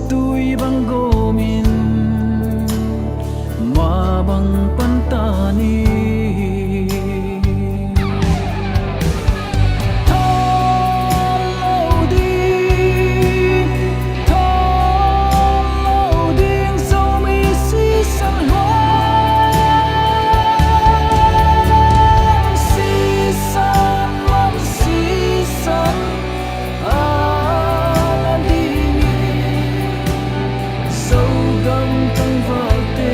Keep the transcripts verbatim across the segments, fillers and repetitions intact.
Tui bang gawmin mah bang pan ta ni. Thawn lo ding, thawn lo ding, Zomi sisan hong, sisan man sisan a la ding hi. Zogam tangvalte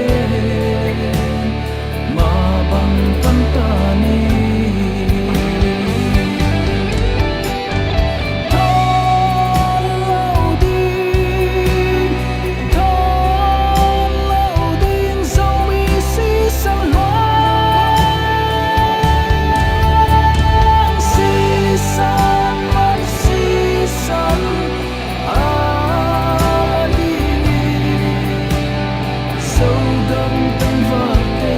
mah bang pan ta ni. Thawn lo ding, thawn lo ding, Zomi sisan hong, sisan man sisan a la ding hi. Zogam tangvalte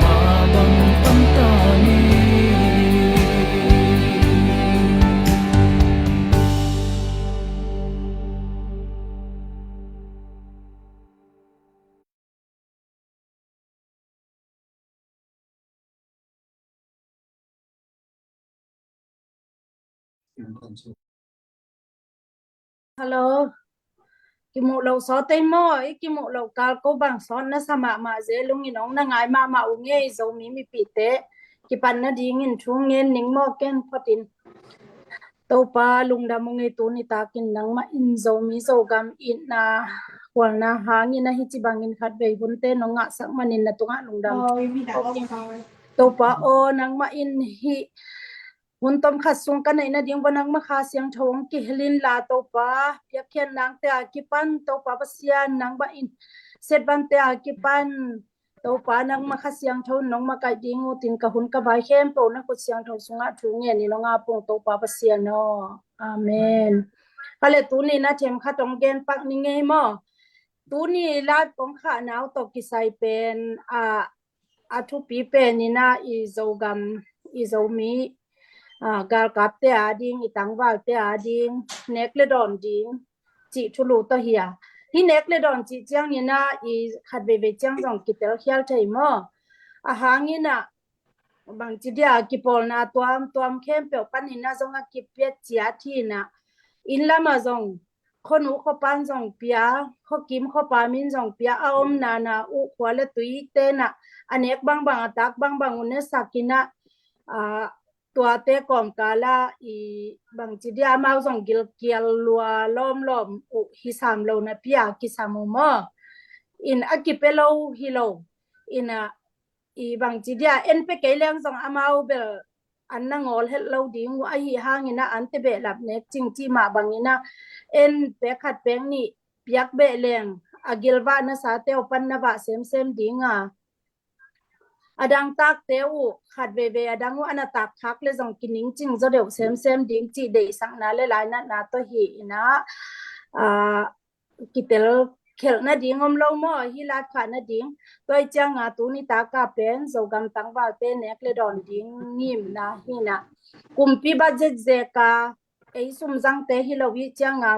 mah bang pan ta ni. Hello. Kimuh loh sawt ei maw, i kimuh loh kal ko bang sawt na sa mahmah zel ung in, hong na ngai mahmah ung ei, Zomi mipihte. Kipan nadingin thu ngen ning maw, ken photin. Topa lungdam ung ei, tuni takin nangmah in Zomi Zogam itna khualna hangin ahi ci bangin khatvei hunte nong ngahsak manin na tungah lungdam. Topa aw, nangmah in hih hun tom khat sung ka neih nading bang nangmah Kha Siangtho hong kihel inla Topa, piakkhiat nangte a kipan Topa Pasian, nangmah in setbante a kipan Topa, nangmah Kha Siangtho nong makaih ding uh tin ka hun ka vai khempeuh na khut siangtho sungah thu ngen in hong ap ung Topa Pasian aw. Amen. Ka le tuni na themkhat hong gen pak ni ngei maw. Tuni live kong khahna uh tawh kisai pen a, a thupi pen in a i Zogam, i Zomi a, galkapte a ding, i tangvalte a ding nek le dawn ding cih thulu tawh hi a. Hih nek le dawn cih ciangin a i khat veivei ciang zong kitel khial thei maw. A hangin a bangci dia kipawlna tuamtuam khempeuh panin a zong a kipia ciat hi in a, inn lamah zong khuanu khuapan zong pia, khuakim khuapa min zong pia, a omna na uh khua le tuite na a nek bangbang a tak bangbang uh nesak in a, a, tuate kawmkala i bangci dia amau zong gilkial lua lawmlawm uh hi sam lo napi a kisam uh maw. In a kipia lo hi lo. In a i bangci dia en pia kei leng zong amau bel an na ngawl het lo ding uh ahi hangin a ante behlap nek cing cih mah bangin a en pek khat pek nih piak beh leng a gilvah nasate uh pan na vah semsem ding a, a dang takte uh khat veivei a dang uh a na tak khak le zong kining cing zaw deuh semsem ding cih deihsakna le lainatna tawh hi in a, a, kitel khelh nading om lo maw, hih live khah nading. Tua i cianga tuni taka pen Zogam tangvalte nek le dawn ding ngimna hi in a, kumpi budget zeka ei sumzangte hi lo i cianga,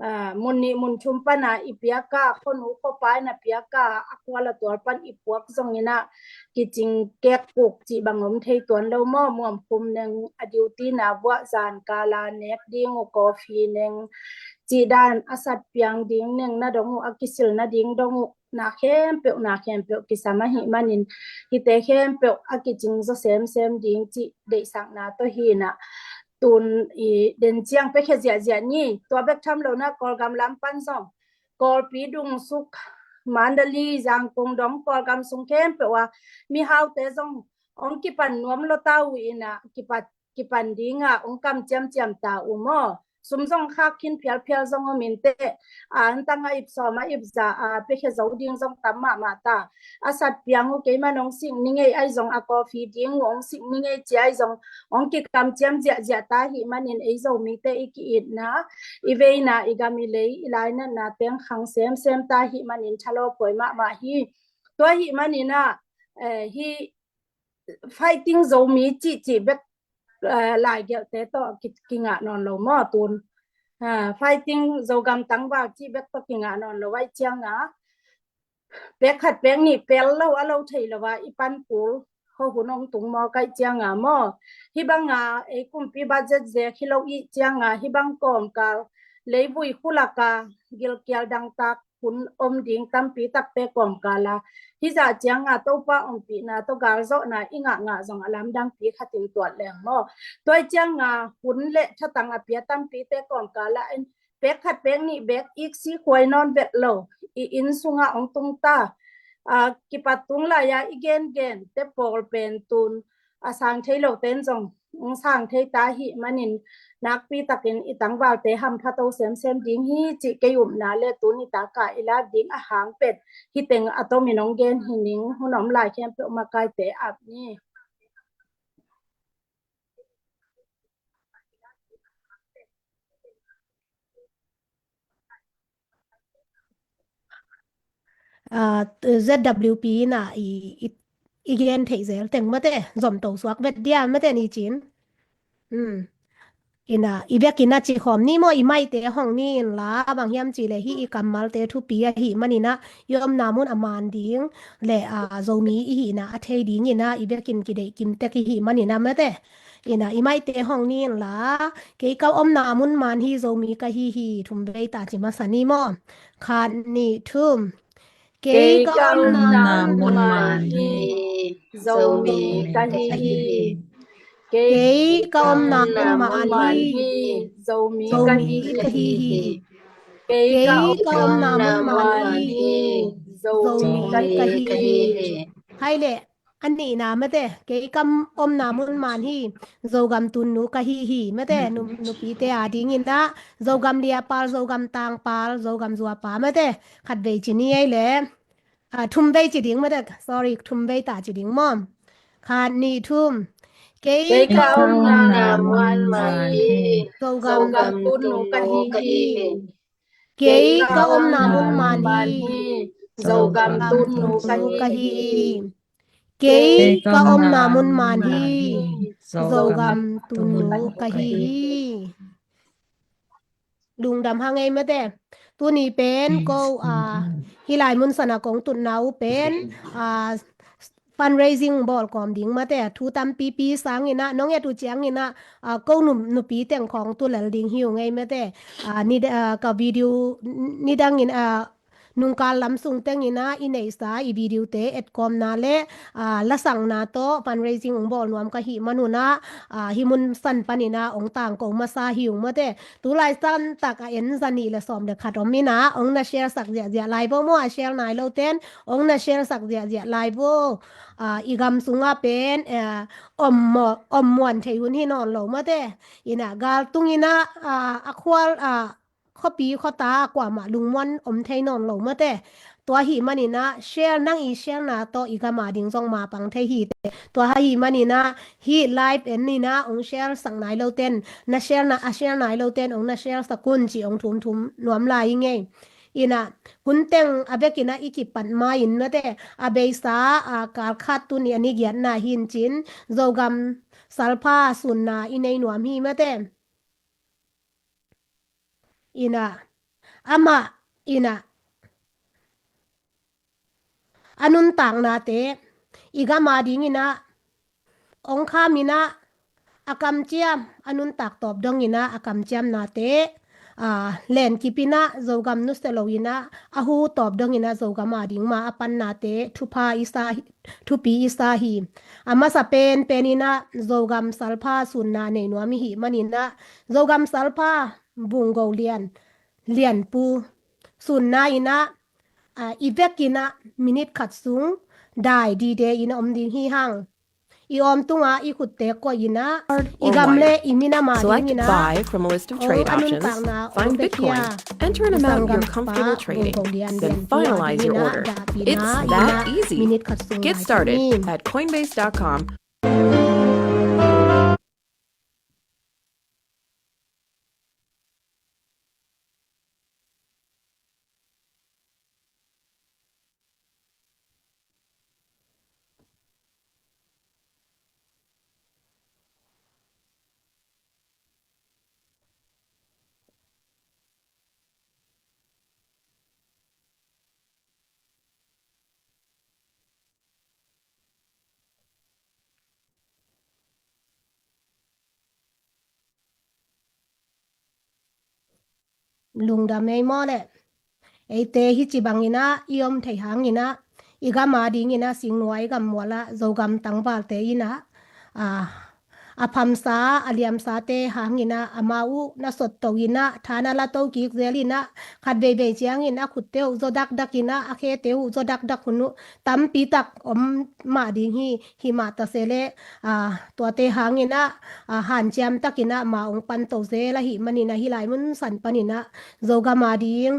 a, mun nih mun thum pana i piaka, khuanu khuapa in a piaka, a kual a tual pan i puak zongin a kicing kek kuk cih bang om thei tuan lo maw. Muamkhum neng, a duty na vuah zan kala nek ding uh coffee neng cih dan, a sat piang ding neng na dong uh, a kisil nading dong uh, na khempeuh na khempeuh kisam ahih manin hihte khempeuh a kicing zaw semsem ding cih deihsakna tawh hi in a, tun i den ciang piakhia ziahziah ni. Tua bek tham lo na Kawlgam lam pan zong Kawlpi, Dungsuk, Mandalay, Zangkong dong Kawlgam sung khempeuh a mihaute zong hong kipan nuam lo ta uh in a, kipat, kipan ding a hong kam ciamciam ta uh maw. Sum zong khak khin phialphial zong om in teh, a antang a ip sawm a ip za a piakhia zo ding zong tam mahmah ta. A sat piang uh keimah nong sik ni ngei ahi zong, a coffee ding uh hong sik ni ngei ci ahi zong, hong kikam ciam ziahziah ta ahih manin ei Zomite i ki-itna, i veina, i gam i lei, i lainatna teng khang semsem ta ahih manin thalo puai mahmah hi. Tua ahih manin a, eh, hih Fighting Zomi cihcih bek, eh, laigelhte tawh ki, kingah nawn lo maw tun. Ah, fighting Zogam tangval cih bek tawh kingah nawn lo ahih ciangin, pek khat pek nih pel lo a lo thei lo a i pan kul kho hun hong tung maw ka hih ciangin maw. Hih bangin ei kumpi budget zek hi lo i hih ciangin hih bang kawmkal leivui khulak a gilkial dangtak hun om ding tampi takte kawmkal a, hih zah ciangin Topa ompihna tawh galzawhna i ngahngah zong a lamdangpi khatin tuat leng maw. Tua ahih ciangin hun le thatang a pia tampite kawmkal ah en pek khat pek nih bek iksi khuai nawn vet lo i inn sungah hong tung ta. A, kipat tung lai-a i gengen te pawl pen tun a sang thei lo ten zong hong sang thei ta ahih manin nakpi takin i tangvalte hampha to semsem ding hi cih kei upna le tuni taka i lak ding a hang pen hih teng a tomin hong gen hi ning. Hun om lai khempeuh makaite ap ni. Ah, Z W P in ah i, i, i gen theih zel teng mate, zom to suak vet dia mate ni cin. Hmm. In ah, i bek in ah ci khawm ni maw, i maite hong ni in la, bang hiam cih leh hih i kammalte thupi ahih manin ah, i omna mun a man ding le, ah, Zomi i hihna a thei dingin ah, i bek in kideih kim tek i hih manin ah mate. In ah, i maite hong ni in la, kei ka omna mun man hi, Zomi ka hi hi, thum vei ta ci masa ni maw. Khat, nih, thum. Kei ka omna mun man hi, Zomi ka hi hi. Kei ka omna mun man hi, Zomi ka hi hi. Kei ka omna mun man hi, Zomi ka hi hi. Hai le, a nihna mate, kei ka omna mun man hi, Zogam tunnu ka hi hi mate, nu, nupite a dingin ah, Zogam liapal, Zogam tangpal, Zogam zuapa mate, khat vei ci ni ei le. Ah, thum vei ci ding mate, sorry, thum vei ta ci ding maw. Khat, nih, thum. Kei ka omna mun man hi, Zogam tunnu ka hi hi. Kei ka omna mun man hi, Zogam tunnu ka hi hi. Kei ka omna mun man hi, Zogam tunnu ka hi hi. Lungdam hang ei mate. Tuni pen ko, ah, hih lai mun sana kong tutna uh pen, ah, fundraising bawl kawm ding mate. Thu tampipi sangin ah, nong et uh ciangin ah, ah, ko nu, nupi teng khawng tu lel ding hi ung ei mate. Ah, ni, ah, ka video, nidangin, ah, nungkal lam sung tengin ah i neihsa i video te etkawmna le, ah, lasakna tawh fundraising ong bawl nuam ka hih manun ah, ah, hih mun san panin ah ong tangko masa hi ung mate. Tulai san tak a en za nih le sawm le khat om in ah ong na share sak ziahziah lai vo maw, a share nai lo ten ong na share sak ziahziah lai vo. Ah, i gam sungah pen, eh, om maw, om muan thei hun hi nawn lo mate. In ah gal tung in ah, ah, a khual, ah, khuapi khuata kuamah lungmuan om thei nawn lo mate. Tua ahih manin ah share, nang i share na tawh i gam a ding zong mapang thei hi te. Tua ahih manin ah hih live en in ah ong share sak nai lo ten, na share na, a share nai lo ten ong na share sak un ci ong thumthum nuam lai i ngei. In ah hun teng a bek in ah i kipat ma in mate, a beisa, ah, kal khat tuni a ni giatna hi in cin, Zogam salpha sunna i nei nuam hi mate. In ah, amah in ah, a nuntaknate i gam a dingin ah ong kham in ah, a kamciam, a nuntak tawp dongin ah a kamciamnate, ah, lenkip in ah Zogam nusia lo in ah, a hu tawp dongin ah Zogam a ding ma a pannate thupha i sa hi, thupi i sa hi. A masa penpen in ah Zogam salpha sunna nei nuam i hih manin ah, Zogam salpha Bunggo Lian, Lianpu sunna in ah, ah, i vek in ah minute khat sung dai dide in ah om ding hi hang. I om tungah i khutte koih in ah, i gam le i minam a dingin ah, Select buy from a list of trade options. Find Bitcoin. Enter an amount you're comfortable trading. Then finalize your order. It's that easy. Get started at coinbase dot com. lungdam ei maw leh. Eite hih ci bangin ah i om theih hangin ah i gam adingin ah singnuai gam mual ah Zogam tangvalte in ah, a, a phamsa a liamsate hangin ah amau uh na sotto in ah tha na lato kik zel in ah khat veivei ciangin a khutte uh zaw dakdak in ah a khete uh zaw dakdak hun uh tampi tak om mah ding hi. Hih mah ta se leh, a, tuate hangin ah, a, hanciam takin ah ma ong panto zel ahih manin ah hih lai mun san panin ah Zogam ading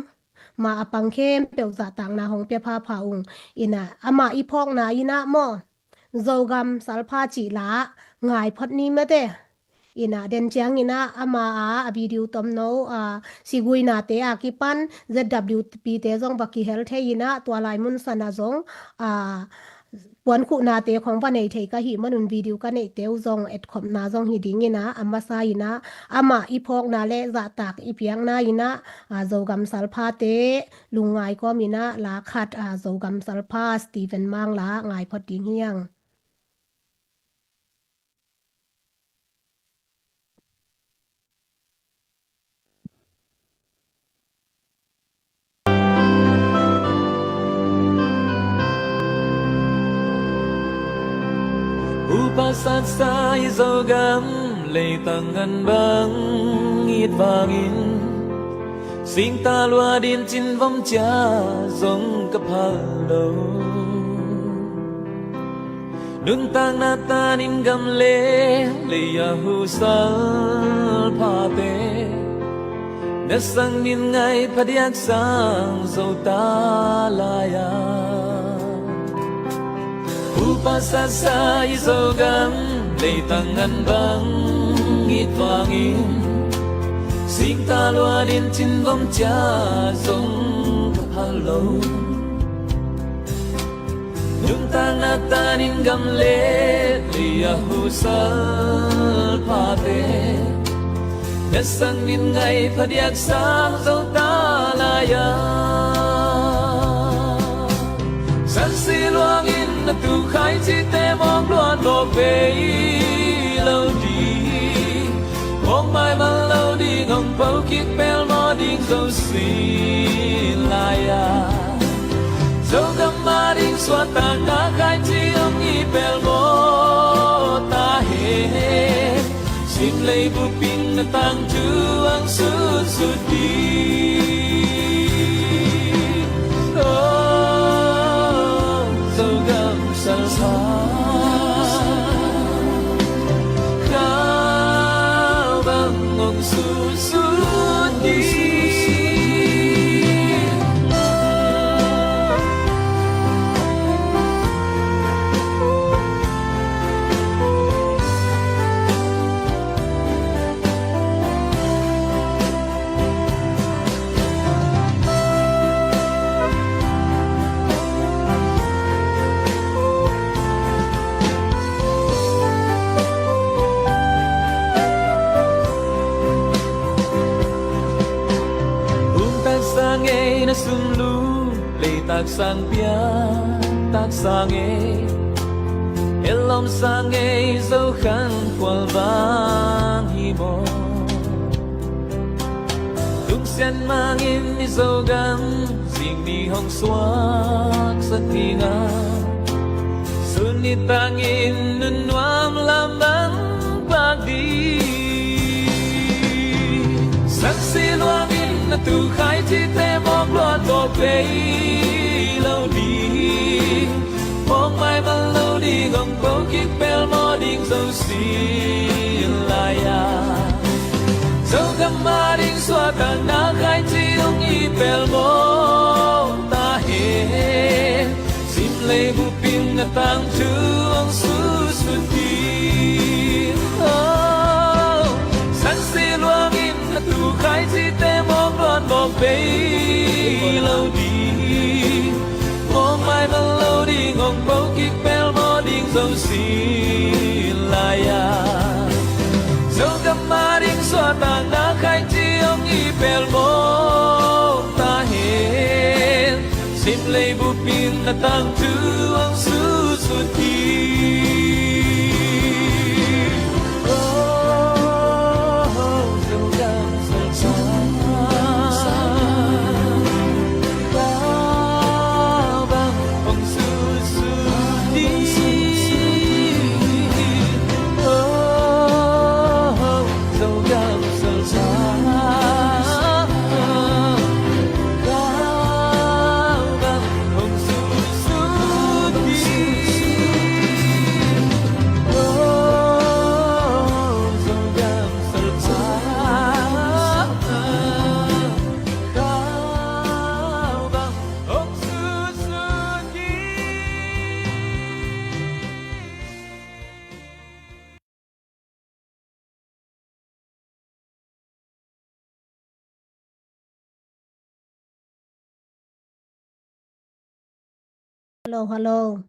ma a pang khempeuh zahtakna hong pia phapha ung. In ah amah i phawkna in ah maw, Zogam salpha cih la ngai phot ni mate. In ah den ciangin ah ama a, a video tomno, a, siguinate a kipan Z W P te zong va kihel thei in ah tua lai mun san ah zong, a, puan khuhnate khong va nei thei ka hih manun video ka neihte uh zong etkhopna zong hi dingin ah a masa in ah amah i phawkna le zahtak i piakna in ah, a, Zogam salphate lungngai kawmin ah la khat, a, Zogam salpha Stephen Mang la ngai phot ding hi hang. Upa satsa i Zogam leitang ngan bang it vangin singta lua din cin vom cia zong ka phal lo. Nuntakna tanin gam le lei a husal phate na sang min ngai phadiak sang zo ta lai-a. Upa satsa i Zogam leitang ngan bang it vangin singta lua din cin vom cia zong ka phal lo. Nuntakna tanin gam le lei a husal phate na sang min ngai phadiak sang zo ta lai-a. Sansi luangin na tu khai cite mawk luan mawk bei lo ding, mawk maimal lo ding, ong po kik pelmaw ding zo sin lai-a. Zogam ading suahtakna khai ci ong i pelmaw ta hen. Sim lei bup in na tangthu ang sutsut ding. Oh, Zogam salsa, kau bang ong sutsut ding. Hum taksang ei na sum lu, lei taksang pia taksang ei, elom sang ei zo khan khual vang hi maw. Lungsian mangin i Zogam zing ni hong suak sak ding a, sun ni tangin nunnuam lam bang bak ding. Sansi luangin na tu khai cite mawk luan mawk bei lo ding, mawk maimal lo ding, ong po kik pelmaw ding zo sin lai-a. Zogam ading suahtakna khai ci ong i pelmaw ta hen. Sim lei bup in na tangthu ong sutsut ding. Oh, sansi luangin na tu khai cite mawk luan mawk bei lo ding, mawk maimal lo ding, ong po kik pelmaw ding zo sin lai-a. Zogam ading suahtakna khai ci ong i pelmaw ta hen. Sim lei bup in na tangthu ong sutsut ding. Oh, Zogam salsa, Hello, hello.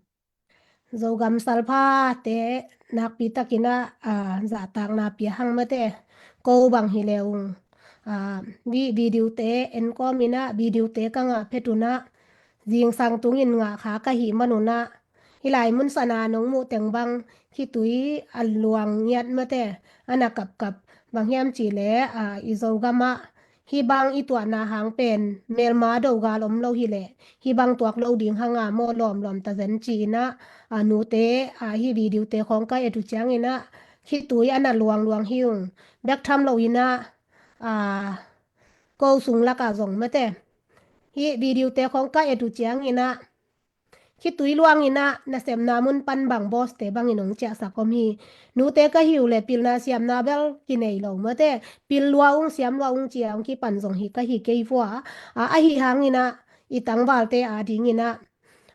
Zogam salphate nakpi takin ah, ah, zahtakna pia hang mate. Ko bang hi le ung. Ah, vi-, video te en kawm in ah, video te ka ngah phet un ah, zingsang tungin ngah kha ka hih man un ah, hih lai mun sana nong muh teng bang, khitui a luang ngiat mate, a na kapkap, bang hiam cih leh, ah, i Zogam ah, hih bang i tuahna hang pen, melma do gal om lo hi leh, hih bang tuak lo ding hang a maw lawmlawm ta zen ci in ah, ah, nute, ah, hih video te khawng ka et uh ciangin ah, khitui a na luangluang hi ung, bek tham lo in ah, ah, ko sung lak ah zong mate. Hih video te khawng ka et uh ciangin ah, khitui luang in ah, nasepna mun pan bang boss te bangin hong ciahsak om hi. Nute ka hi uh leh pilna siamna bel kinei lo mate. Pil lua ung, siam lua ung ci a hong kipan zong hi ka hi kei vua. Ah, ahi hangin ah, i tangvalte adingin ah,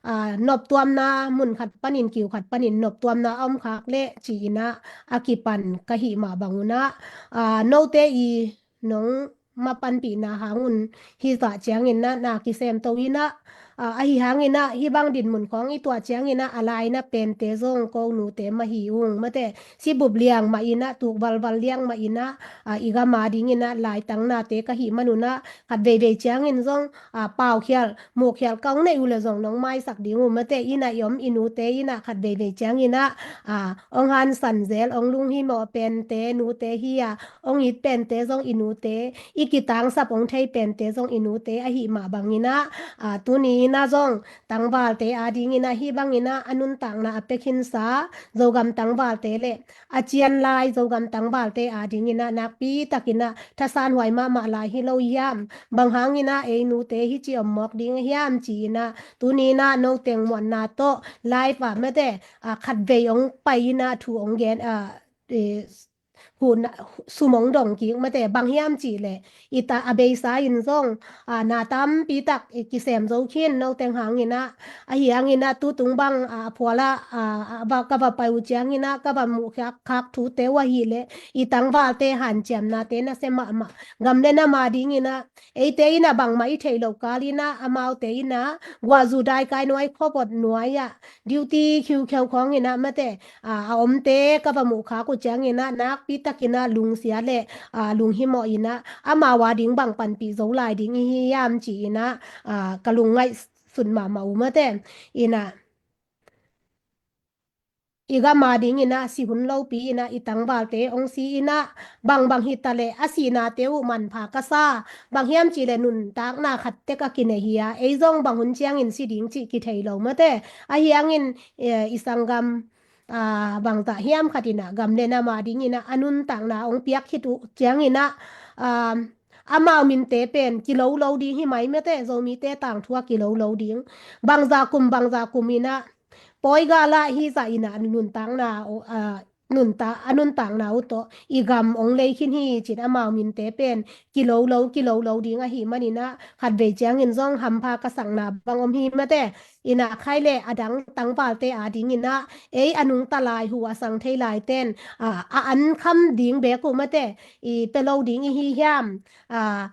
ah, noptuamna mun khat panin kiu khat panin noptuamna a om khak leh ci in ah, a kipan ka hih mah bang un ah, ah, note i nong mapanpihna hang un hi zah ciangin ah, na kisemto in ah, ah, ahi hangin ah, hih bang dinmun khawng i tuah ciangin ah, a laina pente zong ko nute mah hi ung mate. Sibup liang mah in ah, tuk valval liang mah in ah, ah, i gam adingin ah, laitang nate ka hih man un ah, khat veivei ciangin zong, ah, paukhial, muhkhial ka hong neih uh leh zong nong maisak ding uh mate. In ah i om i nute in ah khat veivei ciangin ah, ah, hong hansan zel, hong lunghimawh pente nute hi a, hong it pente zong i nute, i kitangsap hong thei pente zong i nute ahih mah bangin ah, ah, tuni in ah zong tangvalte adingin ah hih bangin ah a nuntakna a pia khinsa Zogam tangvalte leh a cian lai Zogam tangvalte adingin ah nakpi takin ah thasanhuai mahmah lai hi lo hiam? Bang hangin ah ei nute hih ci om mawk ding hiam ci in ah, tuni in ah noteng muanna tawh live ah mate, ah, khat vei hong pai in ah thu hong gen, ah, eh, hun, sum hong dong kik mate, bang hiam cih leh, i ta a beisa in zong, ah, na tampi tak i kisem zo khin noteng hangin ah, ahi hangin ah tutung bang, ah, a phual ah, ah, ah, va, ka va pai uh ciangin ah, ka va muh khak, khak thute uh ahih leh, i tangvalte hanciamnate nasia mahmah. Gam le nam adingin ah, eite in ah bangmah i theih loh kal in ah, amaute in ah, guahzu daikai nuai khawbot nuai ah, duty khiukheu khawng in ah mate, ah, a omte ka va muh khak uh ciangin ah, nakpi takin ah lungsia leh, ah, lunghimawh in ah, amau ading bang panpih zo lai ding i hi hiam ci in ah, ah, ka lungngaihsun mahmah uh mate. In ah, i gam adingin ah, si hun lopi in ah, i tangvalte hong si in ah, bangbang hi ta leh, a sihnate uh manpha ka sa, bang hiam cih leh nuntakna khat tek a kinei hi a, ei zong bang hun ciangin si ding cih kithei lo mate. Ahi hangin, eh, i sanggam, ah, bangzah hiam khat in ah, gam le nam adingin ah, a nuntakna hong piak khit uh ciangin ah, ah, amau minte pen kilolo ding hi mai mate, Zomite tangthu ah kilolo ding. Bangzah kum, bangzah kum in ah, pawi gal ah hih zah in ah nuntakna, ah, nunta, a nuntakna uh tawh i gam hong lei khin hi ci in, amau minte pen kilolo, kilolo ding ahih manin ah, khat vei ciangin zong hampha ka sakna bang om hi mate. In ah khai leh a dang tangvalte adingin ah, ei a nungta lai, hu a sang thei laite'n, ah, a an kham ding beek uh mate, i pia lo ding i hi hiam? Ah,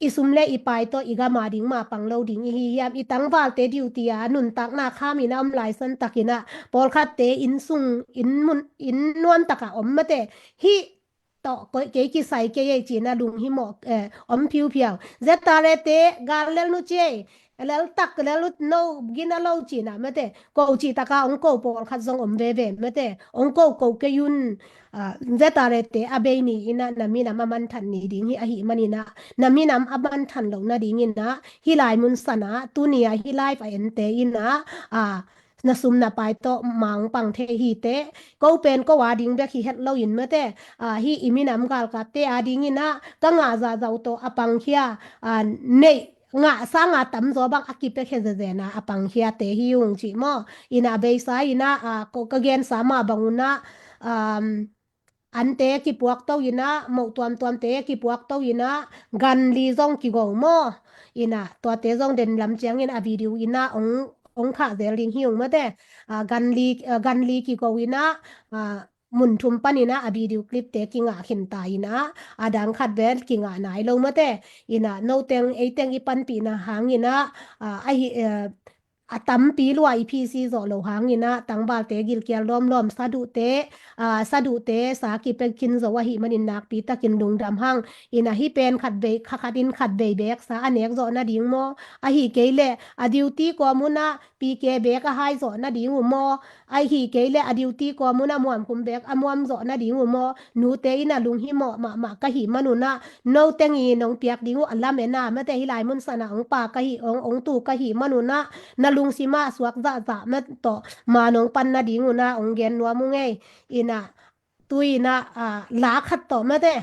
i sum le i pai tawh i gam ading mah pang lo ding i hi hiam? I tangvalte duty a nuntakna kham in ah om lai san takin ah, pawlkhatte inn sung, inn mun, inn nuam tak ah om mate. Hih tawh kei kisai kei ei ci in ah lunghimawh, eh, om phiuphiau. Zeta le te gal lel nu ci ei, lel tak lel nu, no gina lo ci in ah mate. Ko cih tak a hong ko pawlkhat zong om veve mate. Hong ko ko kei un, ah, zeta le te a bei ni in ah, na minam a manthan ni ding hi ahih manin ah, na minam a manthan loh nadingin ah, hih lai mun san ah, tuni a hih live a ente in ah, ah, na sum na pai tawh ma hong pang thei hi teh, ko pen ko ading bek hi het lo in mate, ah, hih i minam galkapte adingin ah, ka ngah zahzah uh tawh a pangkhia, ah, neih ngah sang a tamzaw bang a kipia khia zenzen a, a pangkhiate hi ung ci maw. In ah a beisa in ah, ah, ko ka gensa mah bang un ah, um, ante kipuakto in ah, moh tuamtuamte kipuakto in ah, gan li zong kigo maw. In ah tuate zong den lam ciangin a video in ah hong, hong khah zel ding hi ung mate. Ah, gan li, ah, gan li kigo in ah, ah, mun thum panin ah a video clip te kingah khin ta in ah, a dang khat vel kingah nai lo mate. In ah noteng eiteng i panpihna hangin ah, ah, ahi, eh, a tampi lua i phisi zawh lo hangin ah tangvalte gilkial lawmlawm, saduhte, aa, saduhte sa kipia khin zo ahih manin nakpi takin lungdam hang. Ina hih pen khatvei, kha khatin khatvei beek sa a nek zawh nading maw? Ahi kei leh a duty kawm un ah P K beek a hai zawh nading uh maw? Ahi kei leh a duty kawm un ah muamkhum beek a muam zawh nading uh maw? Nute in a lunghimawh mahmah ka hih manun ah, no teng in hong piak ding uh a lamen a, mate, hih lai mun san ah hong pa ka hih, hong, hong tu ka hih manun ah, na lungsim ah suak zahzah mate tawh man hong pan nading un ah hong gen nuam uh ngei. Ina, tu in ah, aa, la khat tawh mate,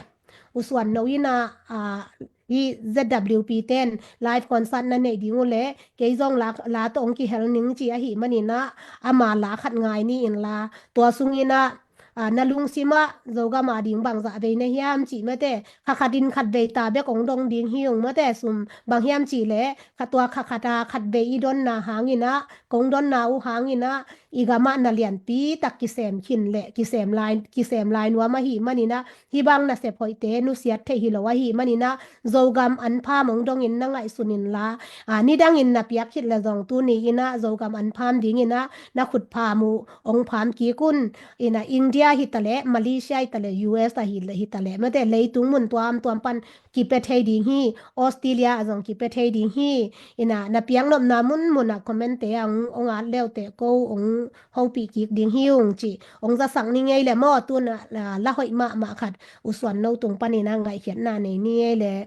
U Suan No in ah, aa, hih Z W P ten live concert na neih ding uh leh kei zong la, la tawh hong kihel ning ci ahih manin ah, ama la khat ngai ni in la, tua sungin ah, aa, na lungsim ah Zogam a ding bangzah vei na hiam cih mate, kha khatin khatvei ta bek hong dong ding hi ung mate, sum bang hiam cih leh, kha tua kha khat a khatvei i donna hangin ah, kong donna uh hangin ah, i gam ah na lianpi tak kisem khin leh kisem lai, kisem lai nuam ahih manin ah, hih bang nasep hoihte nusiat theih hi lo ahih manin ah, Zogam an pham hong dongin na ngaihsun in la, aa, nidangin na piak khit leh zong tuni in ah Zogam an pham dingin ah na khut pham uh hong pham kik un. Ina India hi ta leh, Malaysia hi ta leh, U S a hi, hi ta leh mate, leitung mun tuamtuam pan kipia thei ding hi, Australia ah zong kipia thei ding hi. Ina na piak nopna munmun ah comment-te ah hong, hong at le uh teh ko hong hopih kik ding hi ung ci hong zasak ni ngei leh maw? Tu in ah, aa, la hoih mahmah khat U Suan No tung panin ah ngaihkhiatna nei ni ngei leh.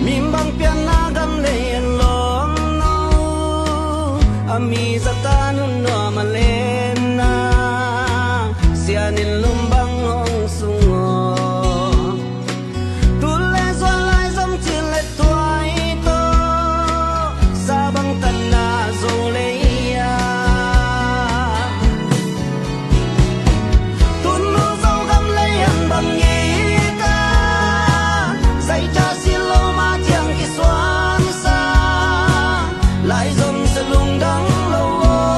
Mimbang pianna gam lei en lawm no, a mi zata nun nuam a lenna, sianin lumbang hong sung aw. Tun le zuan lai zom cil le tuai tawh, sa bang tanna zo lei a. Tun nu Zogam lei ang bang ngei ta, zai ca si lo ma ciang kisuan sa, lai zom sa lungdang lo aw.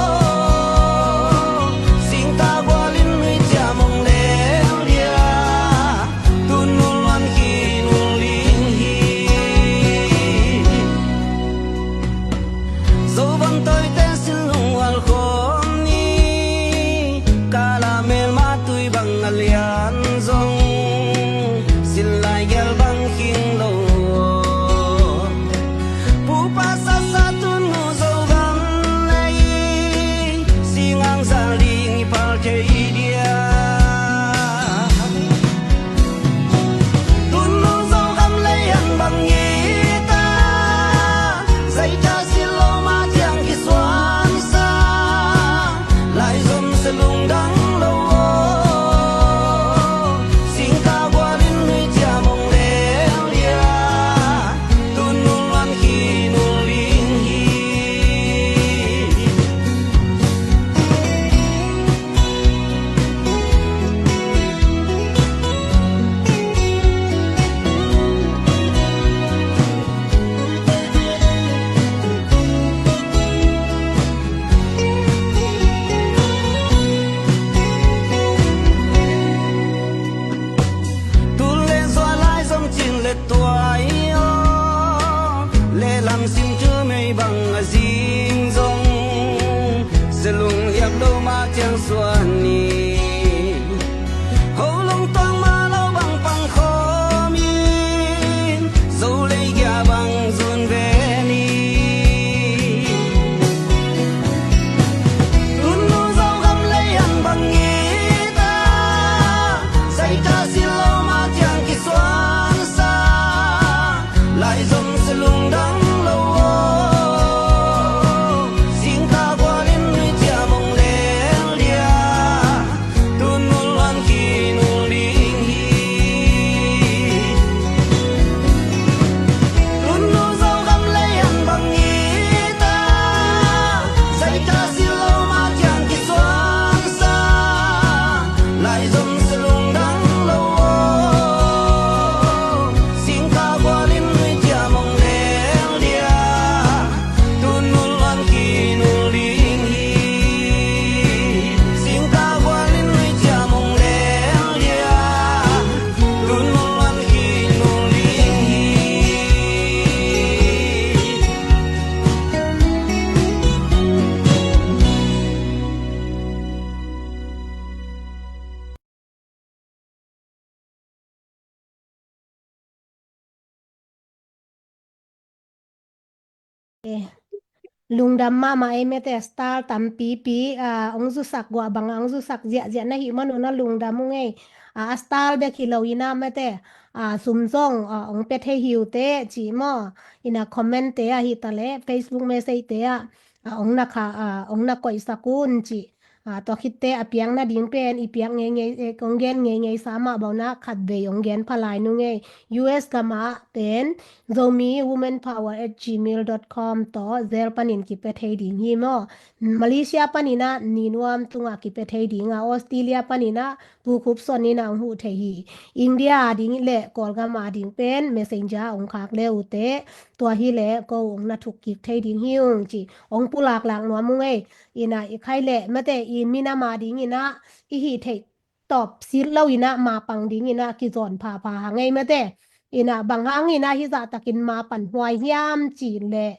Lungdam mahmah ei mate, star tampipi, ah, hong zusak guah bangah hong zusak ziahziah na hih manun a lungdam ung ei. Ah, a star bek hi lo in ah mate, ah, sum zong, ah, hong pia thei hi uh teh ci maw. In ah comment te ah hi ta leh, Facebook message te ah, ah, hong na kha, ah, hong na koihsak un ci. Ah, tua khit teh a piak nading pen i piak ngeingei, eh, hong gen ngeingeisa mah bangin ah khatvei hong gen pha lai nung ei. U S gam ah pen Zomi Women Power at gmail dot com tawh Zelle panin kipia thei ding hi maw. Malaysia panin ah Ni Nuam tungah kipia thei ding a, Australia panin ah Pu Khup Son in ah hong huh thei hi. India ading leh Kawlgam ading pen Messenger hong khak le uh teh, tua hi leh ko hong na thuk kik thei ding hi ung ci. Hong pulaklak nuam ung ei. In ah i khai leh mate, i minam ading in ah i hih theih tawp sit lo in ah ma pang ding in ah kizawn phapha hang ei mate. In ah bang hang in ah hih zahtakin ma pan huai hiam cih leh,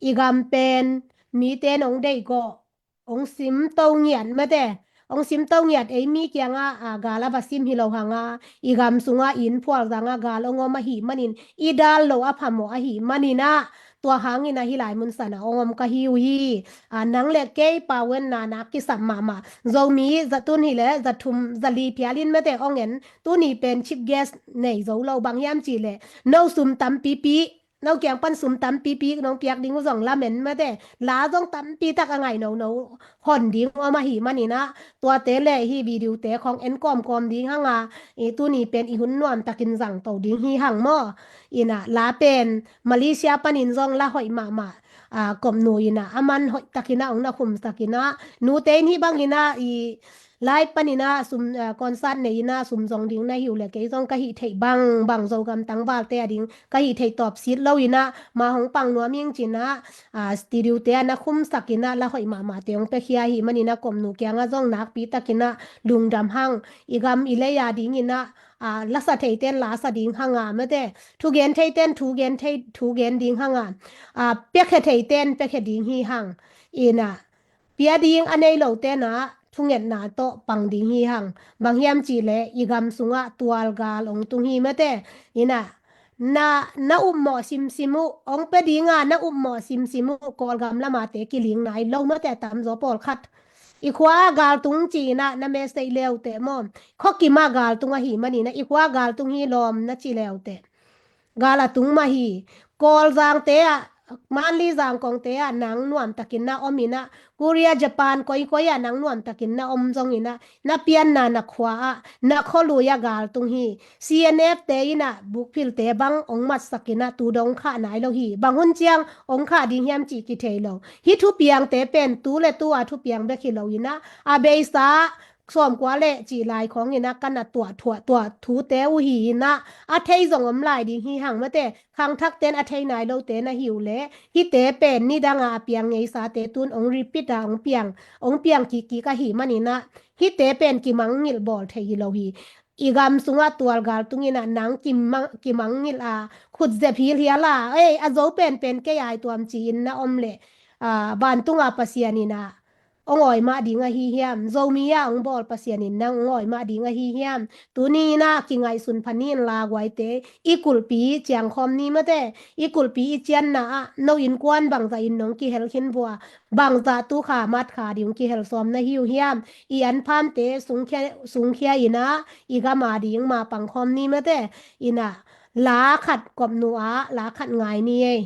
i gam pen mite in hong deih gawh, hong simto ngiat mate. Hong simto ngiat, ei mi kiangah, ah, gal a va sim hi lo hang a, i gam sungah i inn phual zangah gal hong om ahih manin, i dal loh a phamawh ahih manin ah, tua hangin ah hih lai mun sanah hong om ka hi uh hi. Ah, nang leh kei pawenna nak kisam mahmah. Zomi zatun hi leh zathum zali phial in mate hong en, tuni pen chief guest nei zo lo, bang hiam cih leh no sum tampipi, no kiang pan sum tampipi nong piak ding uh zong lamen mate, la zong tampi tak a ngai nono hon ding om ahih manin ah, tuate leh hih video te khawng en kawmkawm ding hang a, i tuni pen i hun nuamtakin zangto ding hi hang maw. In ah la pen Malaysia panin zong la hoih mahmah, ah, Kop Nu in ah, aman hoihtakin ah hong na khumsak in ah, nute in hih bangin ah i live panin ah sum, ah, concert nei in ah sum zong ding na hi uh leh, kei zong ka hih theih bangbang Zogam tangvalte ading ka hih theih tawp sit lo in ah ma hong pang nuam ing ci in ah, ah, studio te ah na khumsak in ah la hoih mahmah te hong piakhia ahih manin ah Kop Nu kiangah zong nakpi takin ah lungdam hang. I gam i lei ading in ah, ah, lasa theite in lasa ding hang a mate, thugen theite in thugen thei, thugen ding hang a, ah, piakhia theite in piakhia ding hi hang. In ah pia ding a nei lote in ah thungetna tawh pang ding hi hang. Bang hiam cih leh i gam sungah tualgal hong tung hi mate. In ah na, na upmawh simsim uh, hong pia ding a na upmawh simsim uh, Kawlgam lam a te kiling nai lo mate, a tamzaw pawlkhat. I khua ah gal tung ci in ah na message le uh teh maw. Khuakim ah gal tung ahih manin ah, i khua ah gal tung hi lawm na ci le uh teh. Gal a tung mah hi. Kawlzangte ah, Manli Zangkongte ah nang nuamtakin na om in ah, Korea, Japan, koikoi ah nang nuamtakin na om zongin ah, na pianna na khua ah, na khualui ah gal tung hi. C N F te in ah bukphilte bang hong matsak in ah tu dong khah nai lo hi. Bang hun ciang hong khah ding hiam cih kithei lo. Hih thupiangte pen tu le tu a thupiang bek hi lo in ah, a beisa sawmkua le cih lai khawng in ah ka na tuah thuah tuah thute uh hi in ah, a thei zong om lai ding hi hang mate. Khangthakte in a thei nai lote na hi uh leh, hihte pen nidang a a piang ngeisate tun hong repeat a hong piang, hong piang kikkik ahih manin ah, hihte pen kimangngilh bawl thei hi lo hi. I gam sungah tualgal tung in ah nang kimang, kimangngilh a, khutzep hilhial a, ei, a zo penpen kei ai tuam ci-in na om leh, ah, vantung a Pasian in ah hong awi mah ding ahi hiam? Zomi ah hong bawl Pasian in nang hong awi mah ding ahi hiam? Tuni in ah kingaihsun pha ni in la, guaite, i kulhpi ciangkhawm ni mate. I kulhpi i cianna ah no innkuan bangzah in nong kihel khin vua, bangzah tu kha mat kha ding kihel sawm na hi uh hiam? I anphamte sungkhia, sungkhia in ah i gam a ding ma pangkhawm ni mate. In ah la khat, Kop Nu ah la khat ngai ni ei.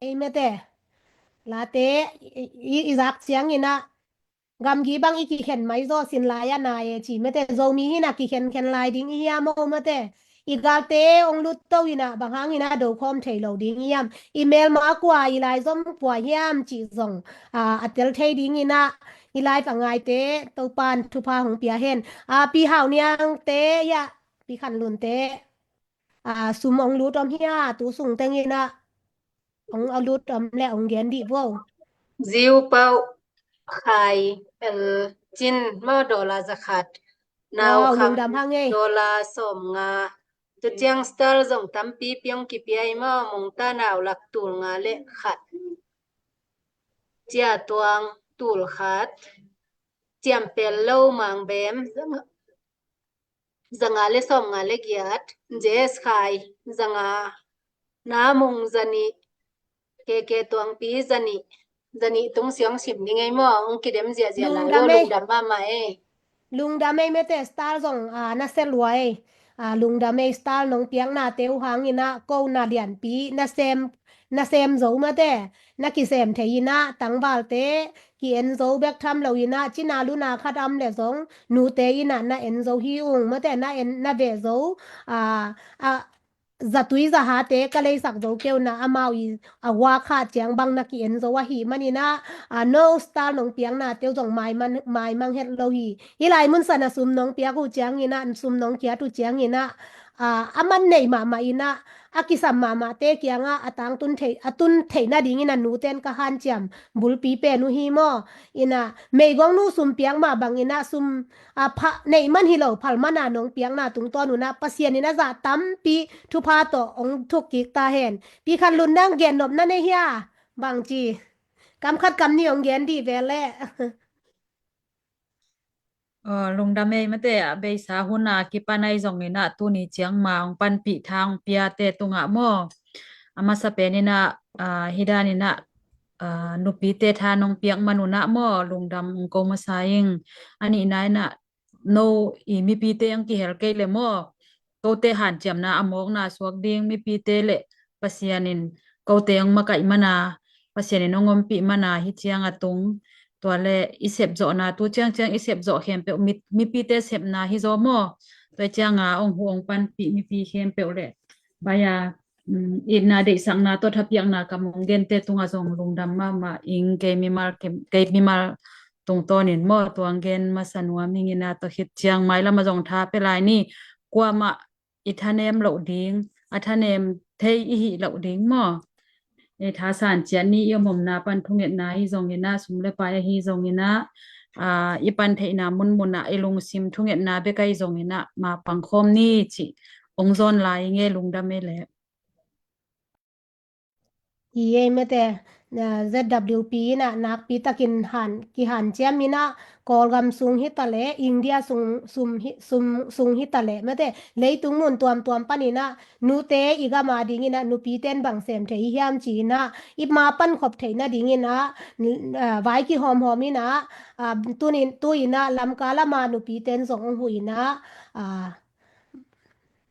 ei mate. Late i, i, i zak ciangin ah gamgi bang i kikhen mai zaw sin lai a nai e ci mate. Zomi hi na kikhen khen lai ding i hiam o mate. I galte ong lut to in ah bang hangin ah do khawm thei lo ding i hiam? I melma kua, i laizom kua hiam cih zong a, a tel thei dingin ah i live a ngaite Topan thupha hong pia hen. A, Pi Hau Niangte, ya, Pi Khan Lunte, a, sum ong lut om hia tu sung tengin ah? Ong a lut om le ong gen dih vo. Ziu Pau Khai El Cin maw, dollar za khat. Nau Kham, lungdam hang ei. Dollar sawm nga. Tu ciang star zong tampi piang kipia i maw, Mungta Nau Lak tul nga le khat. Cia Tuang tul khat. Ciam Pel Lo Mang Bem za nga le sawm nga le giat. J S Khai za nga. Na Mung za nih. K K Tuangpi za nih. Za nih tung siang sim ding ei maw, ong kidem ziahziah lai lo. Lungdam ei. Lungdam mahmah ei. Lungdam ei mate, star zong a, na se lua ei. A, lungdam ei, star nong piaknate uh hangin ah ko na lianpi na sem, na sem zo mate. Na kisem thei in ah tangvalte ki-en zo bek tham lo in ah, cina luna khat am le zong nute in ah na en zo hi ung mate, na en na ve zo. A, a, zatui zahate ka leisak zo keu na amau i a wak ha ciang bang na ki-en zo ahi manin ah, a, no star nong piaknate uh zong maimang, maimang het lo hi. Hih lai mun san a sum nong piak uh ciangin ah, sum nong kiat uh ciangin ah, a, a man nei mahmah in ah, a kisam mahmahte kiangah a tangtun thei, a tun theih nadingin a nuten ka hanciam bulpi pen uh hi maw. In ah meigong nu sum piak mah bangin ah sum a, pha, neih man hi lo, phal man a nong piakna tungtawn un ah Pasian in a zah tampi thupha tawh ong thuk kik ta hen. Pi Khan Lun, nang gen nopna nei hia? Bangci kam khat kam nih ong gen dih ve leh. Aw, lungdam ei mate, a beisa hun a kipan ahi zongin ah tuni ciang ma ong panpih tha ong piate tungah maw, a masa pen in ah, a, hih dan in ah, a, nupite tha nong piak man un ah maw, lungdam ong ko masa ing. A nihna in ah no i mipite ang kihel kei le maw, kote hanciamna a mawkna suak ding mipite le Pasian in kote ang makaih mana, Pasian in ang ompih mana hi ciang a tung. Tua le i sep zawhna, tu ciangciang i sep zawh khempeuh mi, mipite sepna hi zaw maw. Tua cianga ong hu ong panpih mipi khempeuh le baya, um, itna deihsakna tawh thapiakna kam ong gente tunga zong lungdam mahmah ing. Kei mimal, kei, kei mimal tungtawnin maw, tuang gen masa nuam ing in ah, tua khit ciang mailama zong tha pia lai ni. Kuamah i thanem loh ding, a thanem thei i hih loh ding maw. I thasan ciat ni, i omomna pan thungetna hi zongin ah, sum le pai ahi zongin ah, a, i pan theihna munmun ah i lungsim thungetna bek ahi zongin ah, ma pangkhawm ni cih ong zawn lai ing e, lungdam ei leh. Hi ei mate, a, Z W P in ah nakpi takin han, kihanciam in ah Kawlgam sung hi ta leh, India sung, sum hi, sum, sung hi ta leh mate, leitung mun tuamtuam panin ah nute i gam a dingin ah nupite in bang sem thei hiam ci in ah, i ma pankhop theih nadingin ah, a, vai kihawmhawm in ah, a, tunin, tu in ah Lamka lama nupite in zong ong huh in ah, a,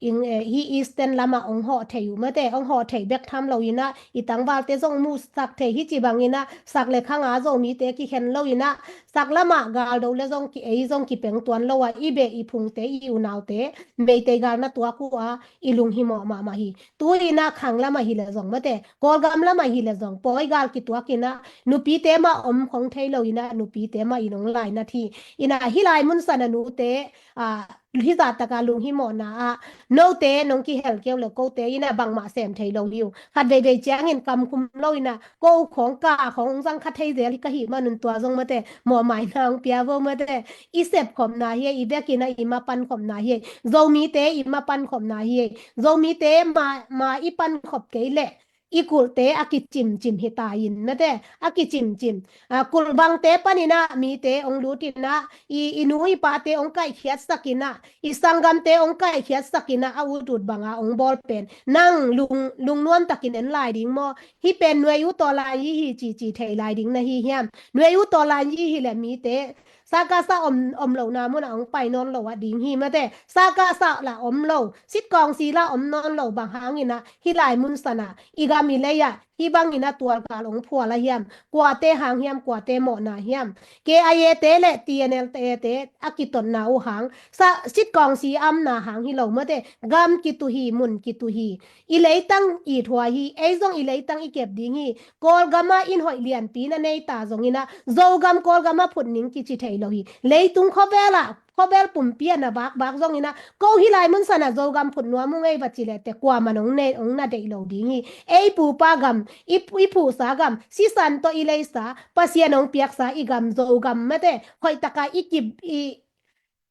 ing, eh, hi Eastern lama ong hawh thei uh mate, ong hawh thei bek tham lo in ah, i tangvalte zong musak thei hi ci bangin ah, sak le khanga Zomite kikhen lo in ah, sak lama galdo le zong ki, ei zong kipeng tuan lo a, i beh i phungte, i unaute Meitei gal na tuak uh a, i lunghimawh mahmah hi. Tu in ah khang lama hi le zong mate, Kawlgam lama hi le zong, pawi gal kituak in ah nupite mah om khong thei lo in ah, nupite mah in ong lainat hi. In ah hih lai mun san a nute, a, hih zah taka lunghimawhna ah note nong kihel keu le kote in ah bangmah sem thei lo hi uh. Khat veivei ciangin kam khum lo in ah ko khawng ka khawng ong zang kha thei zel hi ka hih man un tua zong mate mawhmaina ong pia vo mate. I sepkhopna hi ei, i vekin ah i ma pankhopna hi ei. Zomite i ma pankhopna hi ei. Zomite ma, ma i pankhop kei leh i kulhte a kicimcim hi ta in mate, a kicimcim. A, kulh bangte panin ah mite ong lut in ah, i, i nu i pate ong kaihkhiatsak in ah, i sanggamte ong kaihkhiatsak in ah, a utut banga ong bawl pen nang lung, lungnuam takin en lai ding maw? Hih pen nuai uh tawh lai hi hi cici thei lai ding na hi hiam? Nuai uh tawh lai hi hi le mite Sakasa om, om lohna munah hong pai nawn lo a ding hi mate. Sakasa la om lo, sitkawngsi la om nawn lo bang hangin ah hih lai mun sanah i gam i lei ah hih bangin a tualkal hong phual a hiam, kuate hang hiam, kuate mawhna hiam. K I A te le T N L A te a kitotna uh hang, sa, sitkawngsi amna hang hi lo mate, gam kituhi, mun kituhi. I leitang i thuai hi, ei zong i leitang i kep ding hi. Kawlgama inn hoih lianpi na nei ta zongin ah Zogam Kawlgama phut ning kici thei lo hi. Leitung khawvel ah, khawvel pumpi ah na bakbak zongin ah ko hih lai mun sanah Zogam phut nuam ung ei va ci leh teh kuaman hong ne, hong na deih lo ding hi. Ei pupa gam, i, i phuhsa gam, sisan tawh i leisa, Pasian hong piaksa i gam Zogam mate, hoihtaka i kip, i,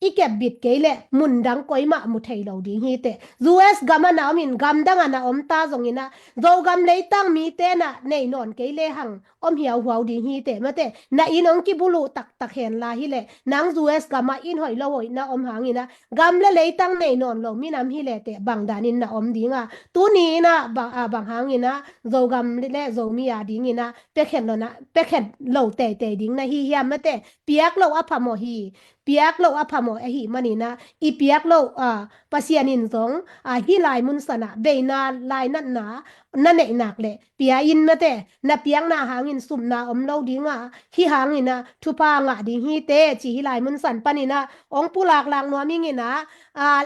i kepbit kei leh mun dang koi mah mu thei lo ding hi teh. U S gam ah na om in, gam dang ah na om ta zongin ah Zogam leitang mite na nei nawn kei lehang om hiauhuau ding hi teh mate. Na inn hong kibuluh taktak hen la hi leh, nang U S gam ah inn hoih lo hoih na om hangin ah gam le leitang nei nawn lo minam hi leh teh bang danin na om ding a. Tuni in ah bang, ah, bang hangin ah Zogam le Zomi a dingin ah piakhiat lo na, piakhiat lo teitei ding na hi hiam mate. Piak lo a phamawh hi. Piak lo a phamawh ahih manin ah, i piak lo, ah, Pasian in zong, ah, hih lai mun sanah veina lainatna na neih nak leh pia in mate, na piakna hangin supna om lo ding a, hih hangin ah thupha ngah ding hi teh ci hih lai mun san panin ah hong pulaklak nuam ing in ah, ah,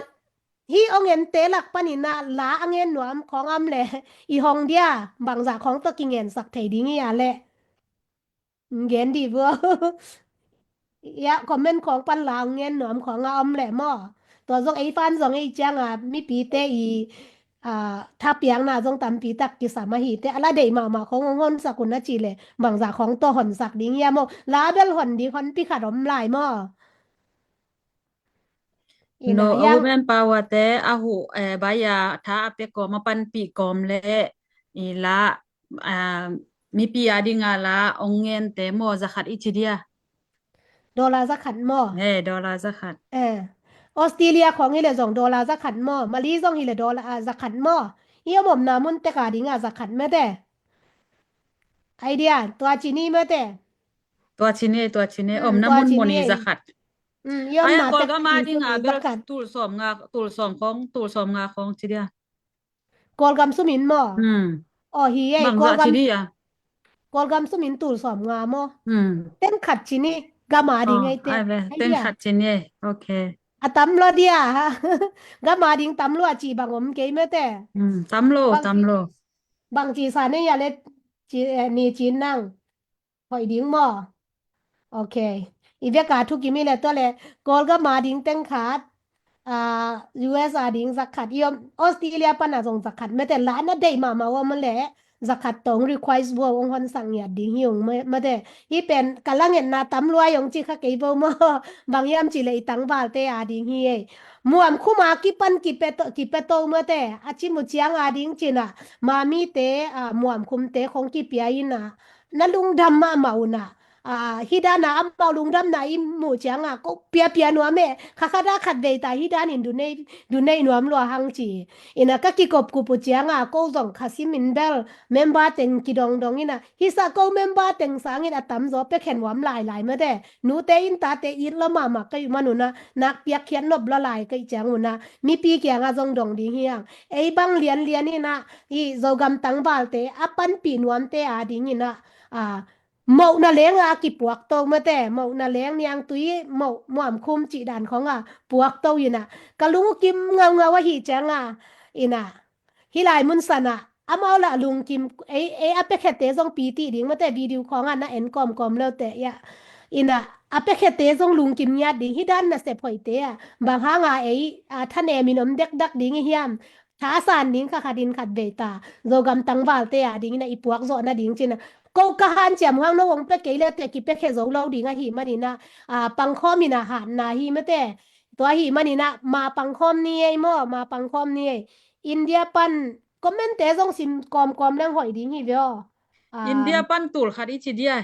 hih hong ente lak panin ah la a ngen nuam khawng a om leh i hong dia, bangzah khawng tawh kingensak thei ding hi a leh. Gen dih vua. Ya, comment khawng pan la hong ngen nuam khawng a om leh maw. Tua zong ei fan zong ei ciang a mipite i, ah, thapiakna zong tampi tak kisam ahi teh, a la deih mahmah khawng hong honsak un a cih leh bangzah khawng tawh honsak ding hiam maw. La bel hon ding honpi khat om lai maw. Ina, no, a yang woman power te a huh, eh, baya tha a pia kawm a panpih kawm le i la, ah, mipi a dinga la ong ngen te maw, zakhat i ci dia. Dollar zakhat maw? Eh, dollar zakhat. Eh. Australia khawng hi le zong dollar zakhat maw? Mali zong hi le dollar, ah, zakhat maw? I om omna mun tek a dinga zakhat mate. Idea, tua ci ni mate. Tua ci ni, tua ci ni. Mm, omna tua mun ci mun ni i ei. Zakhat. Mm, i omna tek i zakhat. Aya, Kawlgam a dinga bel tul sawm nga, tul sawm khawng, tul sawm nga khawng ci dia. Kawlgam sumin maw? Hmm. Aw, hi ei, bangzah Kawlgam ci dia. Kawlgam sumin tul sawm nga maw? Hmm. Teng khat ci ni, gam a ding ei te. Aw, ai ve, teng khat ci ni ei. Okay. A tam lo dia. Gam a ding tam lo a ci bang om kei mate. Hmm, tam lo, tam lo. Bang ci sa nei a le ci, eh, ni ci nang. Hoih ding maw? Ok. I vek a thukim i le tua le, Kawlgam a ding teng khat, ah, U S a ding zakhat, i om Australia pan a zong zakhat, mate la na deih mahmah om le, zakhat tawng request vua ong honsak ngiat ding hi ung mate. Hi pen ka langetna tam lua ong ci kha kei vo maw? Bang hiam ci le i tangvalte a ding hi ei. Muam khum a kipan kipe to, kipe to mate, a ci mu ciang a ding cina, ma mite, ah, muam khumte khong kipia ina, na lungdam mahmah una. Ah, hi dana amau lungdamna i muh cianga ko piapia nuam e, kha khat a khat vei ta hi danin du nei, du nei nuam lua hang ci. Ina ka kikop kup uh cianga ko zong kha simin bel member teng kidongdong ina, hi sa ko member teng sangin a tamzaw pia khen nuam lailai mate. Nute in tate it lua mahmah ka ih man una, nak piakkhiat nop lua lai ka ih ciang una, mipi kianga zong dong ding hiang. Ei bang lianlian ina, i Zogam tangvalte a panpih nuamte a ding ina, a, mohna lenga a kipuak to mate, mohna leng niangtui, moh, muamkhum cih dan khonga puak to ina, ka lung uh kim ngaungau ahi cianga ina, hi lai mun sana amau lah lungkim, ei, ei a piakhiate zong piti ding mate, video khonga na en kawmkawm lote ia. Ina, a piakhiate zong lungkim ngiat ding, hi dan nasep hoihte a, bang hanga ei, a, thanemin om dekdak ding i hiam, tha a san ding kha khatin khat vei ta, Zogam tangvalte a ding ina i puak zawh nading cina. Ko ka hanciam huang no hong pia kei le te kipiakhia zo lo ding ahi manina, a, pangkhawm ina hatna hi mate. Tua hi manina, ma pangkhawm ni ei maw, ma pangkhawm ni ei. India pan comment te zong sim kawmkawm leng hoih ding hi veo. A, India pan tul khat i ci dia.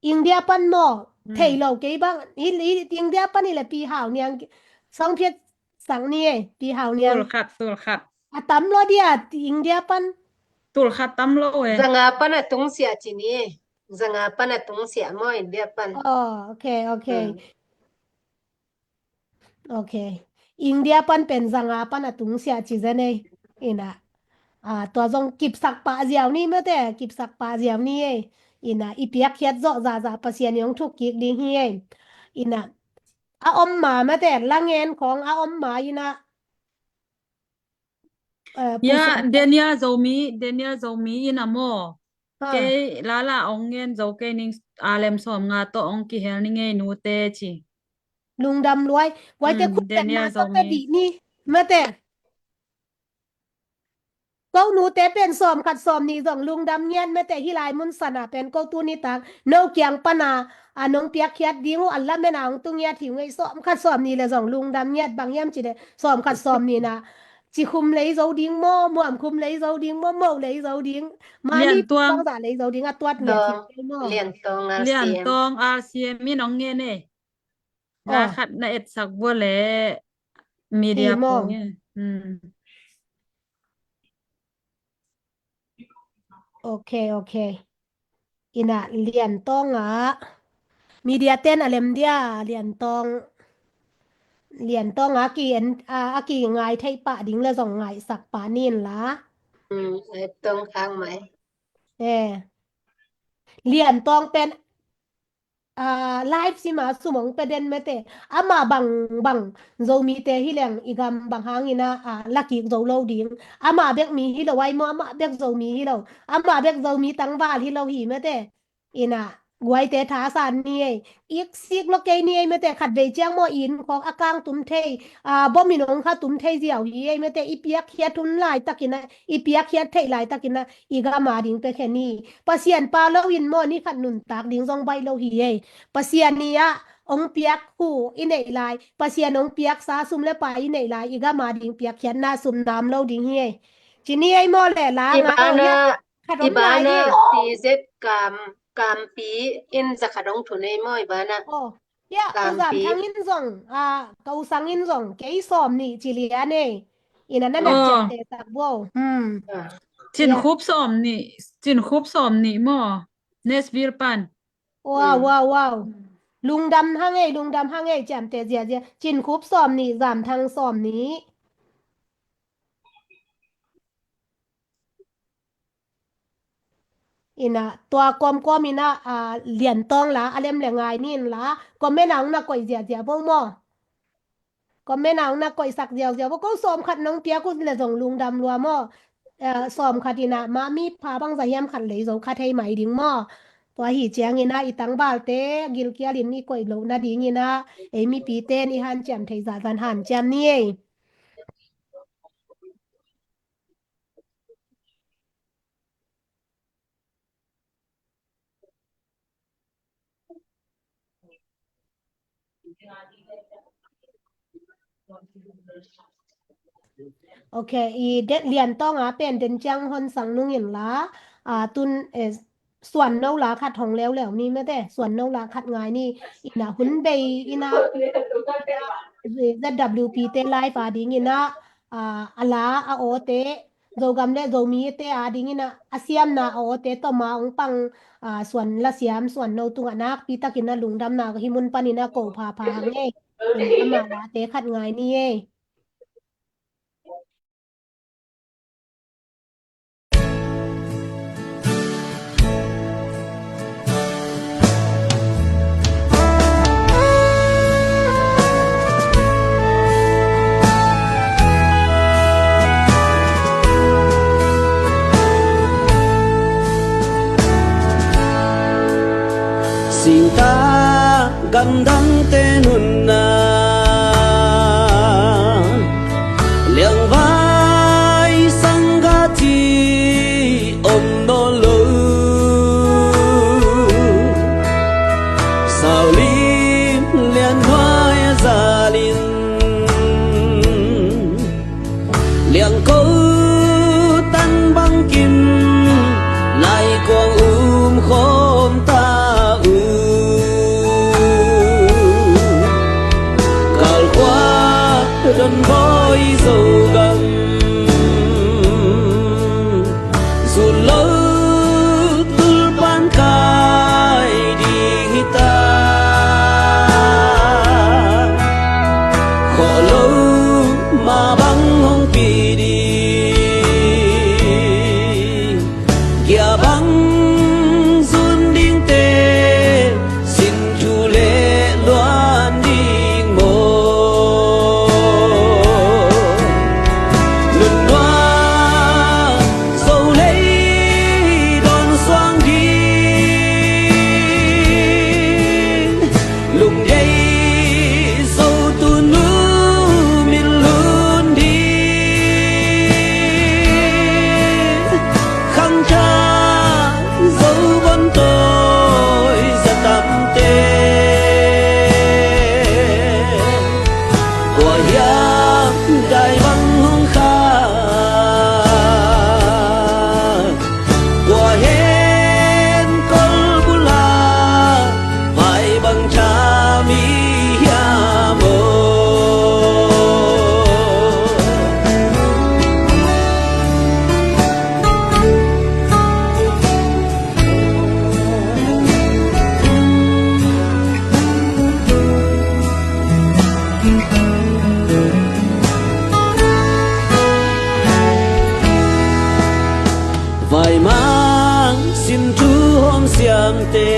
India pan maw, hmm, thei lo kei bang, i, i, India pan i le pi hau niang, song phiat sang ni ei, pi hau niang. Tul khat, tul khat. A tam lo dia, India pan. Tul khat tam lo e. Zanga pan a tung sia ci ni ei. Zanga pan a tungsiah maw, India pan. Oh, okay, okay. Okay. India pan pen zanga pan a tungsiah ci zen ei. Ina. Ah, tua zong kipsak pah ziau ni mate, kipsak pah ziau ni ei. Ina, i piakkhiat zawh zahzah Pasian i hong thuk kik ding hi ei. Ina, a om ma mate, la ngen khawng a om ma ina. Eh, ya, Daniel Zomi, Daniel Zomi ina maw. Ha. Kei lala ong ngen zo kei ning, a lem sawm nga tawh ong kihel ni ngei nute ci. Lungdam luai. Guaite, hmm, khut pen Daniel na tawh Zomi. Dih ni mate. Ko nute pen sawm khat sawm nih zong lungdam ngiat mate, hi lai mun sana pen ko tuni tak no kiang pana a nong piakkhiat ding uh a lamen a ong tu ngiat hi ngei, sawm khat sawm nih le zong lungdam ngiat, bang hiam ci le sawm khat sawm nih na ci khum lei zo ding maw, muam khum lei zo ding maw, mo lei zo ding, mani bangza lei zo ding a tuat ngiat hi maw. Lian Tawng R C M in ong ngen e. Nga khat na etsak vua le media pong e. Ok, ok. Ina Lian Tawng ah media ten a lem dia, Lian Tawng, Lian Tawng a ki en, a, a ki ngai thei pah ding le zong ngaisak pah nin la. Lian Tawng khang mai. Eh. Lian Tawng pen a, live sima sumong pe den mate. Ama bang bang Zomite hi leng i gam bang hangina a, lakik zo lo ding. Ama bek mi hi lo ai maw, ama bek Zomi hi lo. Ama bek Zomi tangval hi lo hi mate. Ina guaite thasan ni ei. Iksik lo kei ni ei mate, khat vei ciang maw in khawk a kang tum thei, a, bom in ong kha tum thei ziau hi ei mate. I piakkhiat hun lai takina, i piakkhiat thei lai takina i gam a ding pe khe ni. Pasian pa lo in maw ni khat nuntak ding zong baih lo hi ei. Pasian ni ah ong piak hu i neih lai, Pasian ong piak sa sum le pai i neih lai, i gam a ding piakkhiatna sum nam lo ding hi ei. Ci ni ei maw le la nga ong hiah khat om lai hi. Ti zet kam, kampi in za khat ong thun ei maw i bana. Oh, hiah ko zam thang in zong, a, ko sang in zong kei sawm nih ci lian ei. Ina na nak ciat te sak bo. Hmm. Cin khup sawm nih, cin khup sawm nih maw? Nashville pan. Wow, wow, wow. Lungdam hang ei, lungdam hang ei, ciamte ziazia. Cin khup sawm nih, zam thang sawm nih. Ina tua kawmkawm ina, a, Lian Tawng la a lem le ngai nin la, comment a ong na koih ziazia bo maw? Comment a ong na koihsak ziauziau bo. Ko sawm khat nong piak uh le zong lungdam lua maw? Eh, sawm khat ina ma mi pha bang za hiam khat lei zo kha thei mai ding maw? Tua hi ciang ina i tangvalte gilkial in i koih loh nading ina ei mipite in i hanciam thei zahzah hanciam ni ei. Ok, i den Lian Tawng a pen den ciang hon sang nung in la, a, tun, eh, suan no la khat hong leuleu ni mate, suan no la khat ngai ni, ina hun bei ina, Z W P te live a ding ina, a, a la a aw te, Zogam le Zomi te a ding ina, a siamna a aw te tawm a ong pang, a, suan la siam, suan no tungah nakpi takin a lungdamna hi mun panin a ko phapha hang ei. Ama la te khat ngai ni ei. Singta gamdangte nunna liangvai sangga ci om nawn lo. Saulim lianvai a zalin liangko tan bangkim laikuang um khawm ta uh. Kalkua donbawi Zogam zul lo tulpan ka Mang sin thu hawm siamte,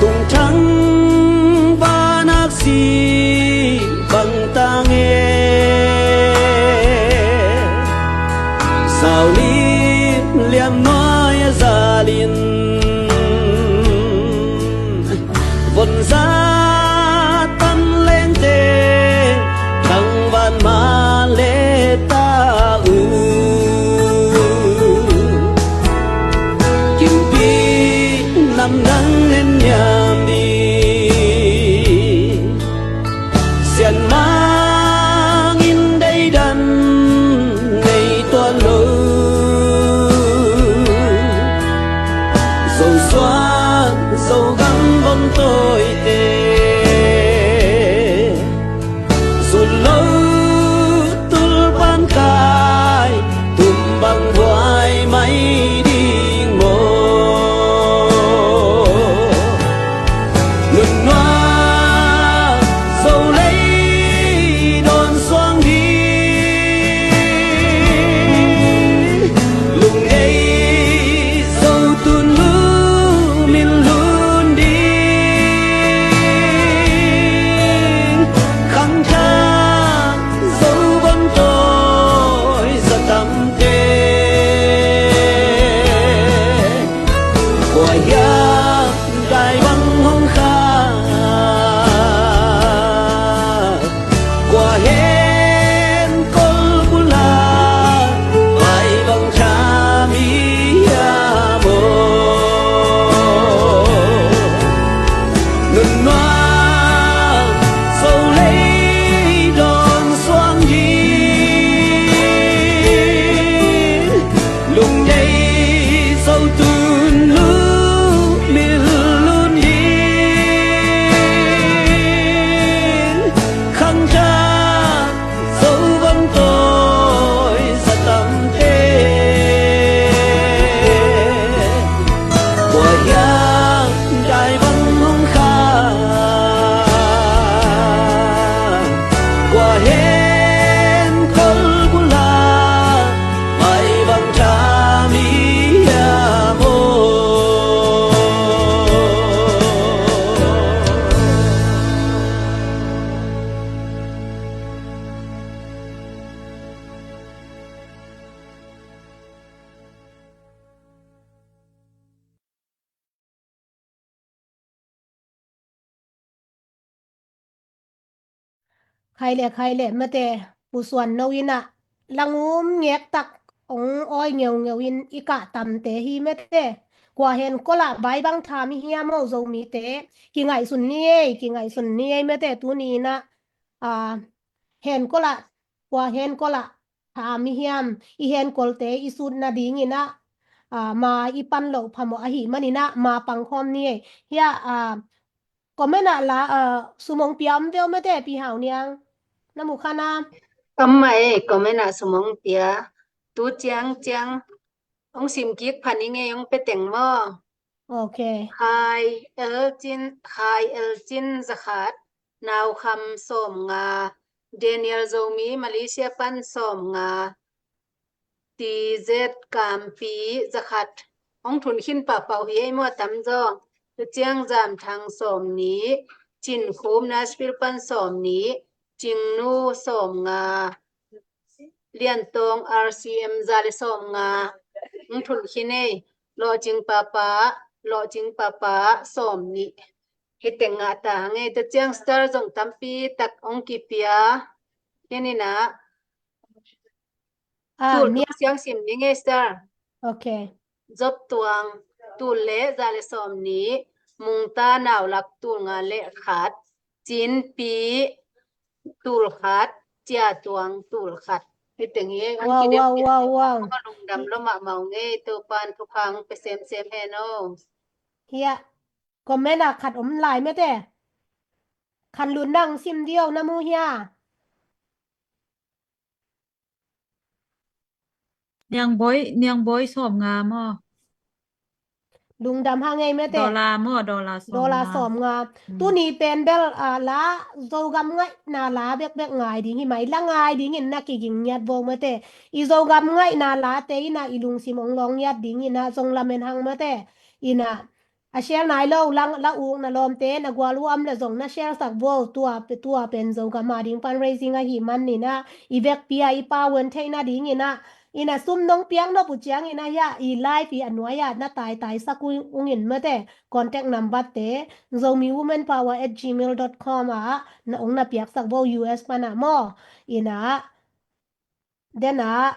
tungthang van aksi bang tange, sau lim liam nuai a zalin, vonzat pan lengte, thangvan ma le ta uh. Kimpi nam nang en niam di, sianmang in deidan nei tuan lo. Zosuan Zogam vom tawite, zun lo tulpan kai, tum bang buai mai ding maw? Nunnuam Zo lei dawn suang ding, lungdei Zo tun lum in lun ding, khangthak Zo von tawi za tamte, kua hiam dai bang hong khak, kua hen kol bula pai bang tha mi hiam aw? Nunnuam Zo lei dawn suang ding, lungdei Zo tun lum in lun ding, khangthak Zo von tawi za tamte, kua hiam dai bang hong khak, kua hen kol bula pai bang tha mi hiam aw? Khai le, khai le, mate, Pu Suan No in ah, langum ngektak, ong awi ngeungeu in i kah tamte hi mate. Kua hen kolah bai bang tha mi hiam aw Zomite, kingaihsun ni ei, kingaihsun ni ei mate, tuni in ah, a, hen kolah, kua hen kolah tha mi hiam, i hen kolte i sut nadingin ah, a, ma i pan loh phamawh ahih manin ah, ma pangkhawm ni ei. Hiah, a, comment ah la, a, sum ong pia om ve aw mate, Pi Hau Niang. Na mu kha na? Om mah ei, comment ah sum ong pia. Tu ciangciang ong sim kik pha ning ei, ong pe teng maw? Ok. Khai El Cin, Khai El Cin za khat, Nau Kham sawm nga, Daniel Zomi Malaysia pan sawm nga, T Z Kampi za khat, ong thun khin pahpah uh hi ei maw, a tam zaw. Tu ciang Zam Thang sawm nih, Cin Khum Nashville pan sawm nih, Cing Nu sawm nga, Lian Tawng R C M za le sawm nga, ong thun khin ei, Lawh Cing Papa, Lawh Cing Papa sawm nih. Hi teng ngah ta ngei, tu ciang star zong tampi tak ong kipia. Hi ni na. Ah, tul nia. Tul siang sim ni ngei star. Ok. Zop Tuang, tul le za le sawm nih, Mungta Nau Lak tul nga le khat, Cin Pi tul khat, Cia Tuang tul khat. Hi teng hi, ong kidem. Wow, wow, wow. Lungdam lua mahmah ung ei, Topa'n thupha ong pe semsem hen aw. Hiah, comment ah khat om lai mate. Khan Lun, nang sim diau, na mu hia? Niang Bawi, Niang Bawi sawm nga maw? Lungdam hang ei mate. Dollar maw, dollar sawm nga. Dollar sawm nga. Hmm. Tuni pen bel, ah, la Zogam ngaihna la bekbek ngai ding hi mai, la ngai dingin na kiging ngiat vo mate. I Zogam ngaihna late in ah i lungsim ong lawng ngiat dingin ah zong lamen hang mate. In ah a share nai lo, la, la ukna lawmte na gual uh a om leh zong na share sak vo. Tua, tua pen Zogam a ding fundraising ahih manin ah i vekpi a i pau un theihna dingin ah, in ah sum nong piak nop uh ciangin ah hiah i live i a nuai ah na taitai sak ung in mate. Contact number te zomi women power at gmail dot com ah na ong na piaksak vo, U S pan ah maw. In ah den ah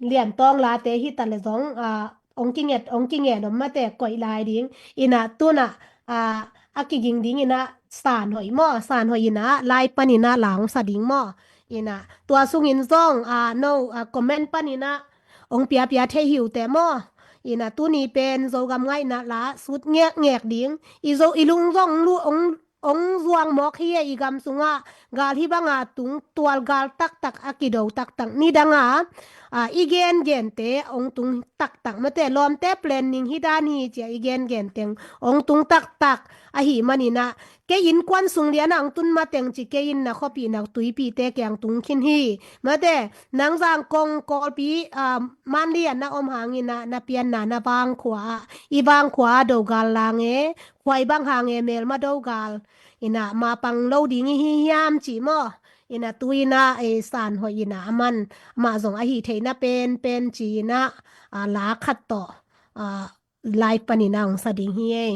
liantawng late hi ta leh zong, ah, ong kinget, ong kingen om mate, koih lai ding. In ah tun ah, ah, a kiging dingin ah sanhoih maw, sanhoih in ah live panin ah la ong sa ding maw. In ah tua sungin zong, ah, no, ah, comment panin ah ong piapia thei hi uh teh maw. In ah tuni pen Zogam ngaihna la sut ngekngek ding. I Zo, i lung zong lu, ong, ong zuang mawk hi e, i gam sungah gal hih banga tung tual gal taktak a kido taktak, nidang a, ah, i gengente ong tung taktak mate. Lawmte planning hi dan hi ci a i gengente ong tung taktak ahih manin ah, kei innkuan sung lian ah ong tun mateng ci kei in na khuapih na tuipihte kiang tung khin hi mate. Nang Zangkong Kawlpi, ah, Manli ah na om hangin ah na pianna na vangkhua ah, i vangkhua ah do gal lang e, khua i bang hang e, melma do gal. In ah ma pang lo ding i hi hiam ci maw. In ah tu in ah, eh, sanhoih in ah aman, amah zong ahi theihna penpen ci in ah, ah, la khat tawh, ah, live panin ah ong sa ding hi ei.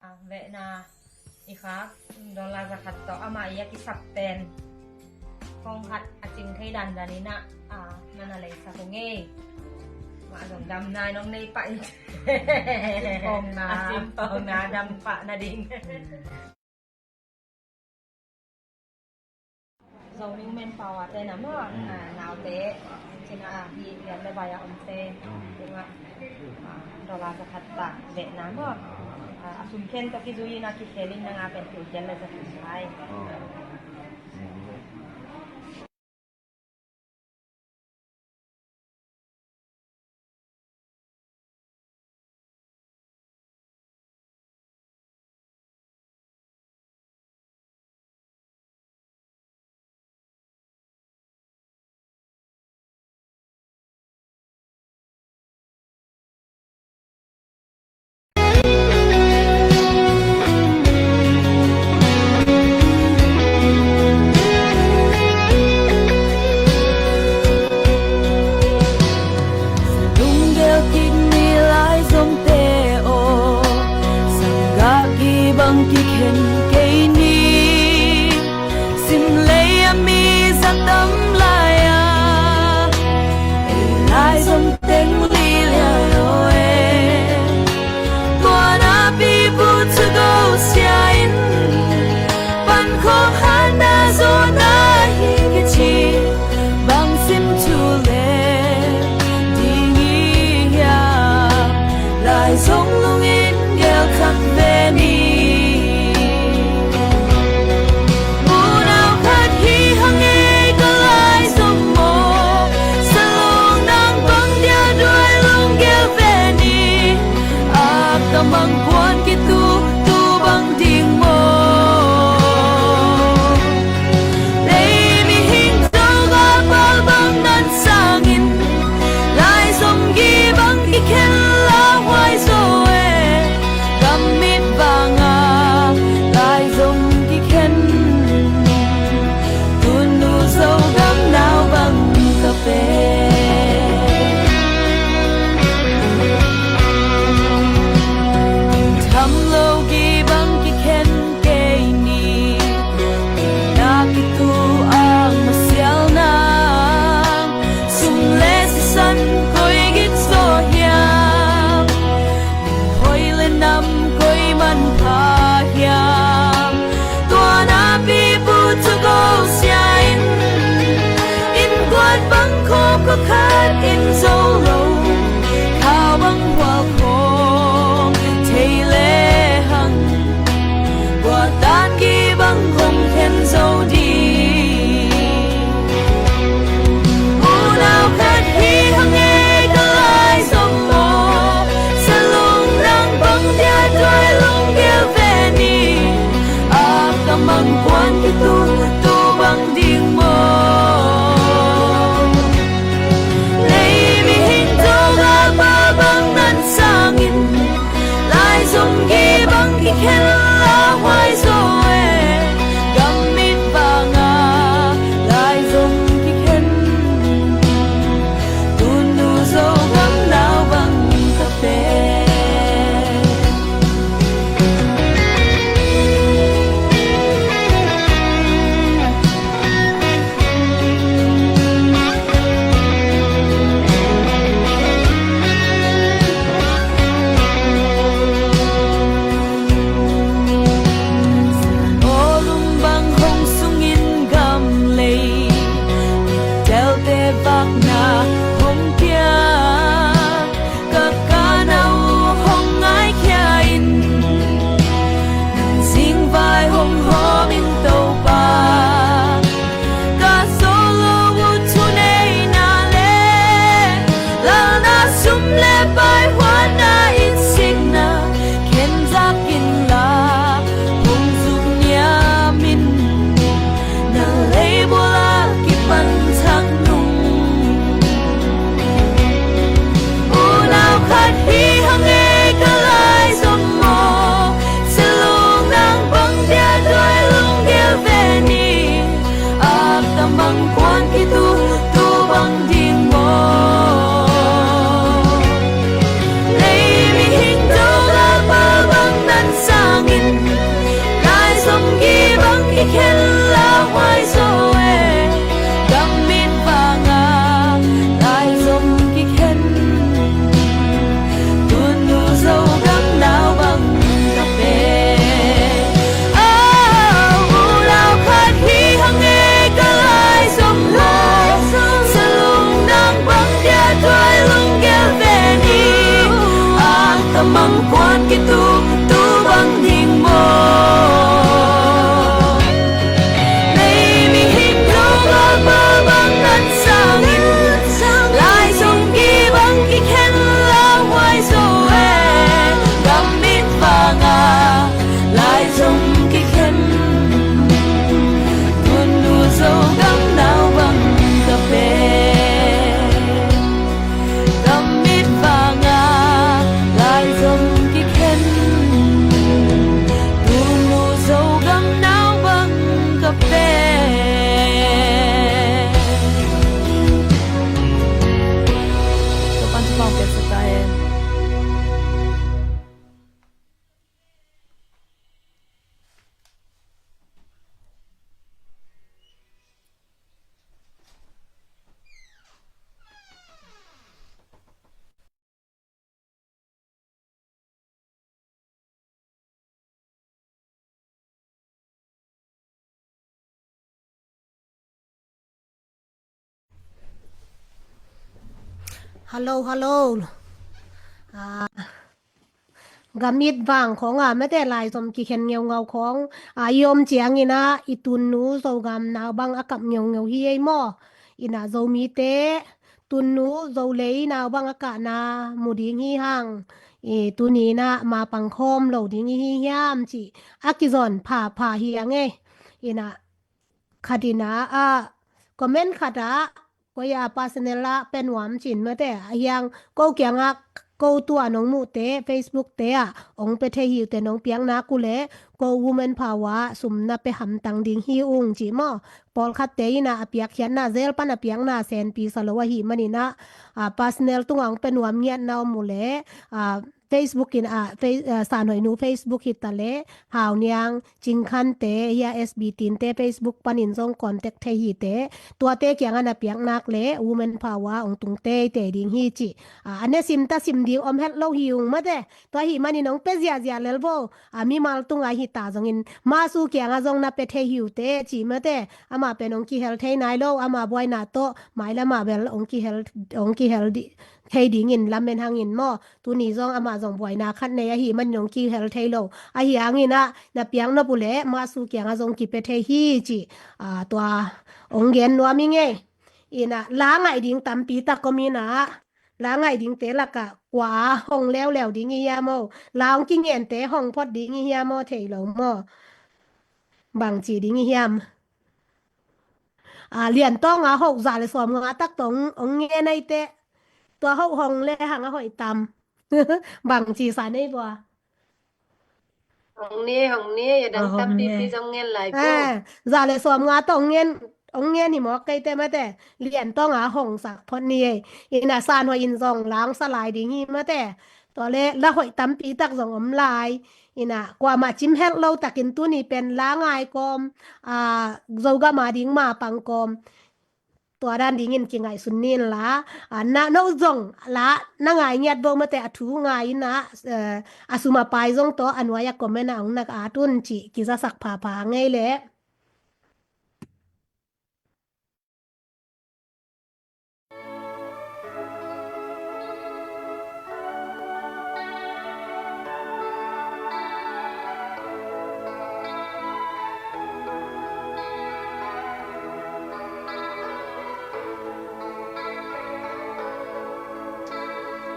Ah, vehna i khak dollar za khat tawh amah i a kisap pen kong khat a cing thei dandan in ah, ah, na na leisak ung ei. Mah zong dam nai nong nei pah in. A cimpawngna. A cimpawngna dam pah na ding. Zomi Women Power te na maw, mm, ah, naute, cina, ah, hi lian le bai a omte, mm, tunga, ah, dollar za khat ta vehna maw. Ah, a sum khen tawh kizui in a kikhel in na nga pen kiu kial le za khat lai. Oh. Mm. Hello, hello. Ah, gam it vang khong a mate, lai zom kikhen ngeungau khong a i om ciangin ah i tunnu Zogam nau bang a kap ngeungeu hi ei maw? Inah Zomite tunnu Zolei nau bang a kahna mu ding hi hang. I tuni inah ma pang khawm lo ding i hi hiam cih a kizon phapha hi ang ei. Inah khat inah a comment khat ah koi a personal ah pe nuam cin mate, a hiang ko kiangah ko tua nong muhte Facebook te ah ong pe thei hi uh te nong piakna ku le ko Women Power sum na pe hamtang ding hi ung ci maw? Pawlkhatte inah a piakkhiatna zel pan a piakna senpi sa lo ahih maninah a personal tungah ong pe nuam ngiatna om uh le a Facebook in ah Face- ah, Sanhoih nu Facebook hi ta le Hau Niang Cingkhante hi a, S B Tinte Facebook panin zong contact thei hi te, tuate kiangah na piak nak le Women Power ong tung teitei ding hi ci. Ah, a ne sim ta sim ding om het lo hi ung mate. Tua hi manin ong pe ziahziah lel vo. Ah, mimal tungah hi ta zongin Masu kiangah zong na pe thei hi uh te ci mate. Amah pen ong kihel thei nai lo, amah buaina tawh mailam ah bel ong kihel ong kihel di thei dingin lamen hangin maw? Tuni zong amah zong buaina khat nei ahih manin ong kihel thei lo. Ahi hangin ah na piak nop uh le Masu kiangah zong kipe thei hi ci. Ah, tua ong gen nuam i ngei. Inah la ngaih ding tampi tak om inah la ngaih dingte lakah kua hong leuleu ding i hiam aw? La ong kingente hong phot ding i hiam aw? Thei lo maw? Bang ci ding i hiam? Ah, Lian Tawng a hoh za le sawm nga tak tawh ong ngen ai teh. Tua hoh hong le hang a hoih tam. Bang ci sa nei bua. Hong ni, hong ni, ya dang tampi pi zong ngen lai pu. Ah, za le sawm nga tawh ong ngen, ong ngen hi mawk kei te mate. Lian Tawng a hong sak phot ni ei. Inah Sanhoih in zong la ong sa lai ding hi mate. Tua le la hoih tampi tak zong om lai. Inah kuamah cim het lo takin tuni pen la ngai kawm, ah, Zogam a ding ma pang kawm. Tua dan dingin kingaihsun ni inla, ah, na no zong la na ngai ngiat vo mate, a thu ngai inah, eh, a sum a pai zong tawh a nuai a comment ah ong na at un ci kizasak phapha ngei leh.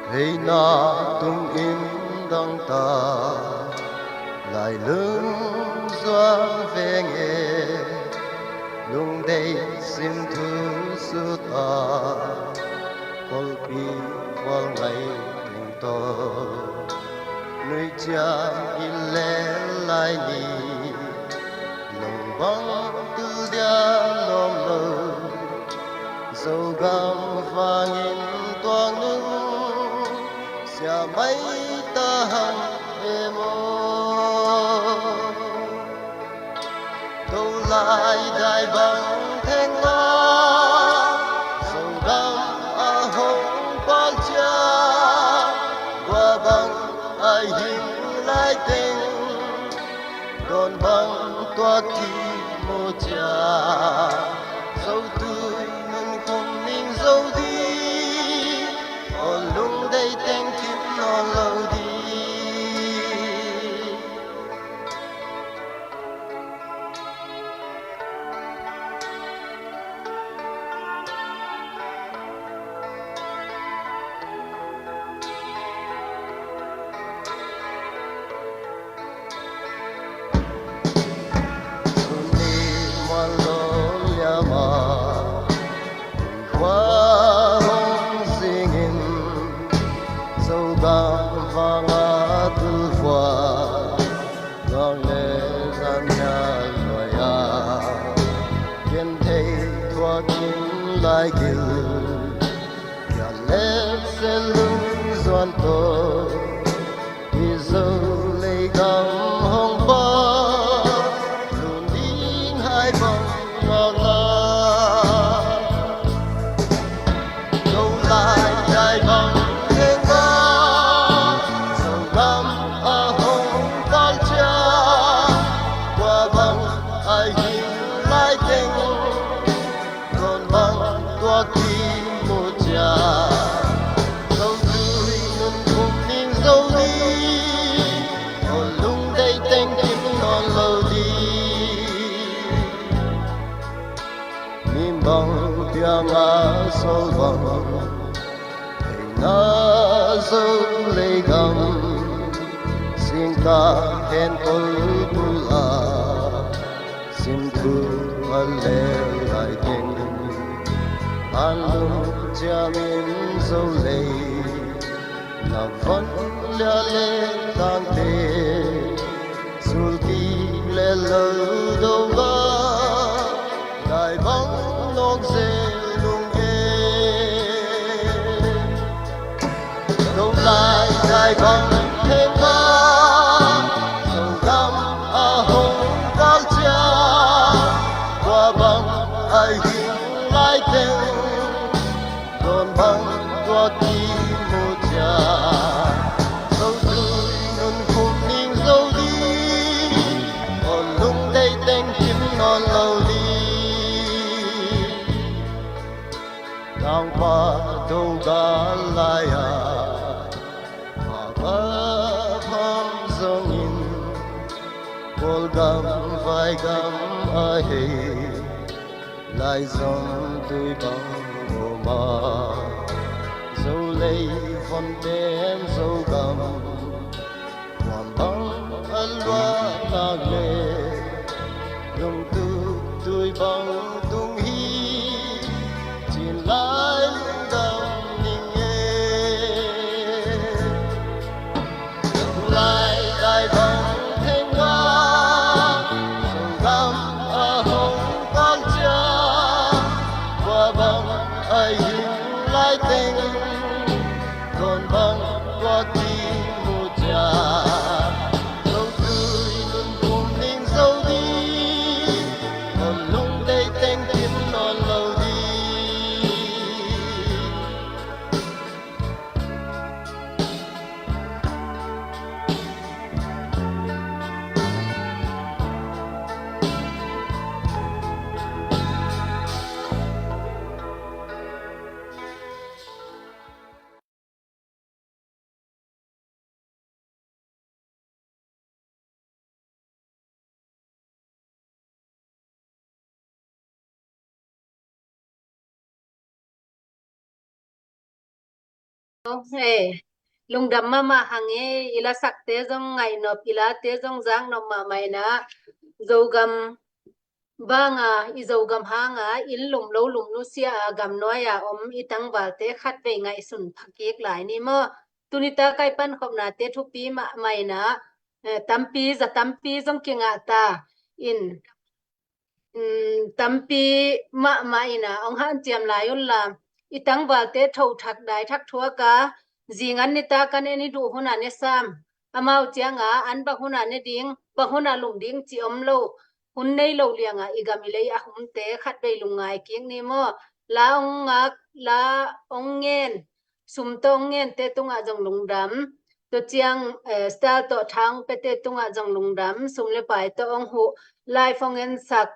Hei na tung in dang ta lai lung zuang veng e, lungdei sim thu sut a kolpi vual ngai ning to. Nui ciang i lel lai ni, lung bang tul dia lom lo. Zogam vangin tuang nung sia mai ta hang e maw? Tolai dai bang theng la, Zogam a hong pal cia, gua bang a hing lai teng, dawn bang tuak ki mu cia, Zotui nun kum ning zo di, ol lungdei teng kim nawn lo di. Zogam vanga tulvua luang le zan nia luai a, ken thei thuak in lai gil, kian le se lung zuan to. I Zo lei gam hong pa, lun ding hai bang ngak la. Zo lai dai bang teng a, Zogam a hong pal cia, kua bang a hing lai teng, dawn bang tuak ki mu cia. Bang piang a sol bang, hei na zo lei gam, singkah hen ol bul a, simtu a lel lai teng, an lung ciamin zo lei, na von lia le tangte, sulki le lo do ga, dai bang nok zel lung e. Dong lai dai bang theng bang, Zogam a hong kal ciang, tua bang a hing lai teng, dawn bang tua kimu ciang, Zotui nunkhum ning zo ding, aw lungdei teng kim nawn lo ding. Tangpa do gal lai-a, papa pham zongin, Kawlgam vaigam a hei, lai zong tui bang om a, Zolei von pen Zogam, kuam bang a luat nak le, lungtuk tui bang tung hi, cin lai lungdam ning e. Lai lai bang theng bang, Zogam a hong kal ciang, tua bang a hing lai teng, dawn bang tua kimu ciang, Zotui nunkhum ning zo ding, aw lungdei teng kim nawn lo ding. Hei, lungdam mahmah hang e, i lasakte zong ngaih nop, i late zong zak nop mahmah in ah, Zogam banga, i Zogam hanga inn lum lo lum nusia a, gamnuai-a om i tangvalte khatvei ngaihsun phakik lai ni maw? Tuni taka i pankhopnate thupi mahmah in ah, eh, tampi za tampi zong kingah ta in, mm, tampi mahmah in ah hong hanciam lai unla, i tangvalte thothak daithak thuaka, zingan nitak an en i duh huna ne sam, amau cianga an bang huna ne ding, bang huna lum ding ci om lo, hun nei lo lianga i gam i lei a humte khatvei lungngai kik ni maw? La hong ngak, la hong ngen, sum tawh hong ngente tungah zong lungdam. Tua ciang, eh, star tawh thang pete tungah zong lungdam. Sum le pai tawh hong huh, live hong ensak,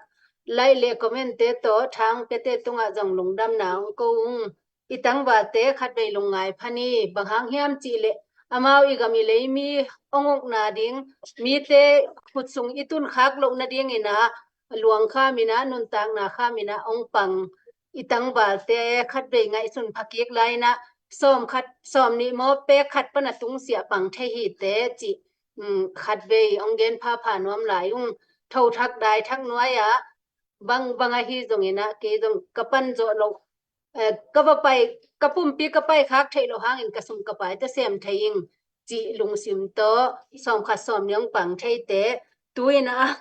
like le comment-te tawh thang pete tungah zong lungdamna hong ko ung. I tangvalte khatvei lungngai pha ni, bang hang hiam cihleh amau i gam i lei mi hong ukna ding, mite khutsung i tunkhak lohna dingin ah, luang khamin ah, nuntakna khamin ah hong pang i tangvalte khatvei ngaihsun phakik lai in ah, sawm khat, sawm nih maw, pek khat pana tungsiah pang thei hite cih, um, khatvei hong gen phapha nuam lai ung. Thothak daithak nuai-ah, bang, bang ahi zongin ah, kei zong ka pan zawh loh, eh, ka va pai, ka pumpi ka pai khak theih loh hangin ka sum ka pai ta sem thei ing cih lungsim tawh, sawm khat sawm nih hong pang theite, tu in ah,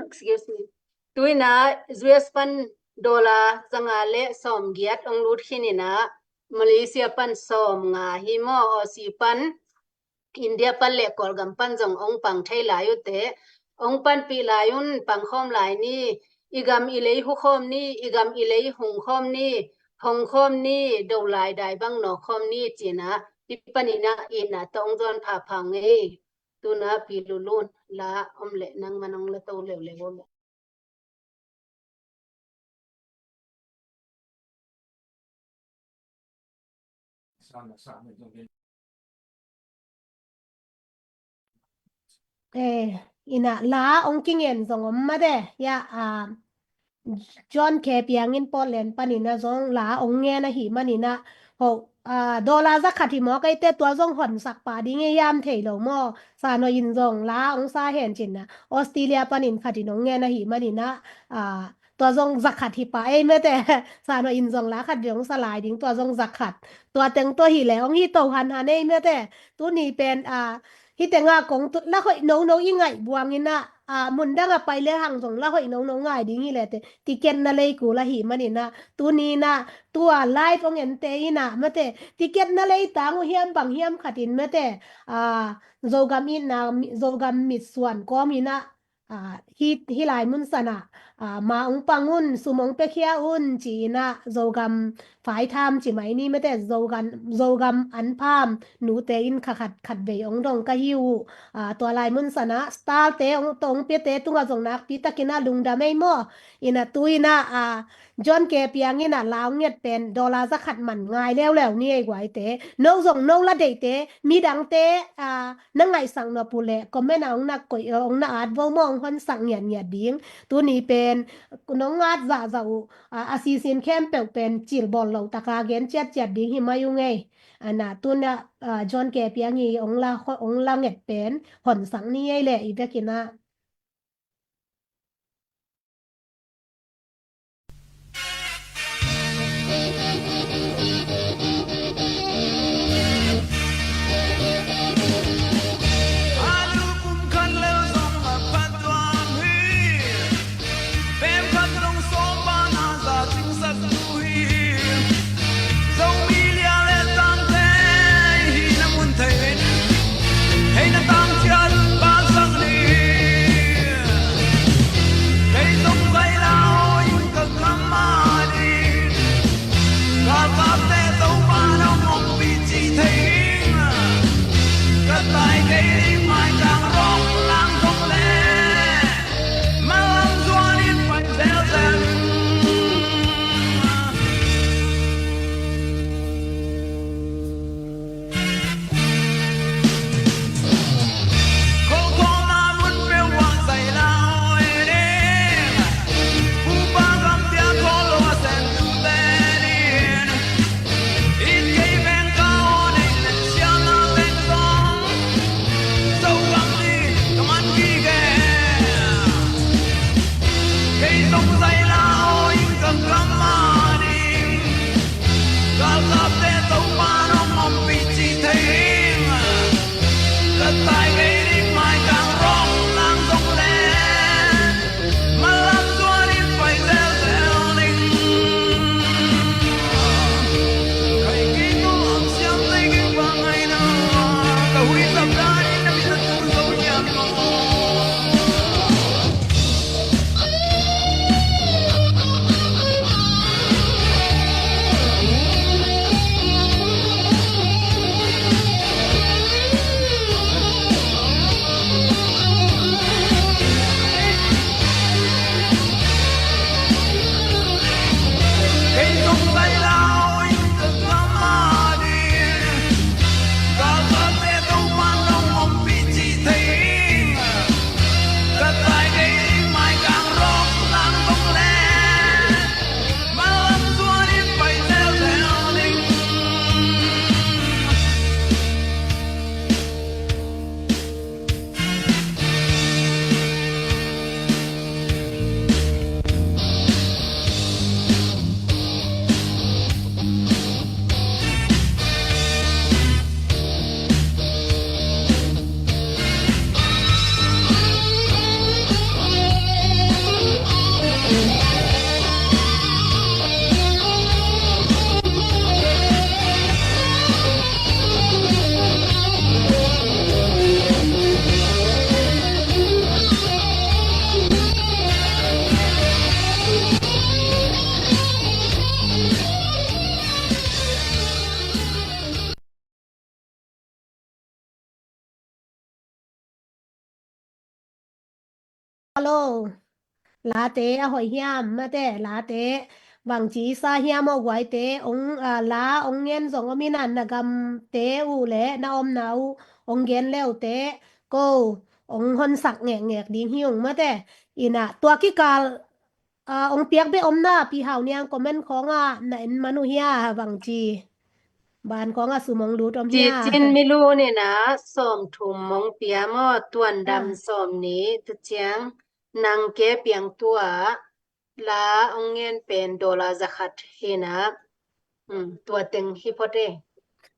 excuse me. Tu in ah U S pan dollar zanga le sawm giat hong lut khin in ah, Malaysia pan sawm nga hi maw, Aussie pan, India pan le Kawlgam pan zong hong pang thei lai uhte, hong panpih lai un, pang khawm lai ni, i gam i lei hu khawm ni, i gam i lei hung khawm ni, hong khawm ni, do lai dai bang nawk khawm ni, ci-in ah, i panin ah itna tawh hong zawn phapha ung ei. Tu in ah Pi Lulun, la om leh nangman hong la to leuleu om leh. Eh, in ah la hong kingen zong om mah de, ya, ah, John K Piang in Portland panin ah zong la ong ngen ahih manin ah, ho, ah, dollar za khat hi maw, kei te tua zong honsak pah ding hi hiam thei lo maw. Sano in zong la ong sa hen cin ah, Australia panin khat in ong ngen ahih manin ah, ah, tua zong za khat hi pah ei mate. Sano in zong la khat ding ong sa lai ding, tua zong za khat. Tua teng tua hi le ong hi to hanhan ei mate. Tuni pen, ah, hih teng ah kong tu la hoih nono i ngaih buang in ah, ah, mun dang ah pai le hang zong la hoih nono ngai ding hi le te, ticket na lei kul ahih manin ah, tuni in ah, tua live ong en te in ah mate, ticket na lei tang uh hiam bang hiam khat in mate, ah, Zogam itna, Zogam mitsuan kawm in ah, ah, hih, hih lai mun san ah, ah, ma ong pang un, sum ong piakhia un ci in ah, Zogam Faitham ci mai ni mate, Zogam, Zogam Anpham nute in kha khat, khat vei ong dong ka hi uh. Ah, tua lai mun san ah star te ong, tawh ong piate tungah zong nakpi takin ah lungdam ei maw. In ah tu in ah, ah, John K Piang in ah la ong nget pen dollar za khat man ngai leuleu ni ei guai te. No zong no la deih te, midang te, ah, na ngaihsak nop uh le comment ah ong na koih, ong na at vo maw, ong honsak ngiatngiat ding. Tuni pen nong at zahzah uh, ah, a sisin khempeuh pen cil bawl lo taka gen ciatciat ding hi mai uh ngei. Ana tun ah, ah, John K Piang hi ong la, ong la nget pen honsak ni ei le i vek in ah. Zomi lia le tangte hih na mun thei in, hei na tang ciat pasang ni. Kei zong zai lau in ka kam a ding, galkapte Topa nong ompih ci thei in, ka tai kei ding maitang rawk lang zong le. Malam zuan in pai zelzel. Kolkoma mun peuh ah zai lau e ding. Pupa gam pia khollo a sen tu te ding. In kei veng ka aw nei le siam a veng zong, Zogam ni ka man kik e. Kei zong zai lau in ka kam a ding, galkapte Topa nong ompih ci thei in, ka tai kei ding maitang rawk lang zong le. Malam zuan in pai zelzel ning. Kai kei tawh lam siam tei kei bang ai na. Ka hui zam dan in na min na tu zo hiam maw? Hello. Late a hoih hiam, mate, late bangci sa hiam aw guaite, ong, ah, la ong ngen zong om in a, na gamte uh le na omna uh ong gen leute, ko ong honsak ngekngek ding hi ung mate. In a tua kikal Ah, ong piak beh om na, Pi Hau Niang comment khawngah na en man uh hia, bang ci. Ban khawngah sum ong lut om hia. Cicin Milu nina sawm thum ong pia maw, Tuan Dam sawm ni, tu ciang nang ke piang tua la ong ngen pen dollar zakhat hina. Hmm, tua teng hi phot e.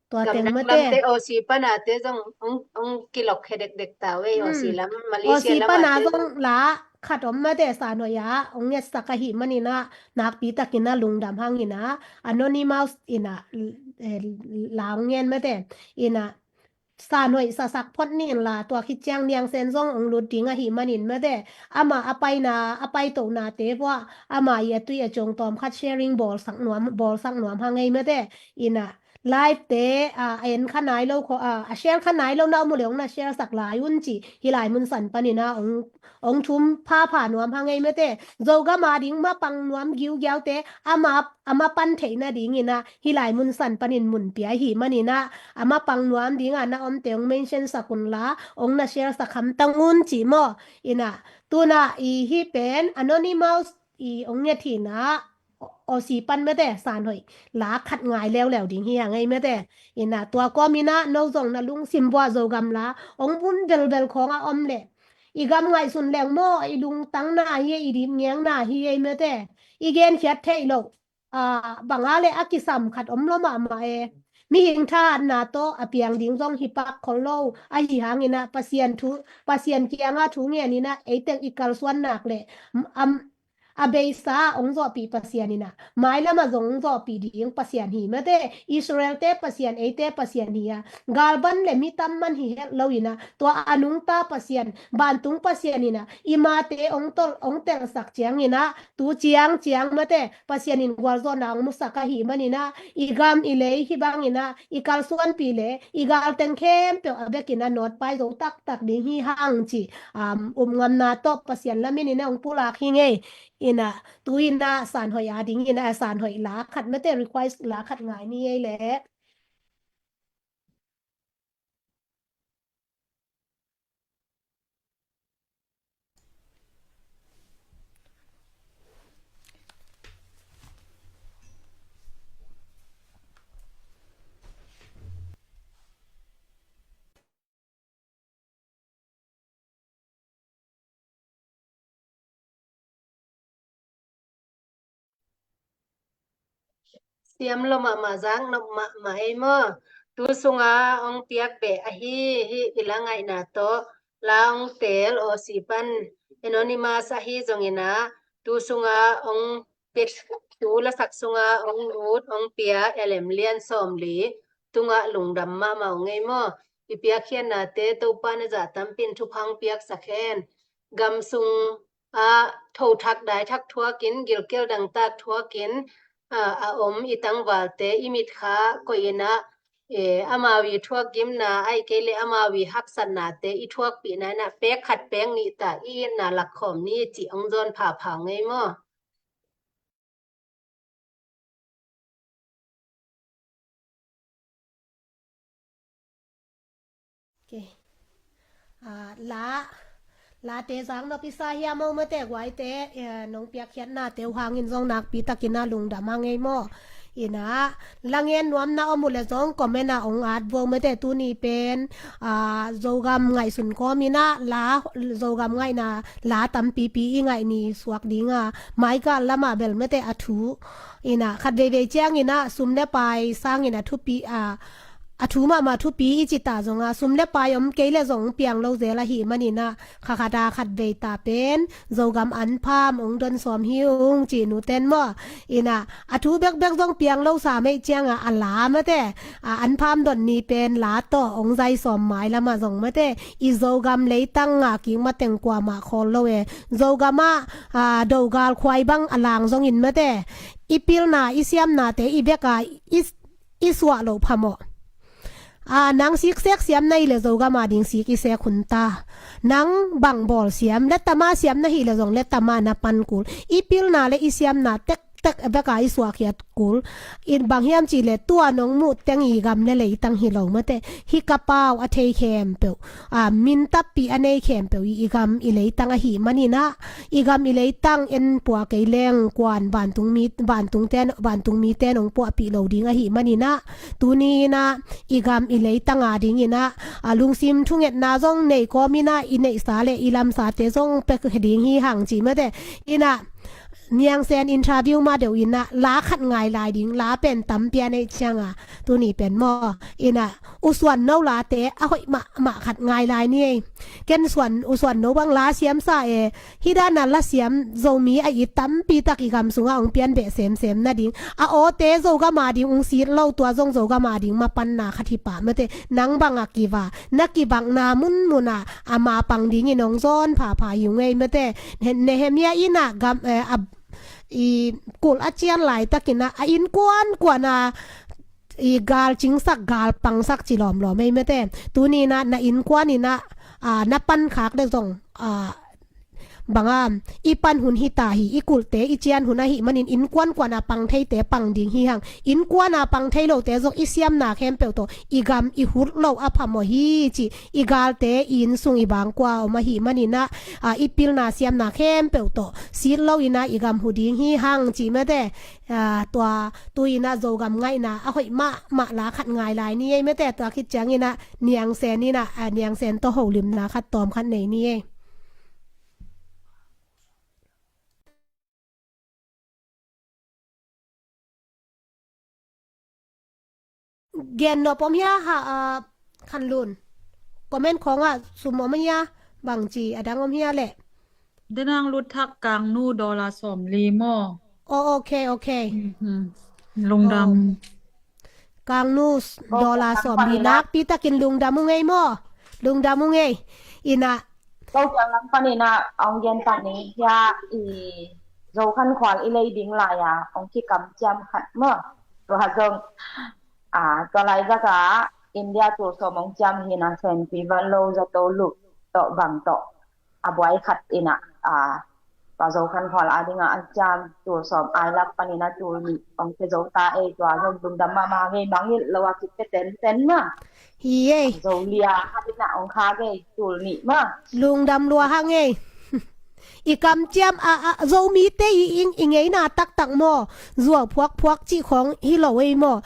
Tua teng mate. Gamdang lamte Aussie pana te zong ong, ong kilok he dekdek ta ve, Aussie lam, Malaysia lam pana zong la khat om mate, Sanhoih a ong ngetsak ahih manina, nakpi takina lungdam hangina, anonymous ina, eh, la ong ngen mate, ina Sanhoih sasak phot ni inla, tua khit ciang Niang Sen zong ong lut ding ahih manin mate, ama a paina, a paitohnate vua, ama i a tui a ciong tawm khat sharing bawlsak nuam, bawlsak nuam hang ei mate, ina live te, a, a en kha nai lo kho, a, a share kha nai lo na om uh le ong na share sak lai un ci, hih lai mun san panina ong, ong thum phapha nuam hang ei mate, Zogam a ding mapang nuam giugiau te, ama a mapan theihna dingina hih lai mun san panin mun pia ahih manina, a mapang nuam dinga na omte ong mention sak unla, ong na share sak hamtang un ci maw. Ina, tuna i hih pen anonymous i ong nget hina, Aussie pan mate, Sanhoih la khat ngai leuleu ding hi a ngei mate. Ina, tua kawmina no zong na lungsim vua Zogam la ong bun belbel khawng a om le, i gam ngaihsun leng maw, i lungtang na hi, i dip ngiang na hi ei mate. I genkhiat theih loh, a, banga le a kisam khat om lo mahmah e. Mihing thahatna tawh a piang ding zong hi pak khol lo, ahi hangina Pasian thu, Pasian kianga thu ngenina, ei teng i kalsuan nak le, am, a beisa ong zawhpih Pasian ina, mailama zong ong zawhpih ding Pasian hi mate. Israel te Pasian, eite Pasian hi a, galban le mi tam man hi het lo ina, tua a nungta Pasian, vantung Pasian ina, i mate ong tol, ong telsak ciangina, tu ciang ciang mate, Pasian in gualzawhna ong musak ahih manina, i gam i lei hih bangina, i kalsuanpih le, i galteng khempeuh a bekina nawtpai zo taktak ding hi hang ci, um, upngamna tawh Pasian lamin ina ong pulak hi ngei. Ina, tu ina Sanhoih a dingina, Sanhoih la khat mate, request la khat ngai ni ei le. Siam lo mahmah, zak nop mahmah ei maw. Tu sunga ong piak beh ahi hi, i la ngaihna tawh la ong tel Aussie pan, anonymous ahi zongina, tu sunga ong pet, tu lasak sunga ong lut, ong pia, L M Lian Sawm Li tungah lungdam mahmah ung ei maw. I piakkhiatnate Topa na zah tampin thupha ong piaksak hen. Gam sung a thothak daithak thuakin, gilkial dangtak thuakin, a, a om i tangvalte, i mitkha koihina, e, amau i thuakgimna, ahih kei le amau i haksatnate i thuakpihna ina, pek khat pek nih ta i itna lakkhawm ni ci ong zawn phapha ung ei maw. Okay. Ah, la, late zak nop i sa hiam, aw mate, guaite, eh, nong piakkhiatnate uh hangin zong nakpi takina lungdam hang ei maw. Ina, la ngen nuamna om uh le zong comment ah ong at vo mate, tuni pen, ah, Zogam ngaihsun kawmina, la, Zogam ngaihna la tampipi i ngaih ni suak dinga, maikal lama bel mate a thu. Ina, khat veivei ciangina sum le pai sangina thupi, a, a thu mahmah thupi i cita zonga, sum le pai om kei le zong piang lo zel ahih manina, kha khata khat vei ta pen Zogam anpham ong don sawm hi ung ci, nuten maw. Ina, a thu bekbek zong piang lo sa mei cianga, a la mate, a, anpham don ni pen la tawh ong zai sawm, mailama zong mate, i Zogam leitanga kik mateng kuamah khawl lo e. Zogama, a, dogal khuai bang a lang zongin mate, i pilna, i siamnate i beka i, i suah loh phamawh. A, nang siksek siam na hi le Zogama ding sik i sek hun ta. Nang bang bawl siam, le tama siam na hi le zong le tama na pan kul. I pilna le i siamna tek tek beka i suahkhiat kul. In bang hiam cih leh tua nong muh teng i gam le leitang hi lo mate. Hih ka pau a thei khempeuh, a, min tampi a nei khempeuh i, i gam i leitang ahih manin ah, i gam i leitang en pua kei leng kuan vantung mi, vantung ten, vantung mite nong puahpih lo ding ahih manin ah, tuni in ah i gam i leitang a dingin ah, a, lungsim thungetna zong nei kawmin ah i neihsa le i lamsate zong pia ding hi hang ci mate. In ah Niang Sen interview ma deuh in ah la khat ngai lai ding, la pen tampi a neih ciang a, tuni pen maw. In ah U Suan No late a hoih mahmah khat ngai lai ni ei. Ken Suan, U Suan No bang la siamsa e, hih dan a la siam Zomi a it tampi tak i gam sungah hong pian beh semsem nading. A awte Zogam a ding hong sit lo, tua zong Zogam a ding mapanna khat hi pah mate. Nang bang a kiva, na kibakna munmun ah ama pang dingin hong zawn phapha hi ung ei mate. Ne-, Nehemiah in ah gam, eh, a, i kulh a cian laitakin ah a innkuan kuan a i gal cingsak, gal pangsak ci lawmlawm ei mate. Tuni in ah na innkuan in ah, a, na pankhak le zong, a, bang a, i pan hun hi ta hi, i kulhte i cian hun ahih manin innkuan kuan a pang theite pang ding hi hang. Innkuan a pang thei lote zong i siamna khempeuh tawh i gam i huh loh a phamawh hi ci. I galte i inn sung i bangkua om ahih manin ah, a, i pilna siamna khempeuh tawh sit lo in ah i gam huh ding hi hang ci mate. A, tua tu in ah Zogam ngaihna a hoih mahmah la khat ngai lai ni ei mate. Tua khit ciangin ah Niang Sen in ah, a, Niang Sen tawh holimna khat tawm khat nei ni ei. Gen nop om hia ha, a, Khan Lun? Comment khawngah sum om hia, bangci a dang om hia leh? Denang lut thak kangnu dollar sawmli maw? Oh, okay, okay. Mhm. Lungdam. Oh. Kangnu s-, dollar sawmli, nakpi takin lungdam ung ei maw? Lungdam ung ei. In ah Zo kiang lam panin ah hong gen tak ni hia, i Zo Khan Khual i lei ding lai-a hong kikamciam khat maw. Tua zong, a, tua laizak ah India tul sawm hong ciam hi na, senpi van lo zato luh tawh bang tawh a buai khat in ah, a, tua Zo Khan Khual a dingah a ciam tul sawm ai lak panin ah tul nih hong pia zo ta ei. Tua zong lungdam mahmah hang ei, mangngilh lo a kipia tenten na. Hi ei. Zo li-a khat in ah hong khak ei, tul nih mah. Lungdam lua hang ei. I kamciam a, a, Zomite i, i, i ngeina taktak maw, zuau phuakphuak cih khawng hi lo ei maw.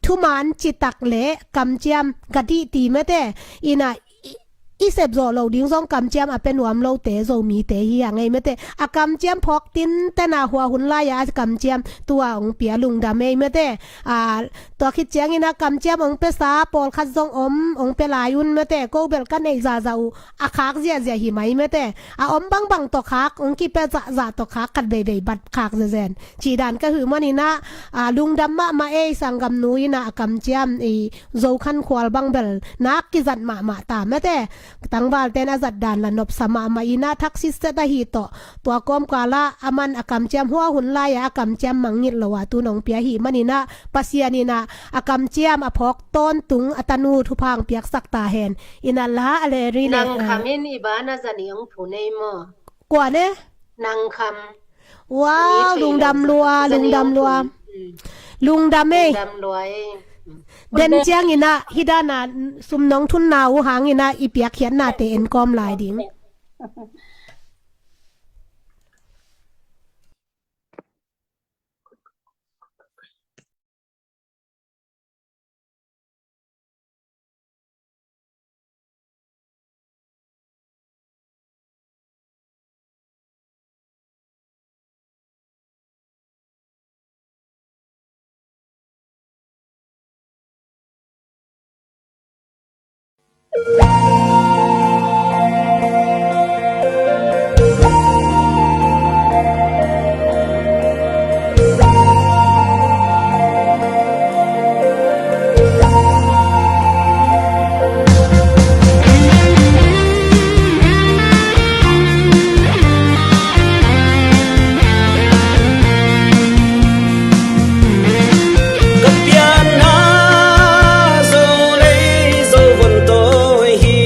Thuman citak le kamciam ka dih ti mate. In ah i, i sep zawh loh ding zong kamciam a pia nuam lote Zomite hi hang ei mate. A kamciam phawk tinten a, hua hun lai-a a kamciam tua hong pia lungdam ei mate. A, tua khit ciangin ah kamciam hong piasa pawlkhat zong om, hong pia lai un mate. Ko bel ka neih zahzah uh, a khak ziahziah hi mai mate. A om bangbang tawh khak, hong kipia zahzah tawh khak, khat veivei bat khak zenzen. Cih dan ka hi uh manin ah, a, lungdam mahmah ei. Sanggamnu in ah a kamciam i Zo Khan Khual bang bel nak kizat mahmah ta mate. Tangvalte'n a zat dan la nopsa mahmah in ah thak sitset ahi tawh. Tua kawmkal ah aman a kamciam, hua hun lai-a a kamciam mangngilh lo a tu-in hong pia ahih manin ah, Pasian in ah a kamciam a phawk tawntung a tanu thupha hong piaksak ta hen. In ah la a le ri le, nang, ah, kham in i ban a zan i hong phu nei maw? Kua ne? Nang kham. Wow, lungdam lua, lungdam lua. Lungdam ei. Lungdam lua ei. Den ciangin ah hih dan a sum nong thunna uh hangin ah i piakkhiatnate en kawm lai ding. Ka pianna Zolei Zovon tawi hi.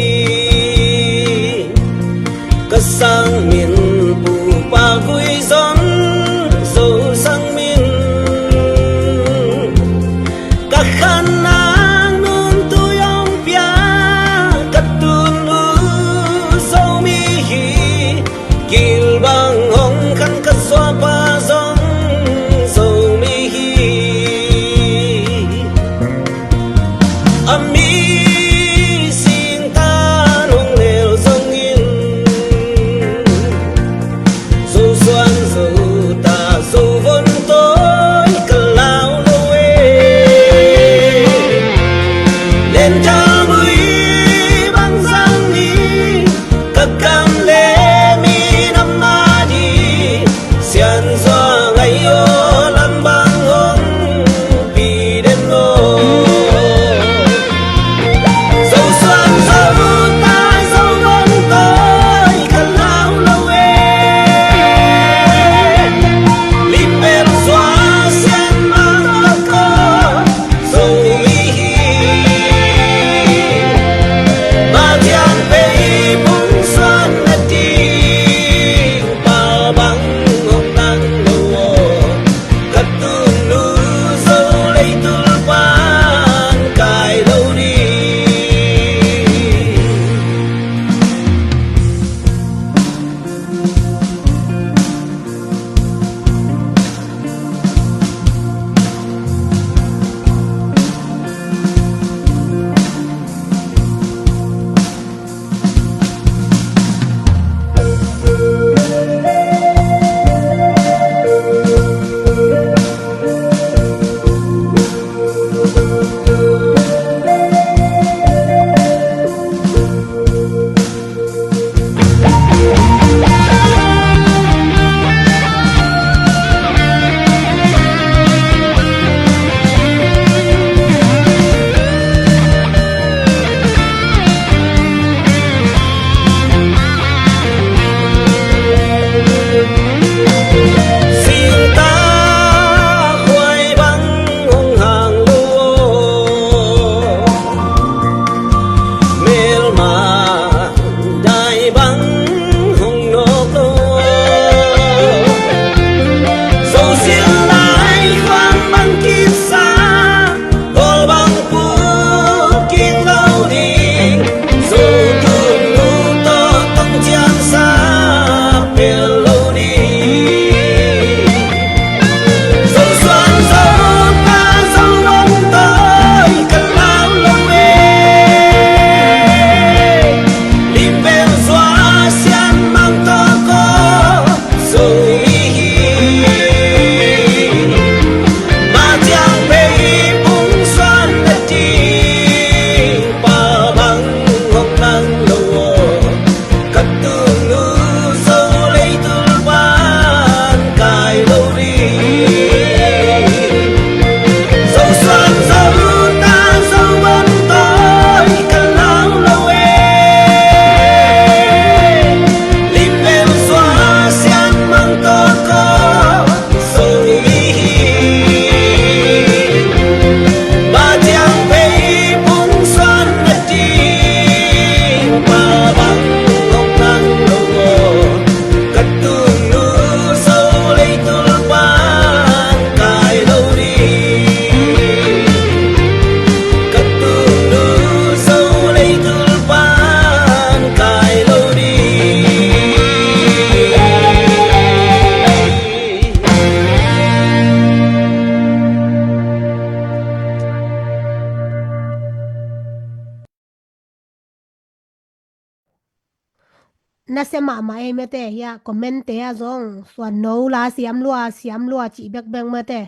Nasia mahmah ei mate, hiah comment te ah zong suan no la siam lua, siam lua cih bekbek mate.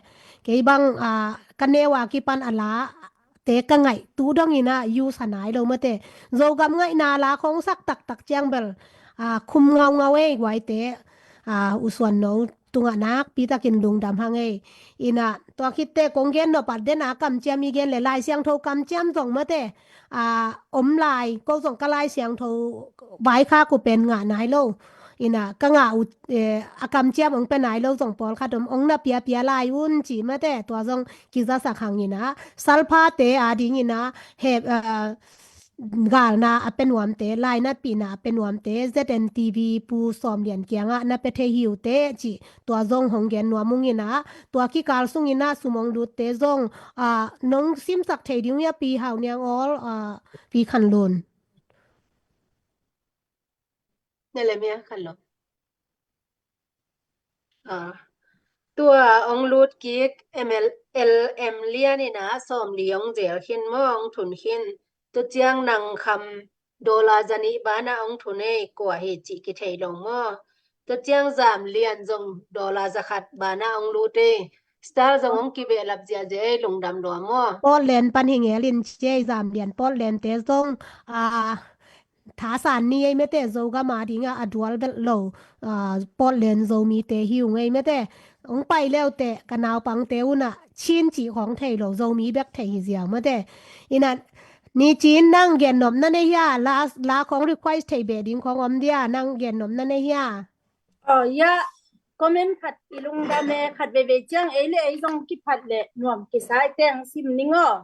Kei bang, ah, ka neu a kipan a la te ka ngaih tu dongin ah use a nai lo mate. Zogam ngaihna la khong sak taktak ciang bel, ah, khum ngaungau ei guai te, ah, u suan no tungah nakpi takin lungdam hang ei. Inah tua khitte kong gen nop a den a kamciam i gen le Lai Siangtho kamciam zong mate, a, om lai, ko zong ka Lai Siangtho vaikhak uh pen ngah nai lo. Inah ka ngah uh, eh, a kamciam ong pe nai lo zong pawlkhat om, ong na piapia lai un ci mate, tua zong kizasak hang inah salphate ading inah he, eh, galna a pe nuamte, lainatpihna a pe nuamte, Z N T V Pu Sawm Lian kiangah na pe thei hi uh teh ci, tua zong hong gen nuam ung inah, tua kikal sung inah sum ong lutte zong, ah, nong simsak thei ding uh hia Pi Hau Niang Awl, ah, Pi Khan Lun. Ne le mia Khan Lun. Ah, tua ong lut kik M L, L M Lian inah sawmli ong zel khin maw, ong thun khin. Tua ciang nang kham dollar zanih banah ong thun ei, kua hi cih kithei lo maw. Tua ciang Zam Lian zong dollar zakhat banah ong lut ei. Star zong ong kibehlap ziahziah ei, lungdam lua maw. Portland pan hi ngel in ci ei, Zam Lian Portland te zong, ah, thasan ni ei mate, Zogam adingah a dual velh lo, ah, Portland Zomite hi ung ei mate. hong pai leuteh ka naupangte unah Chin cih khawng thei lo, Zomi bek thei hi ziau mate. Inah Ni Chin, nang gennopna nei hia? La, la khawng request thei beh ding khawng om dia, nang gennopna nei hia? Aw, ya, comment khat i lungdam e, khat veivei ciang ei le ei zong kiphat le nuam kisai teng sim ning aw.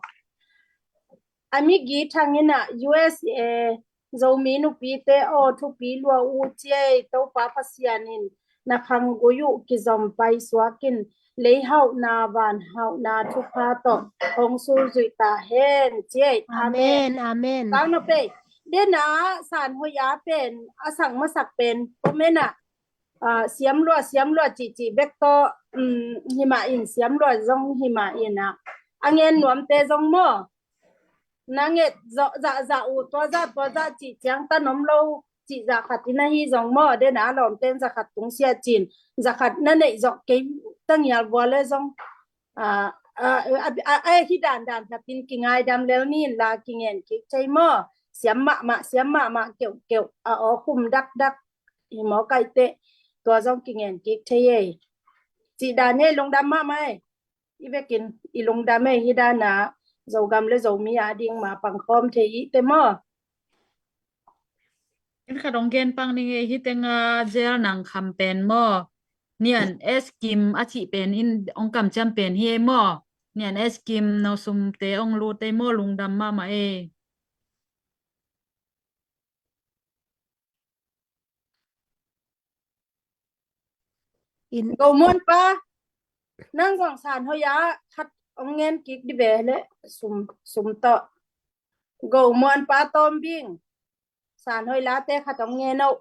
A mi Gi Thang inah U S A Zomi nupite aw, thupi lua uh ci ei, Topa Pasian in na khanggui uh kizom paisuak in, lei hauhna van hauhna thupha tawh hong sulzuih ta hen ci ei. Amen, amen. Sang na pei. Dena San Hoih a pen, a sak masak pen comment ah, ah, siam lua, siam lua cihcih bek tawh, um, himah in, siam lua zong himah in ah, a ngen nuamte zong maw, na nget zawh, zah, zah uh, tua zah, tua zah cih ciang tan om lo, cih zah khat in ahi zong maw, dena lawmten zah khat tung sia cin, zah khat na neih zawh kei tangial vua le zong, ah, ah, ah, ah, ah, hi dan dan khat in kingaidam lel ni in la, kingen kik thei maw, siam mahmah, siam mahmah keuhkeuh, a aw khum dakdak hi maw kaite, tua zong kingen kik thei ei. Cih dan ei, lungdam mahmah ei. I vekin i lungdam ei, hi dana Zogam le Zomi a ding ma pangkhawm thei i te maw? In khat hong gen pang ning ei, hi tenga zel nang kham pen maw? Nian S Kim a cih pen in hong kamciam pen hi ei maw? Nian S Kim no sumte hong lut ei maw, lungdam mahmah ei. In Go Muan Pa, nang zong San Hoih a khat hong ngen kik di ve le, sum, sum tawh. Go Muan Pa Tawm Bing, San Hoih late khat hong ngen oh.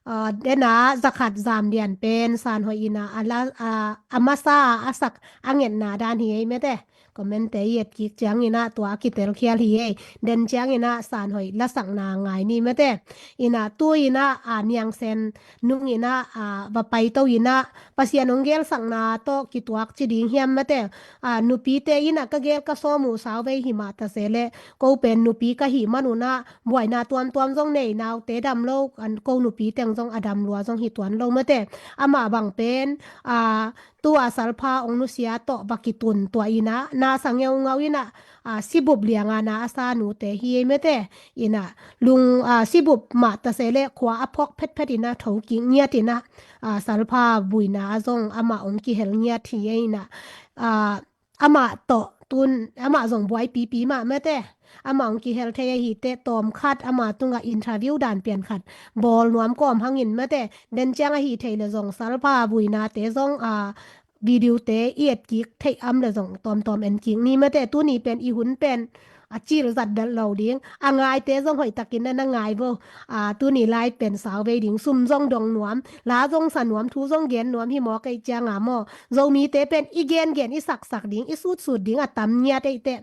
Ah, dena zakhat zam lian pen San Hoih ina a la, ah, a masa a sak a ngetna dan hi ei mete. Comment te i et kik ciang ina tua a kitelkhial hi ei. Den ciang ina San Hoih lasakna ngai ni mete. Ina tu ina, ah, Niang Sen nung ina, ah, va paito ina Pasian hong gelsakna tawh kituak ci ding hiam mete. Ah, nupite ina ka gel ka sawm uh sauvei hi mah ta se le, ko pen nupi ka hih man una buaina tuamtuam zong nei, naute dam lo, an ko nupi teng zong a dam lua zong hi tuan lo mete. Amah bang pen, ah, tua salpha ong nusia tawh va kitun tua ina, na sa ngeungau ina, ah, sibup lianga na a sa nute hi ei mete. Ina lung, ah, sibup mah ta se le khua a phok phetphet ina tho kik ngiat ina, ah, salpha buina a zong amah ong kihel ngiat hi ei ina, ah, amah tawh tun, amah zong buai pipi mah mete. Amah ong kihel thei ahi te, tawm khat amah tunga interview dan pian khat bawl nuam kawm hangin mete. Den ciang ahi thei le zong salpha buina te zong, ah, video te i et kik theih am le zong tawmtawm en kik ni mete. Tuni pen i hun pen a cil zat delh lo ding. A ngaite zong hoih takin na na ngai vo. Ah, tuni lai pen sauvei ding, sum zong dong nuam, la zong sa nuam, thu zong gen nuam hi maw kei cianga maw. Zomite pen i gengen, i saksak ding, i sutsut ding a tam ngiat ei te.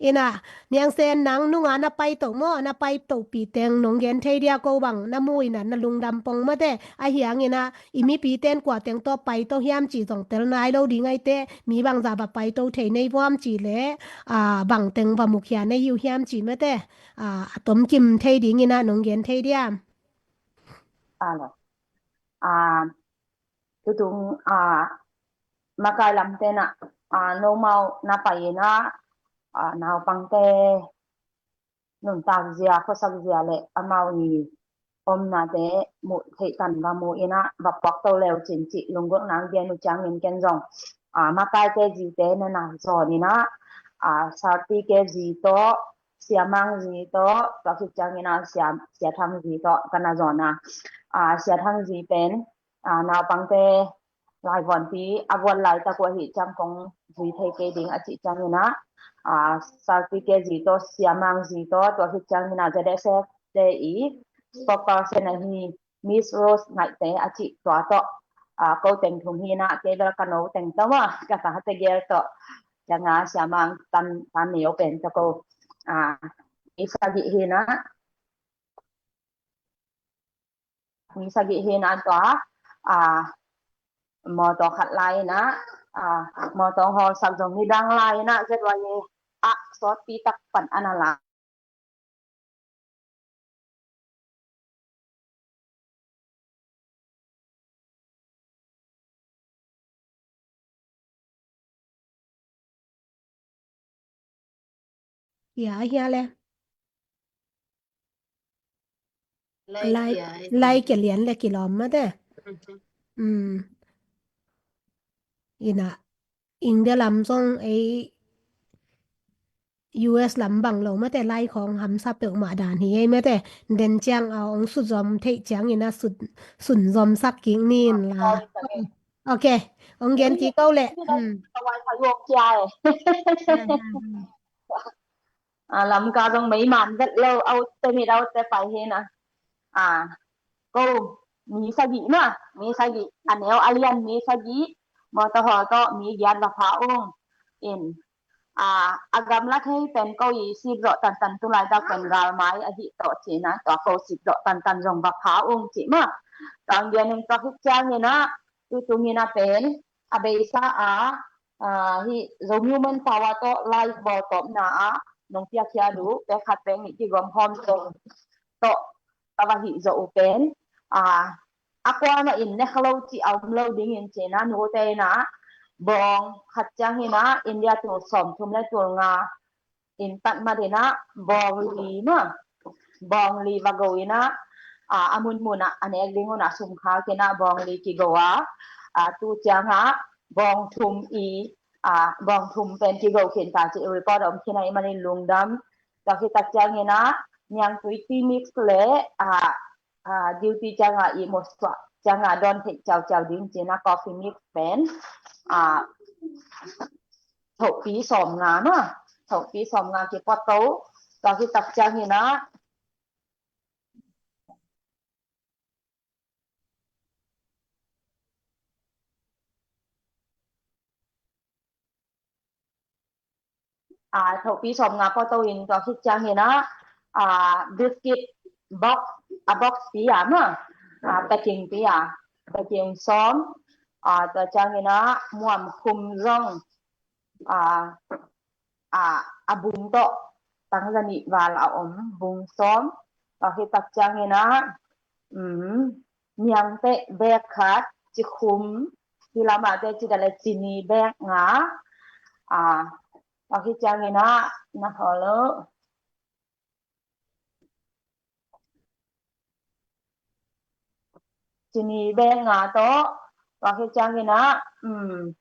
Ina, Niang Sen nang nunga na paito maw, na paito pi teng nong gen thei dia, ko bang na mu ina na lungdam pong mete. Ahi hangina i mipi ten kua teng tawh paito hiam ci zong tel nai lo ding ai te, mi bangza va paito thei nei vuam ci le, ah, bang teng va mukhia nei uh hiam ci mete. Ah, a tomkim thei dingina nong gen thei diam? Ah, lo. Ah, tutung, ah, makai lam tena, ah, nomau na pai ina, ah, naupangte nuntak zia, khuasak zia le amau i omnate muh theih tan va mu ina va puak to leu cin cih lunggulh nang gen uh ciangin ken zong, ah, makaite zite na na zawn ina, ah, sarpite zi tawh, siamang zi tawh, tua khit ciangin ah sia, siathang zi tawh ka na zawn a, ah, siathang zi pen, ah, naupangte laivuanpi a vuan laitak uh ahi ciang kong zui thei kei ding a cih ciangin ah, ah, sarpite zi tawh, siamang zi tawh, tua khit ciangin ah Z S F te i spokesperson ahi Miss Rose Ngaihte a cih tua tawh, ah, ko teng thum hi ina, kei bel ka no teng tawh maw, ka tate gel tawh, cianga siamang tan, tan neo pen tawh ko, ah, mi sagih hi ina, mi sagih hi ina tua, ah, mawtaw khat lai inah, a, mawtaw hawlsak zong nidang lai inah Z Y A ah sawtpi tak pan a na la. Hia, hia le. Lai, lai kia lian le kilawm mate. Ina, India lam zong ei U S lam bang lo mate, lai khawng hamsa peuhmah dan hi ei mate. Den ciang a ong sut zom theih ciang ina sut, sun zom sak kik nin la. Ok, ong gen kik ko le. A, Lamka zong mei man vet lo, aute mit aute pai hi na. A, ko mi sagih na, mi sagih, a neu a lian mi sagih, mawtaw hawl tawh mi giat va pha ung. In, a, a gamla thei pen ko i sip zawh tantan, tulaitak pen galmai ahi tawh ci na, tua ko sip zawh tantan zong va pha ung ci ma. Tua ang gen in tua khit ciang ina, tutung ina pen a beisa a, a, hi Zomi Women Power tawh live bawl tawpna ah nong piakhia uh pek khat pek nih kigawm hawm teng tawh ka va hih zawh uh pen, a, a kuamah in ne kha lo cih a om lo dingin ci na, nute ina bawng khat ciang ina India tul sawmthum le tul nga in tat mat ina bawng li ma, bawng li va go ina, a, a munmun ah a nek ding un a sum khak ina bawng li kigo a, a, tu ciang a bawng thum i, a, bawng thum pen kigo khin ta cih report a om khin a, i manin lungdam. Tua khit tak ciang ina Niangtui tea mix le, a, a, duty ciang a i mawsuah ciang a dawn theih ciauciau ding ci na coffee mix pen, a, thohpi sawmnga na, thohpi sawmnga kipawt to. Tua khit tak ciang ina, a, thohpi sawmnga pawt to in tua khit ciang ina, a, biscuit box, a box pi a ma, a, packing pi a, packing sawm, a, tua ciang ina muam khum zong, a, a, a bung tawh tangza nih val a om bung sawm. Tua khit tak ciang ina, um, niangteh bek khat, cikhum, hi lamah te ci dale cini bek nga, a, tua khit ciang ina na hawl lo. Cini bek nga tawh, tua khit ciang ina, um,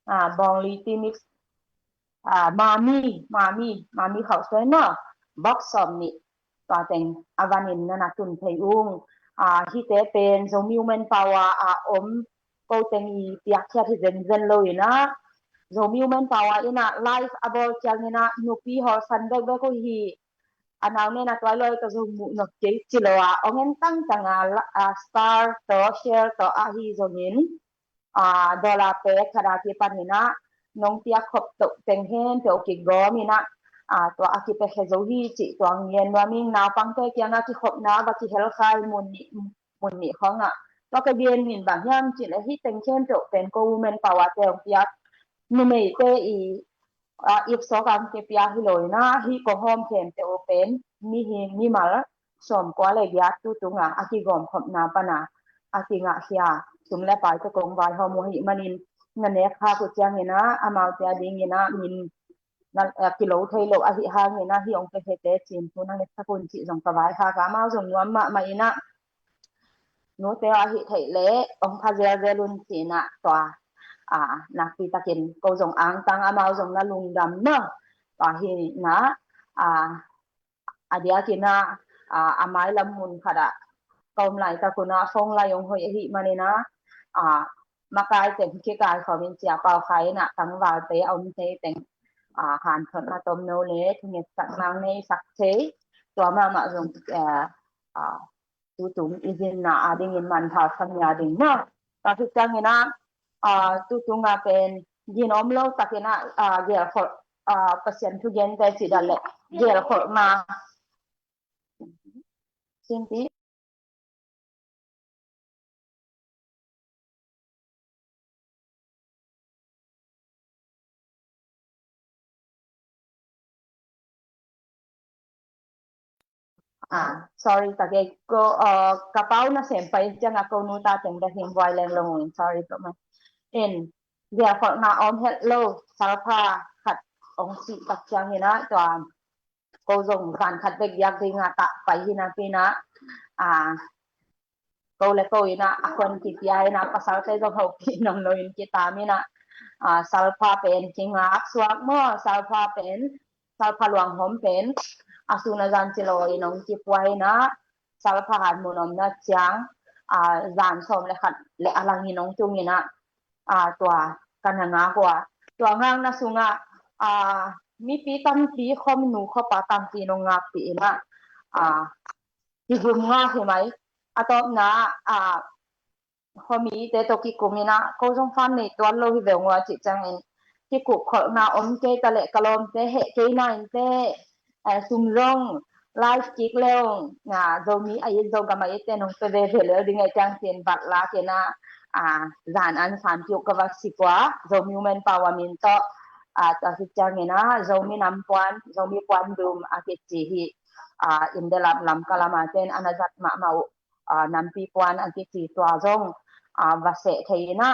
a, bawng li tea mix, a, mami, mami, mami khauh suai maw, box sawm nih, tua teng a vanin na na tun thei ung. A, hite pen Zomi Women Power a om ko teng i piakkhiat hi zenzen lo ina, Zomi Women Power ina live a bawl ciang ina nupi hawlsan bekbek uh hi. A nau nen a tuai loi ka zong muh nawk kei ci lo a, ong en tangtang a, a star tawh share tawh ahi zongin, a, dollar pek khat a kipan ina nong piak khop toh teng hen teh kigawm ina, a, tua a kipiakhia zo hi cih tua ngen nuam ing. Naupangte kiang a kikhopna va kihel khai mun nih, mun nih khawng ah. Tua ka gen min bang hiam cih leh hih teng khempeuh pen ko Women Power te ong piak, numeite i, a, ip sawk ang kipia hi lo ina, hih kong hawm khempeuh uh pen mihing mimal sawmkua le giat tu tung a, a kigawm khopna pan a, a kingahkhia sum le paite kong vaihawm uh ahih manin, na nek khak uh ciang ina amaute a ding ina min na, a, kilo thei lo ahih hang ina hih ong piakhete cin thu na ngetsak un cih zong ka vaikhak a, amau zong nuam mahmah ina, nute aw, ahih theih leh ong pha zelzel un ci ina tua, a, nakpi takin ko zong angtang, amau zong na lungdam na. Tua hi ina, a, a diak ina, a, a mailam mun khat ah ka om laitak un a phone line ong hoih ahih man ina, a, makai teng kikaikhawm in, Sia Pau Khai ina tangvalte a om thei teng, a, hanthotna tomno le thungetsakna nei sak thei, tua mahmah zong, a, a, tutung i zinna a dingin manpha sa nia ding maw. Tua khit ciang ina, a, tutung a pen gin om lo tak ina, a, gelkholh, a, Pasian thugente ci dale gelkholhna. Sinti. Ah, sorry, ta kei ko, ah, ka pau na sem pai ciang a ko nu ta teng da hing buai leng lo ngin, sorry ko ma. In, gelkholhna om het lo, salpha khat ong sih tak ciang hi na, tua ko zong zan khat bek biak ding a ta pai hi na pi na, ah, ko le ko in a, a khuan kipia in a, pasalte zong hopih nong lo in kitam in a, ah, salpha pen kingak suak maw, salpha pen, salpha luanghom pen, a sun a zan ci lo in ong kipua in a, salpha han mun omna ciang, ah, zan sawm le khat le a lang in ong tung in a, ah, tua kan a ngak ua. Tua ngakna sungah, ah, mipi tampi khom nu khopa tampi nong ngakpi in a, ah, kigum ngak hi mai. A tawpna, ah, khuami te tawh kikum in a, ko zong fan nei tuan lo hi ve ngua cih ciangin, kikup kholhna om kei ta leh ka lawmte heh kei na in teh, eh, sum zong live kik leng, ah, Zomi a it, Zogam a it te nong pe veve lel ding ei ciang cin bat lak in a, ah, zan an san piuk ka va sik ua, Zomi Women Power min tawh, ah, tua hi ciangin a, Zomi Nam Puan, Zomi Puan Dum a kici hi, ah, India lam, Lamka lam a ten an a zat mahmah uh, ah, Nampi Puan a kici tua zong, ah, va seh thei in a,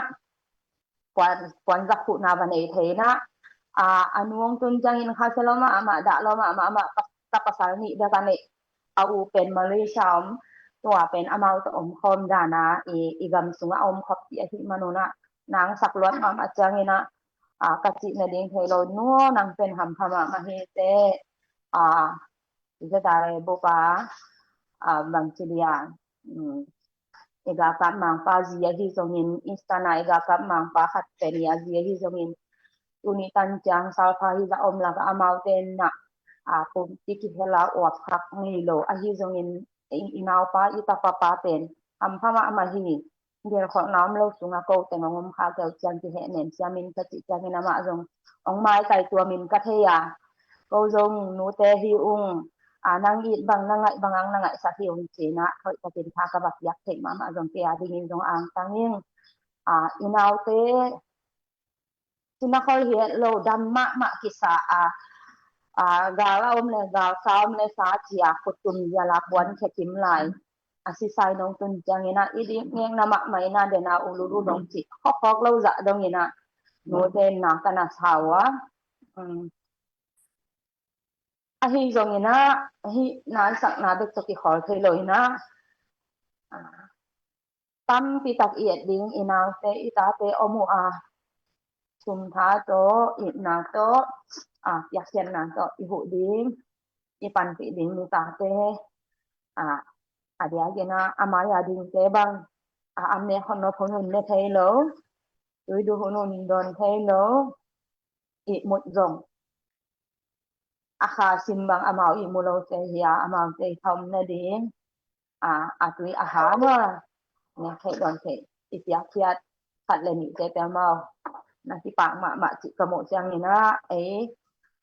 puan, puan zak khuhna va nei thei in a, ah, a nu ong tun ciangin kha se lo mahmah, dah lo mahmah, amah pa-, ta pasal nih bek a neih, a u pen Malaysia om, tua pen amau tawh om khawm dan a, i, i gam sungah a om khop pi ahih man un a, nang sak luat mahmah ciangin a, ah, ka cih nading thei lo, nu aw, nang pen hampha mahmah hi teh, ah, Zedai bupa, ah, bang ci dia, um, i galkap mangpa zi ahi zongin, Eastern a i galkap mangpa khat pen i a zi ahi zongin, tuni tan ciang salpha hi za om lak a, amaute na, ah, pumpi kihel a uap khak ngei lo ahi zongin, i, i naupa, i tapa pa pen hampha mahmah hi. Gelkholhna om lo sungah ko teng ong om kha keu ciang kihehnem siam in ka cih ciangin amah zong ong maitai tuam in ka thei a, ko zong nute hi ung, a, nang it bang, na ngaih bang ang na ngaihsak hi ung ci in a, hoih takin tha ka va piak theih mahmah zong kei a dingin zong angtang ing. A, i naute, cina khol hi het lo, dam mahmah kisa a, a, gal a om le gal, sa om le sa ci a, khutum zial a puan khe kim lai. A sisai nong tun ciangin a, i dik ngekna mahmah in a, den a ululu dong ci khawkhawk lo zah dong in a, nute na ka na sa ua. Um, ahi zongin a, ahi na i sakna bek tawh kikhol thei lo in a, a, tampi tak i et ding, i naute, i tate om uh a, sum tha tawh, itna tawh, a, piakkhiatna tawh i huh ding, i panpih ding, nu tate, a, a diakin a, a mai a dingte bang, a, am ne khon nop hun un ne thei lo, tui du hun un don thei lo, i mut zong a kha sim bang amau i mu lote hi a, amaute i thaum nading, a, a tui a ha maw, ne theih don theih i piakkhiat khat le nihte te amau na kipak mahmah cih ka muh ciangin a, ei,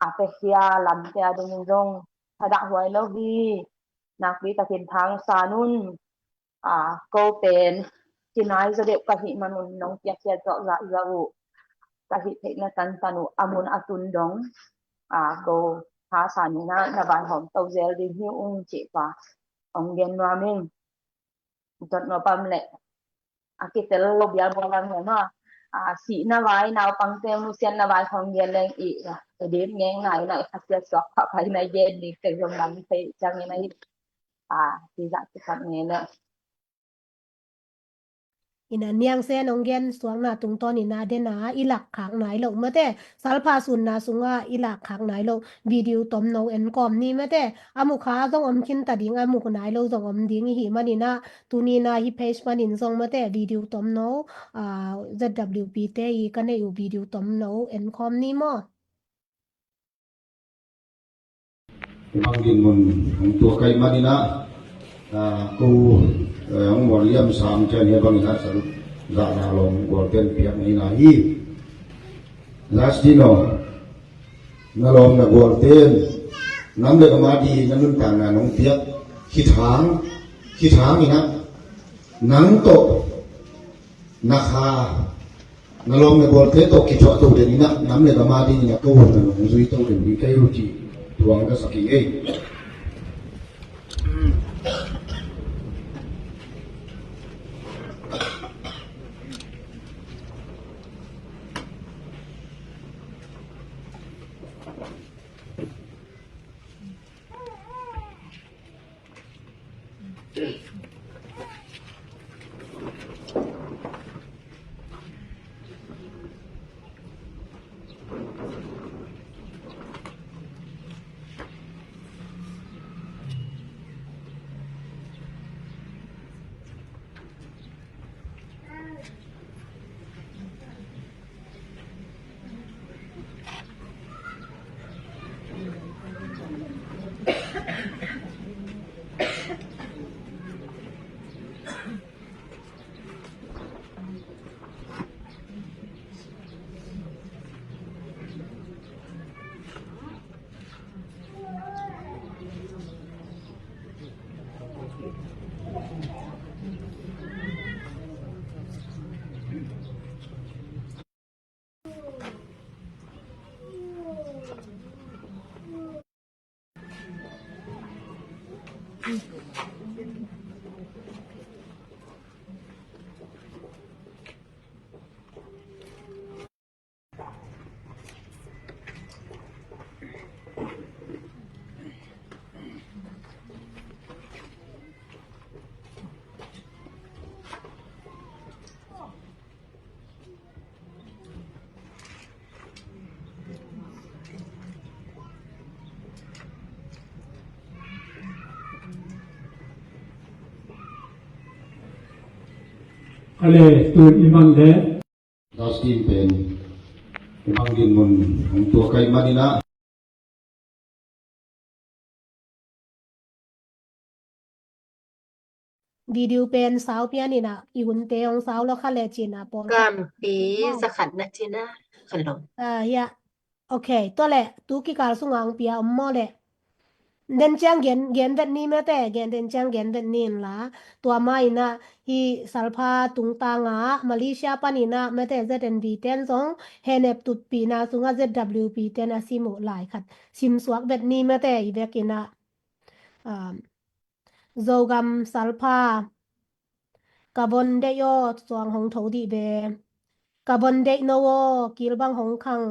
a pekhia lamte a dingin zong thadah huai lo hi. Nakpi takin thangsan un. A, ko pen kinai zaw deuh ka hih man un nong piakkhiat zawh zahzah uh, ka hih theihna tantan uh a mun a tun dong, a, ko thasan in a, na vaihawm to zel ding hi ung cih pa ong gen nuam ing. Dot nopam leh a kitel lo bial bual ang leh maw, a, sihna vai, naupangte nusiatna vai khong gen leng i, a, edit ngeng nai na i khasiat suak pha pai na gen ding te zong dang thei ciangin a hi. A, ti zah ti khat ngei leh. Ina niang sen ong gen suakna tungtawn ina dena i lakkhak nai lo mate. Salpha sunna sunga i lakkhak nai lo video tomno en kawm ni mate. A mukha zong om khin ta ding, a muk nai lo zong om ding i hi manina, tunina hi page panin zong mate video tomno, a, Z W P te i ka nei uh video tomno en kawm ni maw? Bang dinmun hong tuak ahih manin ah, ah, ko, eh, hong mual liam sam cian hi bangin ah, salu zahzah lawm gualten piak ngei na hi. Justino, na lawm na gualten nam le gam a di na nuntakna nong piak khithang, khithang in ah, nang tawh na kha, na lawm na gualte tawh kithuah to den in ah, nam le gam a dingin ah ko na nong zui to den ding ka hi uh cih thuang ka sa kei ei. Ale, tu i man le. Dustin pen i bang dinmun hong tuak ahih manin ah. Video pen sau pian in ah, i hunte hong sau lo kha le cin ah pawl kha. Kampi zakhat na cin ah, kha lo. Ah, ya. Ok, tua le, tu kikal sungah hong pia om maw le. Den ciang gen, gen vet ni mate, gen den ciang gen vet ni in la. Tua ma in ah, hi salpha tungtang ah, Malaysia pan in ah, mate Z N V ten zong, henep tutpihna sungah Z W P ten a sim uh lai khat. Sim suak vet ni mate, i vek in ah. Um, Zogam salpha, ka von deih aw, suang hong tho dih ve. Ka von deih no aw, kil bang hong khang.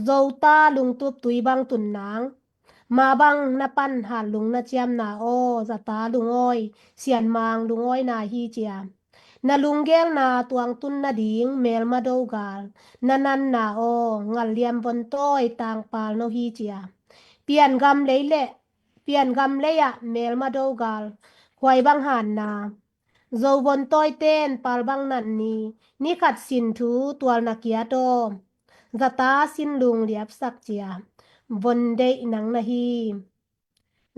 Zota lungtup tui bang tun nang. Ma bang na pan hat lung na ciamna aw, zata lungawi, sianmang lungawina hi cia. Na lunggelna tuang tun nading, melma do gal. Na nanna aw, ngal liam von tawi tangpal no hi cia. Pian gam lei le, pian gam lei ah, melma do gal. Huai bang hanna. Zo von tawi ten pal bang nan ni, ni khat sin thu tual na kiat aw. Zata sin lung liapsak cia. Von deih nang na hi.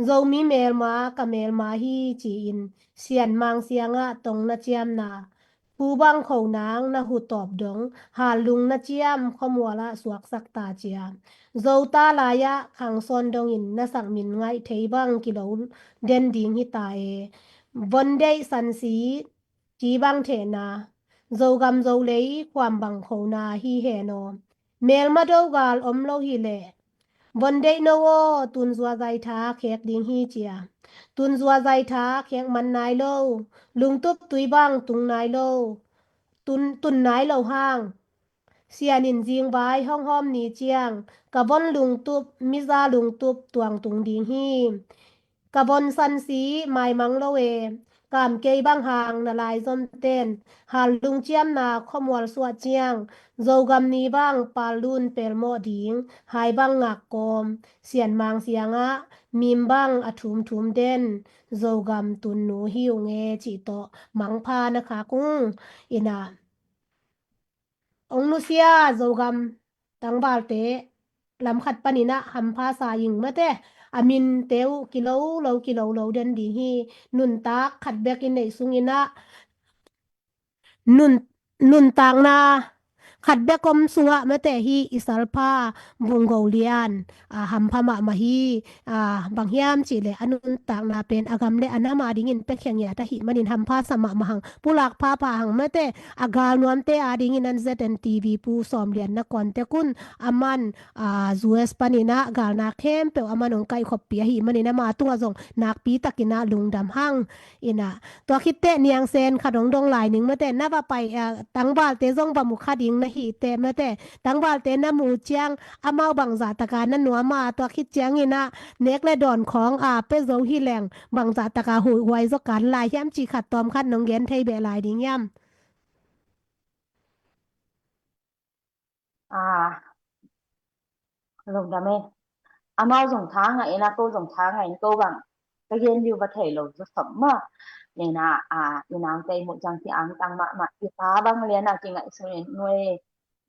Zomi melma ka melma hi ci-in sianmang siangah tong na ciamna. Pu bang kho nang na hu tawp dong, hal lung na ciam khuamual ah suaksak ta cia. Zota lai ah khang sawn dongin na sak min ngaih thei bang kilo den ding hi ta e. Von deih sansi ci bang thehna, Zogam Zolei khuam bang khona hi hen aw. Melma do gal om lo hi leh. Von deih no aw, tun zuazai tha khek ding hi cia. Tun zuazai tha khek man nai lo. Lungtup tui bang tung nai lo. Tun, tun nai lo hang. Sian in zingvai hong hawm ni ciang, ka von lungtup, miza lungtup tuang tung ding hi. Ka von sansi maimang lo e, kam kei bang hang na lai zom ten, hal lung ciamna khuamual suah ciang, Zogam ni bang pal lun pelmawh ding, hai bang ngak kawm, sianmang siangah, mim bang a thumthum den, Zogam tunnu hi ung e cih tawh, mangpha na khak ung, in ah. Ong nusia Zogam tangvalte lam khat panin ah hampha sa ing mate, a minte uh kilo lo, kilo lo den ding hi. Nuntak khat bek i neih sungin ah, nun, nuntakna khat bek om sungah mate hi i salpha Vung Go Lian, a, hampha mahmah hi, a, bang hiam cih leh a nuntakna pen a gam le a nam adingin pekhiangiat ahih manin hampha sa mahmah hang, pulak phapha hang mate, a galnuamte adingin an Z N T V pu Sawm Lian na kawntek un, aman, a, U S panin ah galna khempeuh aman hong kaihkhoppih ahih manin ama tungah zong nakpi takin ah lungdam hang in ah. Tua khit teh niangsen khat hong dong lai ning mate, na va pai, a, tangvalte zong va mu kha ding na hih teh mate, tangvalte na mu ciang amau bangzah taka na nuam a, tua khit ciangin ah nek le dawn khawng a pia zo hi leng bangzah taka huaihuai zaw kan lai hiam cih khat tawm khat nong gen thei beh lai ding hiam? A, lungdam e. Amau zong tha ngah in a, ko zong tha ngah in, ko bang ka gen ding uh va thei lo zaw sawm maw. Nena, a, i naute i muh ciang ki-angtang mahmah, i ta bang lian a kingaihsun in, nuai,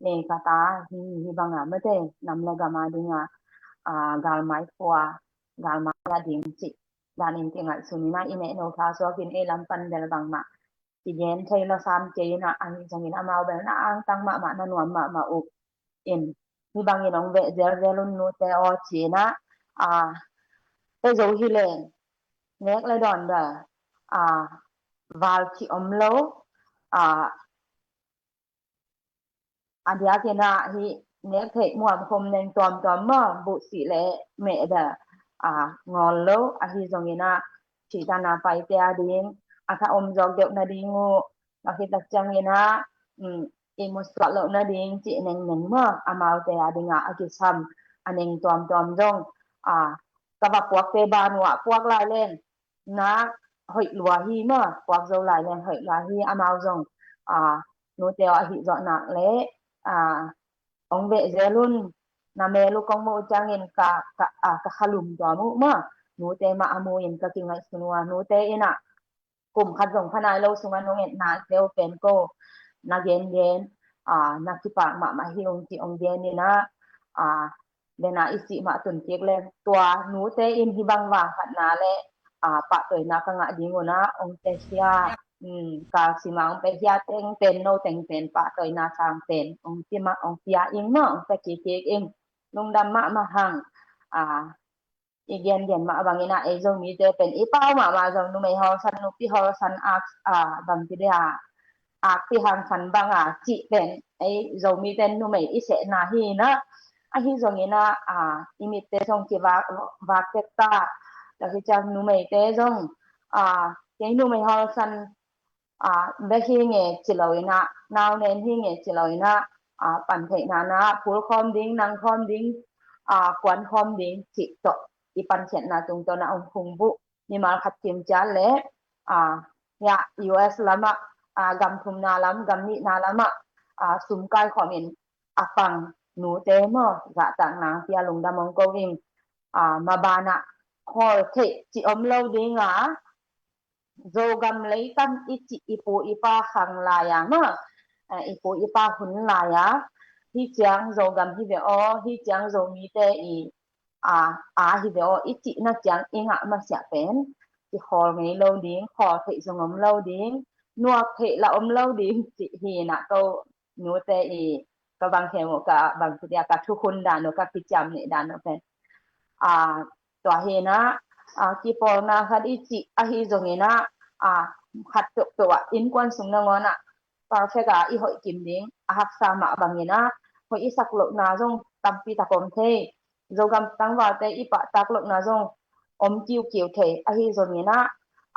ne ka ta hi, hi bang a mate, nam le gam ading a, a, galmai khua, galmai a ding cih danin kingaihsun in a, i nehno tha suak in ei lam pan bel bangmah kigen thei lo sam kei in a, ahi zongin amau bel na angtang mahmah, na nuam mahmah uh in, hi bangin hong veh zelzel un nute aw ci in a, a, pia zo hi leng nek le dawn bel, a, val khih om lo, a, a diakin ah hih nek theih muam khum neng tuamtuam maw, buhsih le meh bel, a, ngawl lo, ahi zongin ah, thih dan a paite a ding a tha om zawk deuh nading uh, a khit tak ciangin ah, um, i musuak loh nading cih nengneng maw, amaute a dingah a kisam a neng tuamtuam zong, a, ka va puakte ban uh ah puak lai leng na hoih lua hi maw, puak zo lai leng hoih lua hi, amau zong, a, nute aw, ahih zawh nak leh, a, ong veh zel un, na mel uh kong muh uh ciangin ka, ka, a, ka khalum tuam uh maw, nute mah a mu in ka kingaihsun uh a, nute in ah kum khat zong pha nai lo sungah nong etna te uh pen ko na gengen, a, na kipak mahmah hi ung ci ong gen in ah, a, den a i cih mah tun kik leng tua nute in hih bang vang khatna le, a, pahtawina ka ngah ding un ah ong tehia, um, kalsim a ong pia hia teng pen, no teng pen, pahtawina sang pen ong pia mah, ong pia ing maw, ong pia kik kik ing. Lungdam mahmah hang, a, i gengen mah bangin ah ei Zomite pen i pau mahmah zong numei hawlsan, nupi hawlsan, ak, a, bangci dia, akpi hangsan bang a cih pen ei Zomite numei i sehna hi in ah, ahi zongin ah, a, i mitte zong kivak, vak tek ta, tua hi ciang numeite zong, a, kei numei hawlsan, a, bek hi nge ci lo in ah, nau nen hi nge ci lo in ah, a, pan theihna na phul khawm ding, nang khawm ding, a, kuan khawm ding cih tawh i pankhiatna tungtawn ah ong phungvuh mimal khat kim ciat le, a, hia U S lamah, a, gam thumna lam, gam nihna lamah, a, sum kai khawmin a pang nute maw, zahtakna pia lungdam ong ko ing. A, mabanah khawl theih cih om lo ding a, Zogam leitang i cih i pu i pa khang lai a maw, a, i pu i pa hun lai a, hih ciang Zogam hi ve aw, hih ciang Zomite i, a, a hi ve aw i cihna ciang i ngah masiah pen kikhawl ngei lo ding, khawl theih zong om lo ding, nuak theih lah om lo ding cih hi in ah ko nute i ka bang khem uh, ka bangci dia, ka thukhun dan uh, ka kiciam nih dan uh pen, a, tua hi in ah, a, kipawlna khat i cih ahi zongin ah, a, khat peuhpeuh ah innkuan sung nangawn ah perfect a i hoih kim ding a haksa mah bangin ah, hoih i sak lohna zong tampi tak om thei. Zogam tangvalte i pahtak lohna zong om kiukiu thei, ahi zongin ah,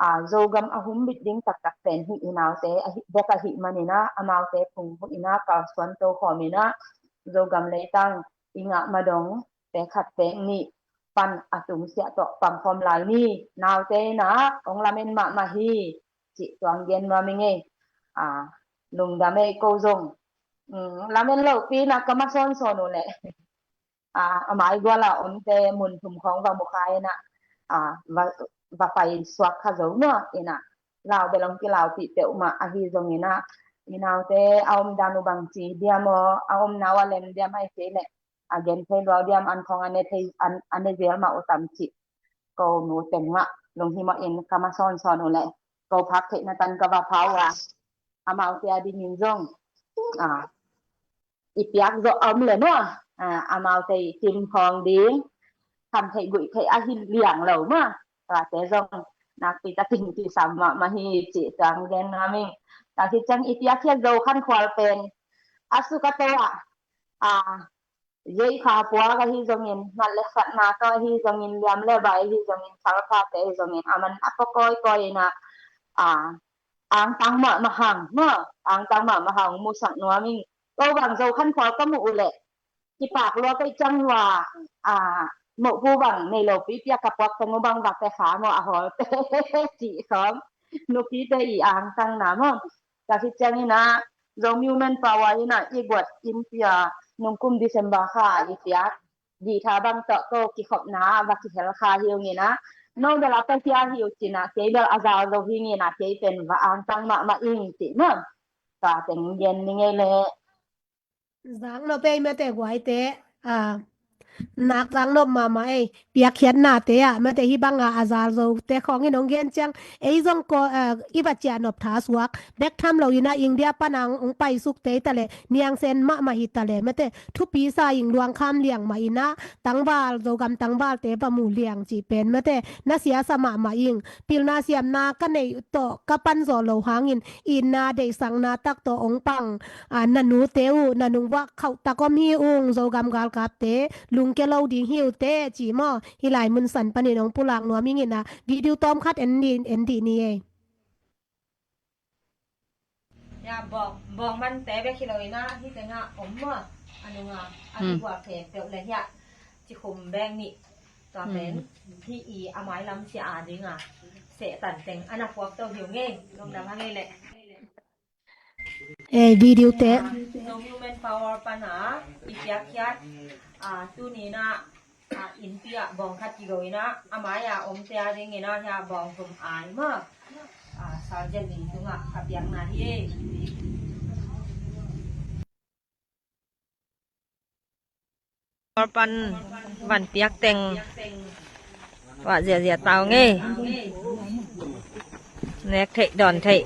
a, Zogam a humbit ding taktak pen hih i naute ahi, bek ahih manin ah, amaute phungvuh in ah, kalsuan to khawm in ah, Zogam leitang i ngah madong pek khat pek nih pan a tungsiah tawh pang khawm lai ni, naute in ah ong lamen mahmah hi, cih tuang gen nuam ing ei. A, lungdam ei ko zong. Um, lamen lopi in ah ka ma sawnsawn uh leh, a, a mai gual a omte mun thum khawng va mu kha in ah, a, va, va pai suak kha zo maw in ah, lau bel ong kilaupih peuhmah, ahi zongin ah i naute a omdan uh bangci diam aw, a omna uh a lem diam, ahih kei leh a gen thei lua uh diam, an khawng a ne thei, an, a ne zel mah uh tam cih ko nu teng mah lunghimawh in ka ma sawnsawn uh leh, ko phak theihna tan ka va pha uh a, amaute a dingin zong, a, i piak zawh a om le maw, a, amaute i kim khawng ding, kham theih guih theih ahi liang lo maw, tuate zong nakpi takin kisam mahmah hi cih tuang gen nuam ing. Tua hi ciang i piakkhiat Zo Khankhual pen a suk a to ah, a, zei kha puak ahi zongin, nat le satna tawh ahi zongin, liam le bai ahi zongin, salphate ahi zongin, a man a pua kawikawi in ah, a, angtang mahmah hang maw, angtang mahmah hang, musak nuam ing. Ko bang Zo Khankhual ka muh uh leh kipak lua kei ciang lua, a, mohpu bang nei lopi pia, ka puak teng uh bang va pia kha maw, a hawlte cih khawng, nupite i angtangna maw. Tua hi ciangin ah Zomi Women Power in ah i guat innpi ah nungkum December kha i piak guitar bang tawh ko kikhopna va kihel kha hi ung in ah, no bel a pia hi uh cin ah, kei bel a zal zo hi ing in ah, kei pen va angtang mahmah ing cih maw. Tua teng gen ni ngei leh. Zaknop ei mate guaite, a, nak zaknop mahmah ei, piakkhiatnate ah mate, hih banga a zal zote khawngin ong gen ciang, ei zong ko, a, i va ciahnop tha suak bek tham lo in ah, India pan a ong paisuk tei ta leh, niangsen mahmah hi ta leh mate, thupi sa ing, luangkham liang mah in ah, tangval, Zogam tangvalte va mu liang cih pen mate, na siasa mahmah ing. Pilna siamna ka neih tawh ka pan zawh lo hangin, itna deihsakna tak tawh ong pang, a, na nute uh, na nungah khauh tak om hi ung, Zogam galkapte, tung kia lo ding hi uh teh ci maw. Hih lai mun san panin hong pulak nuam ing in ah, video tawm khat en dih, en dih ni ei. Hiah bawng, bawng mante bek hi lo in ah, hih tengah om maw. A nungah a kiguak khempeuh le hiah cikhum bek nih. Tua pen hih i a mailam sia a dingah sehtan teng a na puak to hi uh ngei. Lungdam a ngei leh. Eh, video te. Zong Human Power pana i piakkhiat, ah, tuni in ah, ah, innpi ah bawng khat kigo in ah, a mai-a omte a dingin ah hiah bawng thum ai maw. Ah, Sergeant in tungah ka piakna hi. Pan van piak teng. Wah ziahziah tau ngei. Nek theih, dawn theih.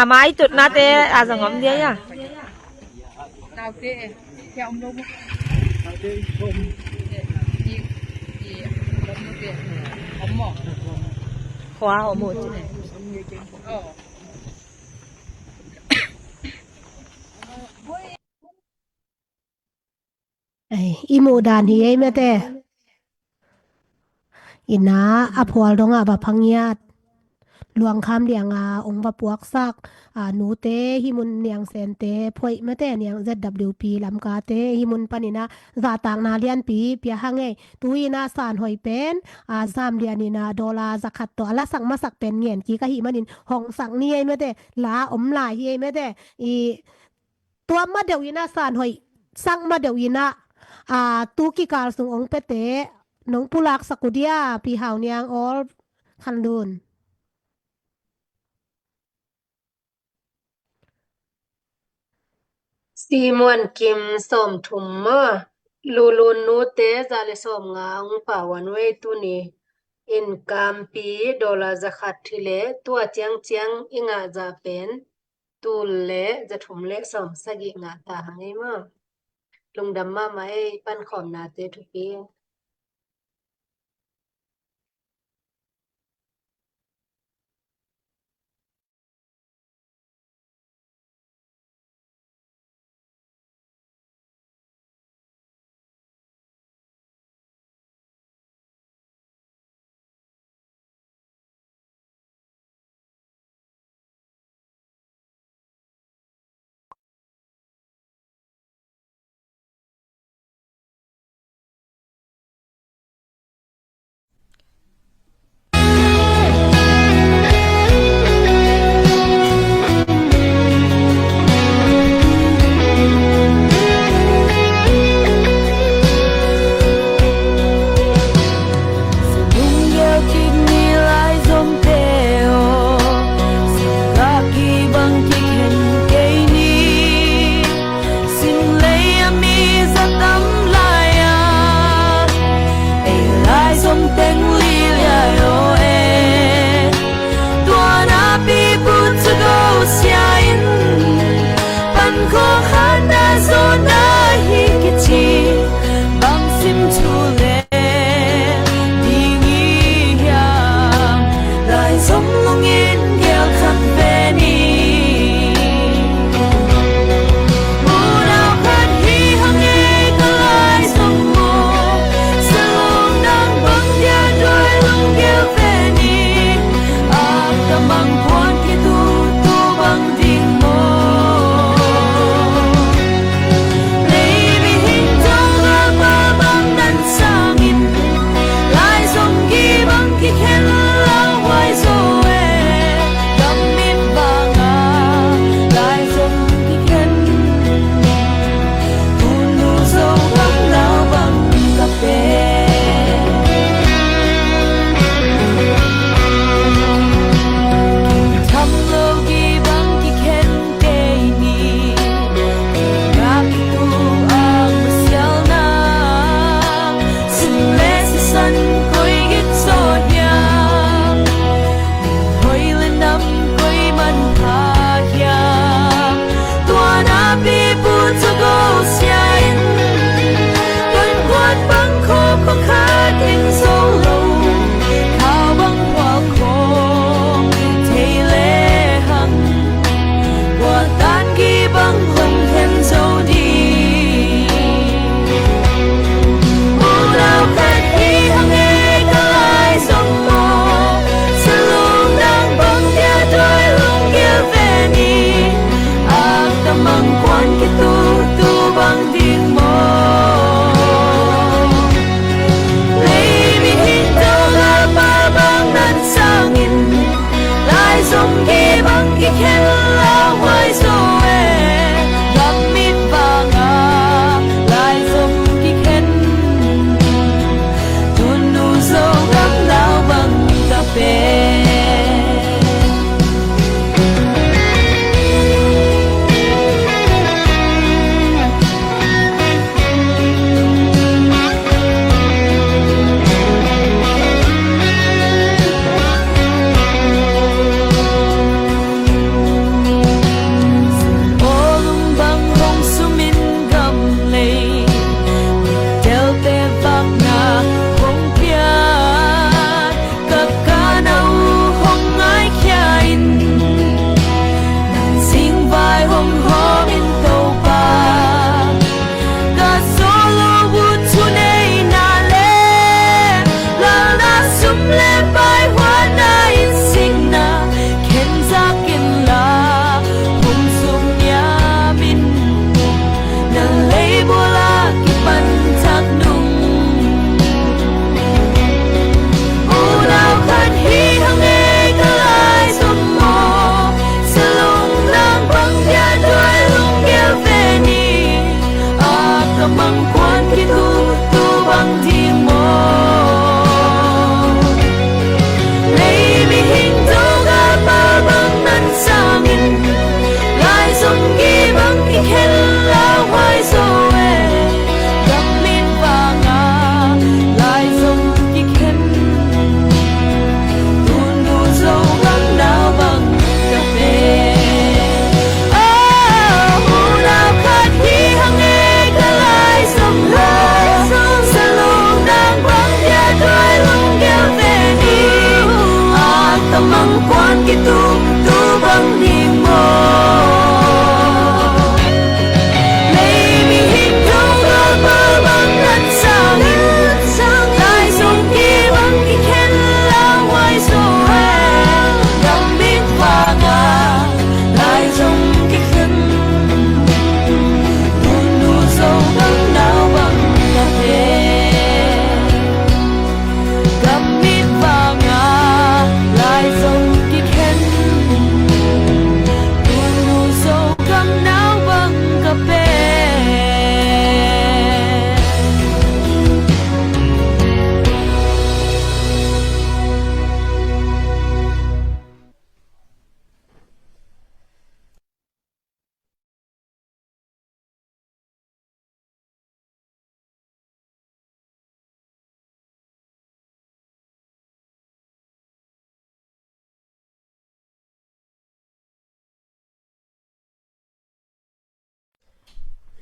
A mai tutnate a zong om dia ia. Khua om uh. Ei, i muh dan hi ei mate. Ina a phual dongah va phangiat. Luangkham lianga ong va puaksak. A, nute hih mun niang sente phoih mate, niang Z W P Lamkate hih mun paninah zahtakna lianpi pia hang ei. Tu inah san hoih pen, a, zam lian inah dollar zakhat tawh a lasak masak pen ngen kik ahih manin hong sak ni ei mate. La om lai hi ei mate. I tua ma deuh inah san hoih sak ma deuh inah, a, tu kikal sung ong pete nong pulak sak uh dia, Pi Hau Niang Awl Khan Lun. Simuan Kim sawm thum maw, Lulun nute za le sawm nga ong pau an wei tuni. In kampi dollar za khat hi le tua ciangciang i ngah za pen tul le za thum le sawm sagih ngah ta hang ei maw. Lungdam mahmah ei, pankhawmnate thupi.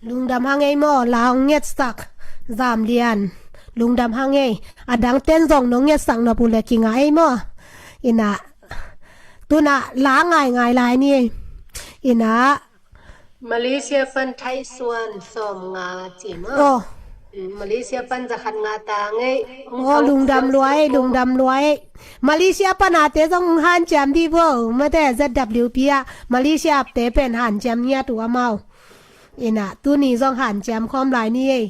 Lungdam hang ei maw, la hong ngetsak Zam Lian. Lungdam hang ei. A dang ten zong nong ngetsak nop uh leh kinga ei maw. Ina, tuna la ngaingai lai ni ei. Ina. Malaysia pan Thai suan sawm nga ci maw. Oh. Mm, Malaysia pan za khat nga ta ngei. Oh, lungdam lua ei, lungdam lua ei. Malaysia pan a te zong hanciam di bo. Mate Z W P ah Malaysia te pen hanciam ngiat uh amau. Ina, tuni zong hanciam khawm lai ni ei.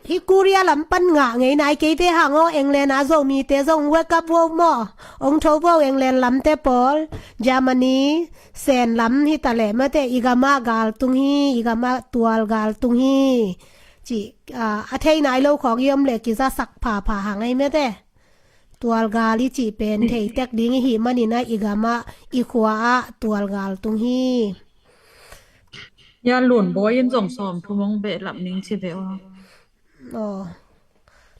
Hi Korea lam pan ngah ngei nai kei ve hang aw, England a Zomite zong wake up vo maw. Ong tho vo England lamte pawl, Germany, Sen lam hi ta leh mate, i gam ah gal tung hi, i gam ah tual gal tung hi. Ci, a, a thei nai lo khawng i om leh kizasak phapha hang ei mate. Tual gal i cih pen thei tek ding i hih manin ah i gam ah, i khua ah tual gal tung hi. Ya Lun Bawi in zong sawm thum hong behlap ning ci ve aw. Aw.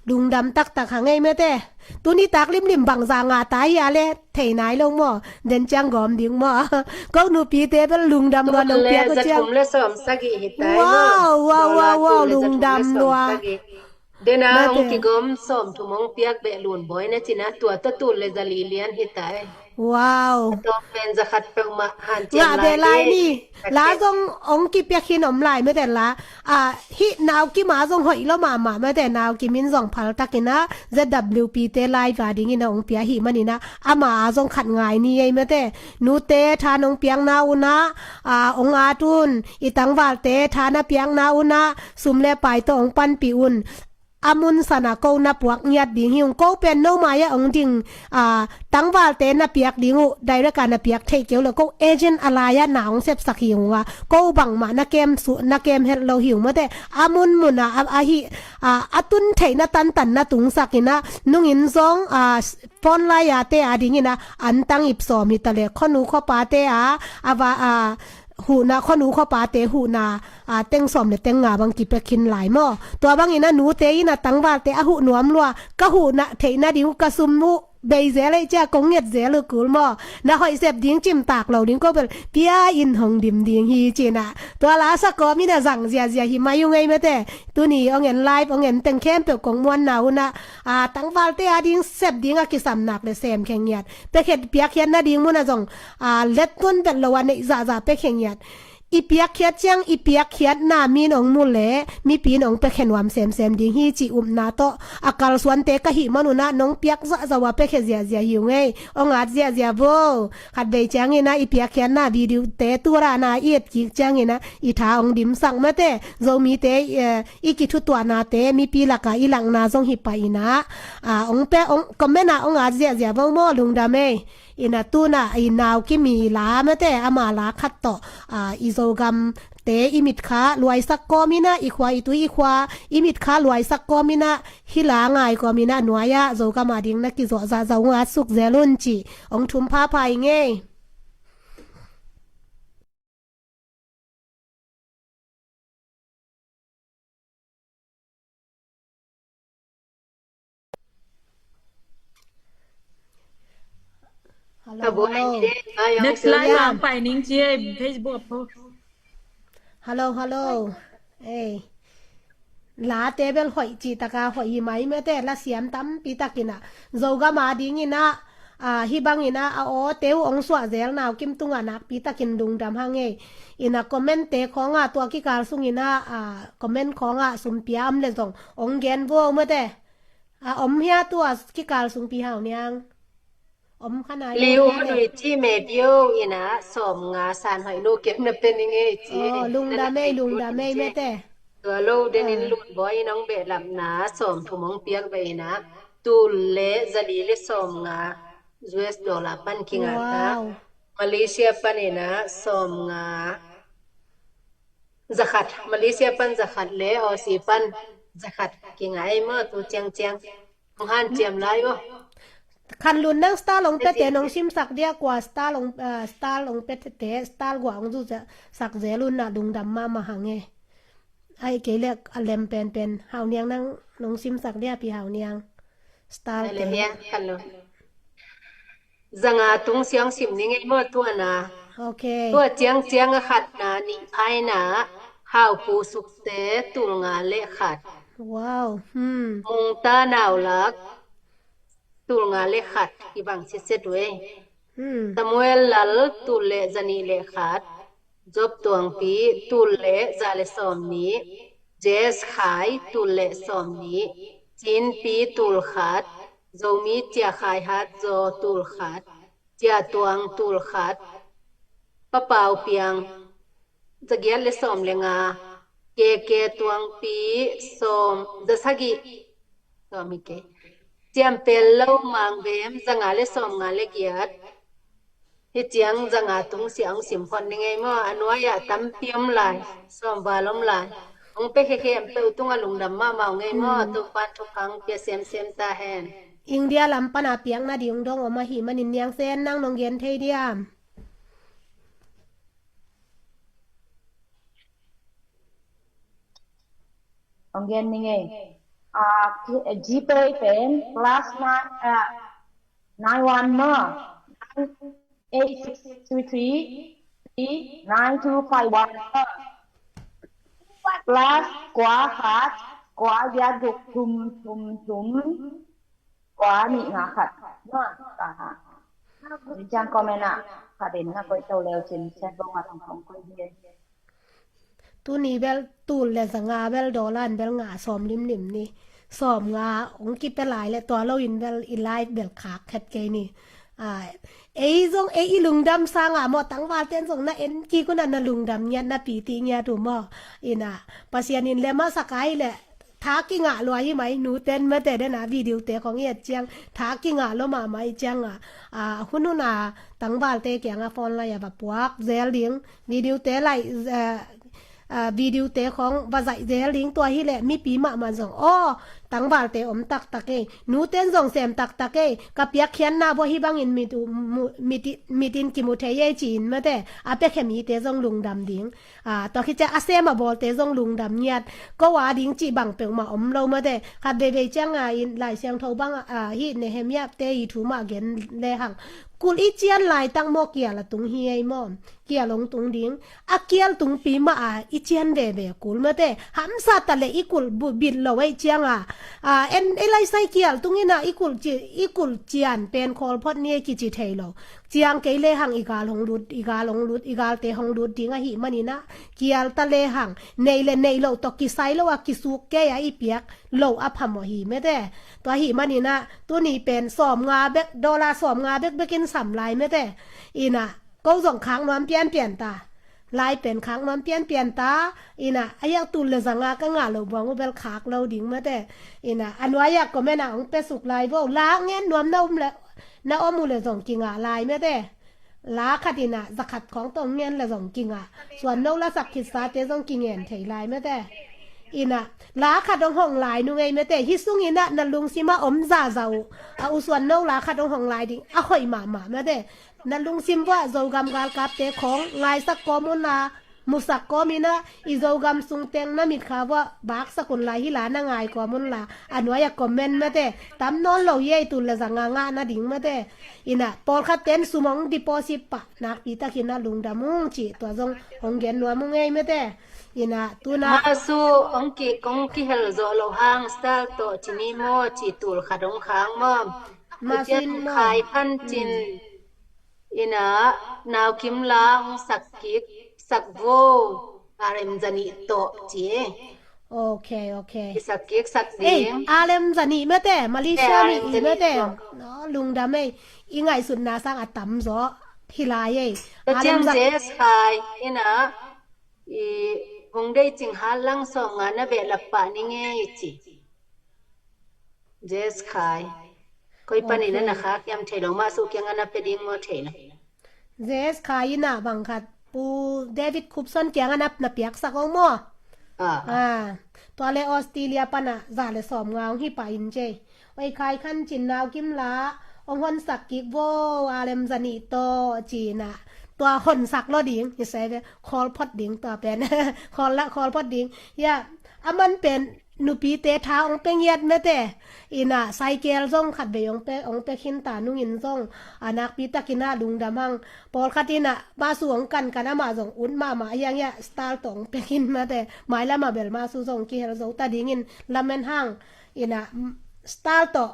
Lungdam taktak hang ei mate. Tuni tak limlim bangza nga ta hi a le thei nai lo maw. Den ciang gawm ding maw. Ko nupite bel lungdam lua nong piak uh ciang. Tul le za thum le sawm sagih hi ta hi maw. Wow, wow, wow, wow, lungdam lua. Dena hong kigawm sawm thum hong piak beh Lun Bawi na cina tua tawh tul le za li lian hi ta hi. Wow. Tua pen za khat peuhmah hanciam lai ni. La zong ong kipiak hin om lai mate la. A, hih Nau Kim a zong hoih lo mahmah mate, Nau Kim in zong phal takin ah Z W P te live a dingin ah ong pia hih manin ah ama a zong khat ngai ni ei mate. Nute tha nong piakna un ah, a, ong at un, i tangvalte tha na piakna un ah sum le pai tawh ong panpih un. A mun sana ko na puak ngiat ding hi ung. Ko pen no mai-ah ong ding, a, tangvalte na piak ding uh, direct a na piak theih kei uh le ko agent a lai-ah na ong sepsak hi ung a. Ko bangmah na kem su, na kem het lo hi ung mate. A mun mun a, a, a hi, a, a tun theihna tantan na tungsak in ah, nungin zong, a, phone lai-a te a dingin ah, an tang ip sawm hi ta le, khuanu khuapa te a, a va, a, huhna, khuanu khuapa te huhna, a, teng sawm le teng nga bang kipia khin lai maw. Tua bangin ah nute in ah tangvalte a huh nuam lua, ka huhna theihna ding uh ka sum uh bei zel ei cia kong nget zel uh kul maw. Na hoih sep ding cimtak lo ding ko bel pia in hong dim ding hi cin ah. Tua la sa kawm in ah zang ziazia hi mai uh ngei mate. Tuni ong en live, ong en teng khempeuh kong muanna un ah, a, tangvalte a ding sep ding a kisam nak le sem khe ngiat. Piakhiat, piakkhiatna ding mun ah zong, a, let tuan bet lo a neih zahzah pia khe ngiat. I piakkhiat ciang, i piakkhiatna min ong mu le, mipi in ong pia khe nuam semsem ding hi cih upna tawh a kalsuante ka hih man un ah nong piak zahzah uh a pia khe ziazia hi ung ei. Ong at ziazia vo. Khat vei ciangin ah i piakkhiatna video te tua na i et kik ciangin ah i tha ong dimsak mate. Zomite, eh, i kithutuahnate mipi laka i lakna zong hi pah in ah, a, ong pia, ong comment ah ong at ziazia vo maw, lungdam ei. In ah tuna i Nau Kim i la mate, ama la khat tawh, a, i Zogamte i mitkha luaisak kawm in ah, i khua i tui i khua i mitkha luaisak kawm in ah, hih la ngai kawm in ah nuai-ah Zogam a ding na kizuah zahzah ung at suk zel un ci ong thum phapha ing ei. Hello, hello. Next live ah pai ning ci ei Facebook. Hello, hello. Ei. Late bel hoih cih taka hoih hi mai mate, lasiam tampi takin ah Zogam a dingin ah, a, hih bangin ah a awte uh ong suah zel Nau Kim tungah nakpi takin lungdam hang ei. In ah comment te khawngah tua kikal sungin ah, a, comment khawngah sumpia om le zong ong gen vo mate. A, om hia tua kikal sungpi Hau Niang. Om kha nai. Liu nui ci me bio in ah sawm nga san hoih nu kem na pe ning ei ci. Oh, lungdam ei, lungdam ei mate. Tua lo denin Lun Bawi in ong behlapna sawm thum ong piak ve in ah tul le za li le sawm nga U S dollar pan kinga ta. Wow. Malaysia pan in ah sawm nga za khat, Malaysia pan za khat le Aussie pan za khat kinga ei maw tu ciangciang. Ong hanciam lai maw. Khan Lun nang star ong pia te nong simsak dia kua star ong, ah, star ong pia te, star gua ong zu sak zel un ah lungdam mahmah hang ei. Ai kei le a lem penpen, Hau Niang nang nong simsak dia pi Hau Niang. Star te. Za nga tung siang sim ning ei maw tua na. Ok. Tua ciangciang a khatna nih phaina Haupu Sukte tul nga le khat. Wow. Hmm. Mungta Naulak tul nga le khat kibang sitset uh ei. Hmm. Samuel Lal tul le zanih le khat. Job Tuangpi tul le za le sawm nih. Jess Khai tul le sawm nih. Cinpi tul khat. Zomi Cia Khai Hat Zaw tul khat. Cia Tuang tul khat. Papau Piang zagiat le sawm le nga. Keke Tuangpi sawm zasagih. Sawm hi kei. Ciampel Lo Mang Vem zanga le sawm nga le giat. Hi ciang zanga tung sia hong sim phot ni ngei maw? A nuai-ah tampi om lai, sawm val om lai. Hong pia khekhe em peuh tungah lungdam mahmah uh ngei maw? Hmm. Topan thupha hong pia semsem ta hen. India lam pana piakna ding dong om ahih manin Niang Sen nang nong gen thei diam? Hong gen ni ngei. Ah, GPay pen plus nine, ah, nine one maw? Nine eight six three three three nine two five one maw? Plus kua khat, kua giat guk thum thum thum, kua nih nga khat. Maw? Ka ha. Ni ciang comment ah khat in na koih to leu cin chat box ah tong tong koih hi. Tuni bel tul le zanga bel dollar in bel nga sawm limlim ni. Sawm nga hong kipia lai le tua lo in bel i live bel khak khet kei ni. Ah, ei zong ei i lungdam sanga maw tangvalte in zong na en kik un a na lungdam ngiat na piti ngiat uh maw. Ina Pasian in le masak ai le tha kingah lua hi mai nuten mate dena video te khong i et ciang tha kingah lo mahmah i cianga, ah, hun hun a tangvalte kianga phone lai a va puak zel ding. Video te lai, eh, ah, video te khong va zaih zel ding tua hi leh mipi mahmah zong aw tangvalte om taktak ei, nuten zong sem taktak ei, ka piakkhiatna bua hi bangin mit, mu, mit, mitin kimu thei ei ci-in mate a piakhia mite zong lungdam ding. Ah, tua khit ciang a sem a bawlte zong lungdam ngiat. Ko a ding cih bang peuhmah om lo mate. Khat veivei cianga in Lai Siangtho bang, ah, hi Nehemiah te i thu mah gen lehang kul i cian laitak maw kial a tung hi ei maw? Kial hong tung ding. A kial tungpi mah a i cian veve kul mate. Hamsa ta le i kul bu-, bit lo ei cianga. Ah, en ei laisai kial tung ina i kul ci, i kul cian pen khawl phot ni ei kici thei lo. Ciang kei lehang i gal hong lut, i gal hong lut, i galte hong lut ding ahih manin ah kial ta lehang nei le nei loh tawh kisai lo a kisuk kei a i piak loh a phamawh hi mate. Tua ahih manin ah tuni pen sawm nga bek, dollar sawm nga bekbek in sam lai mate. Ina ko zong khak nuam pianpian ta. Lai pen khak nuam pianpian ta. Ina a hiang tul le zanga ka ngah lo buang uh bel khak lo ding mate. Ina a nuai-ah comment ah hong pia suk lai vo. La ngen nuam na um le na om uh le zong kingah lai mate. La khat ina za khat khawng tawh ngen le zong kingah. Suan no lasak khitsate zong kingen thei lai mate. Ina la khat hong hong lai nung ei mate. Hih sung ina na lungsim ah om zaza uh a u suan no la khat hong hong lai ding a hoih mahmah mate. Na lungsim vuah Zogam galkapte khawng ngaisak kawm unla, musak kawm ina i Zogam sung teng na mitkha vuah baksak unla hih la na ngai kawm unla a nuai-ah comment mate. Tam nawn lo hi ei tul le zanga ngah nading mate. Ina pawlkhat ten sum hong deposit pah nakpi takin a lungdam ung ci tua zong hong gen nuam ung ei mate. Ina tuna masu hong ki, hong kihel zawh loh hang style tawh ci ni maw ci tul khat hong khang maw? Masu in maw? Khai Phan Cin. Ina nau kim la hong sak kik sak vo. Alem zanih tawh ci. Ok, ok. I sak kik sak ding. Alem zanih mate, Malaysia mi i mate. Lungdam ei. I ngaihsutna sang a tamzaw hi lai ei. Alem zanih. Jess Khai ina i hong dei cing hat lang sawm nga na behlap pah ni ngei ci. Jess Khai. Koi panin a na khak hiam thei lo, mah suk kiangah na pia ding maw thei lo. Jess Khai ina bang khat Pu David Khupson kiangah na piaksak ong maw? Ah. Tua le Australia pana za le sawm nga ong hi pah in cei. Oi Khai Khan Cin nau kim la ong honsak kik vo, alem zanih tawh cina. Tua honsak lo ding hi se ve, khawl phot ding tua pen. Khawl la khawl phot ding. Ya, a man pen nupite tha hong pia ngiat mate. Ina cycle zong khat vei hong pia, hong pia khin ta nungin zong a nakpi takin a lungdam hang. Pawlkhat ina masu hong kankan, amah zong ut mahmah hiang ia, style tawh hong pia khin mate. Mailam a bel masu zong kihel zo ta dingin lamen hang. Ina style tawh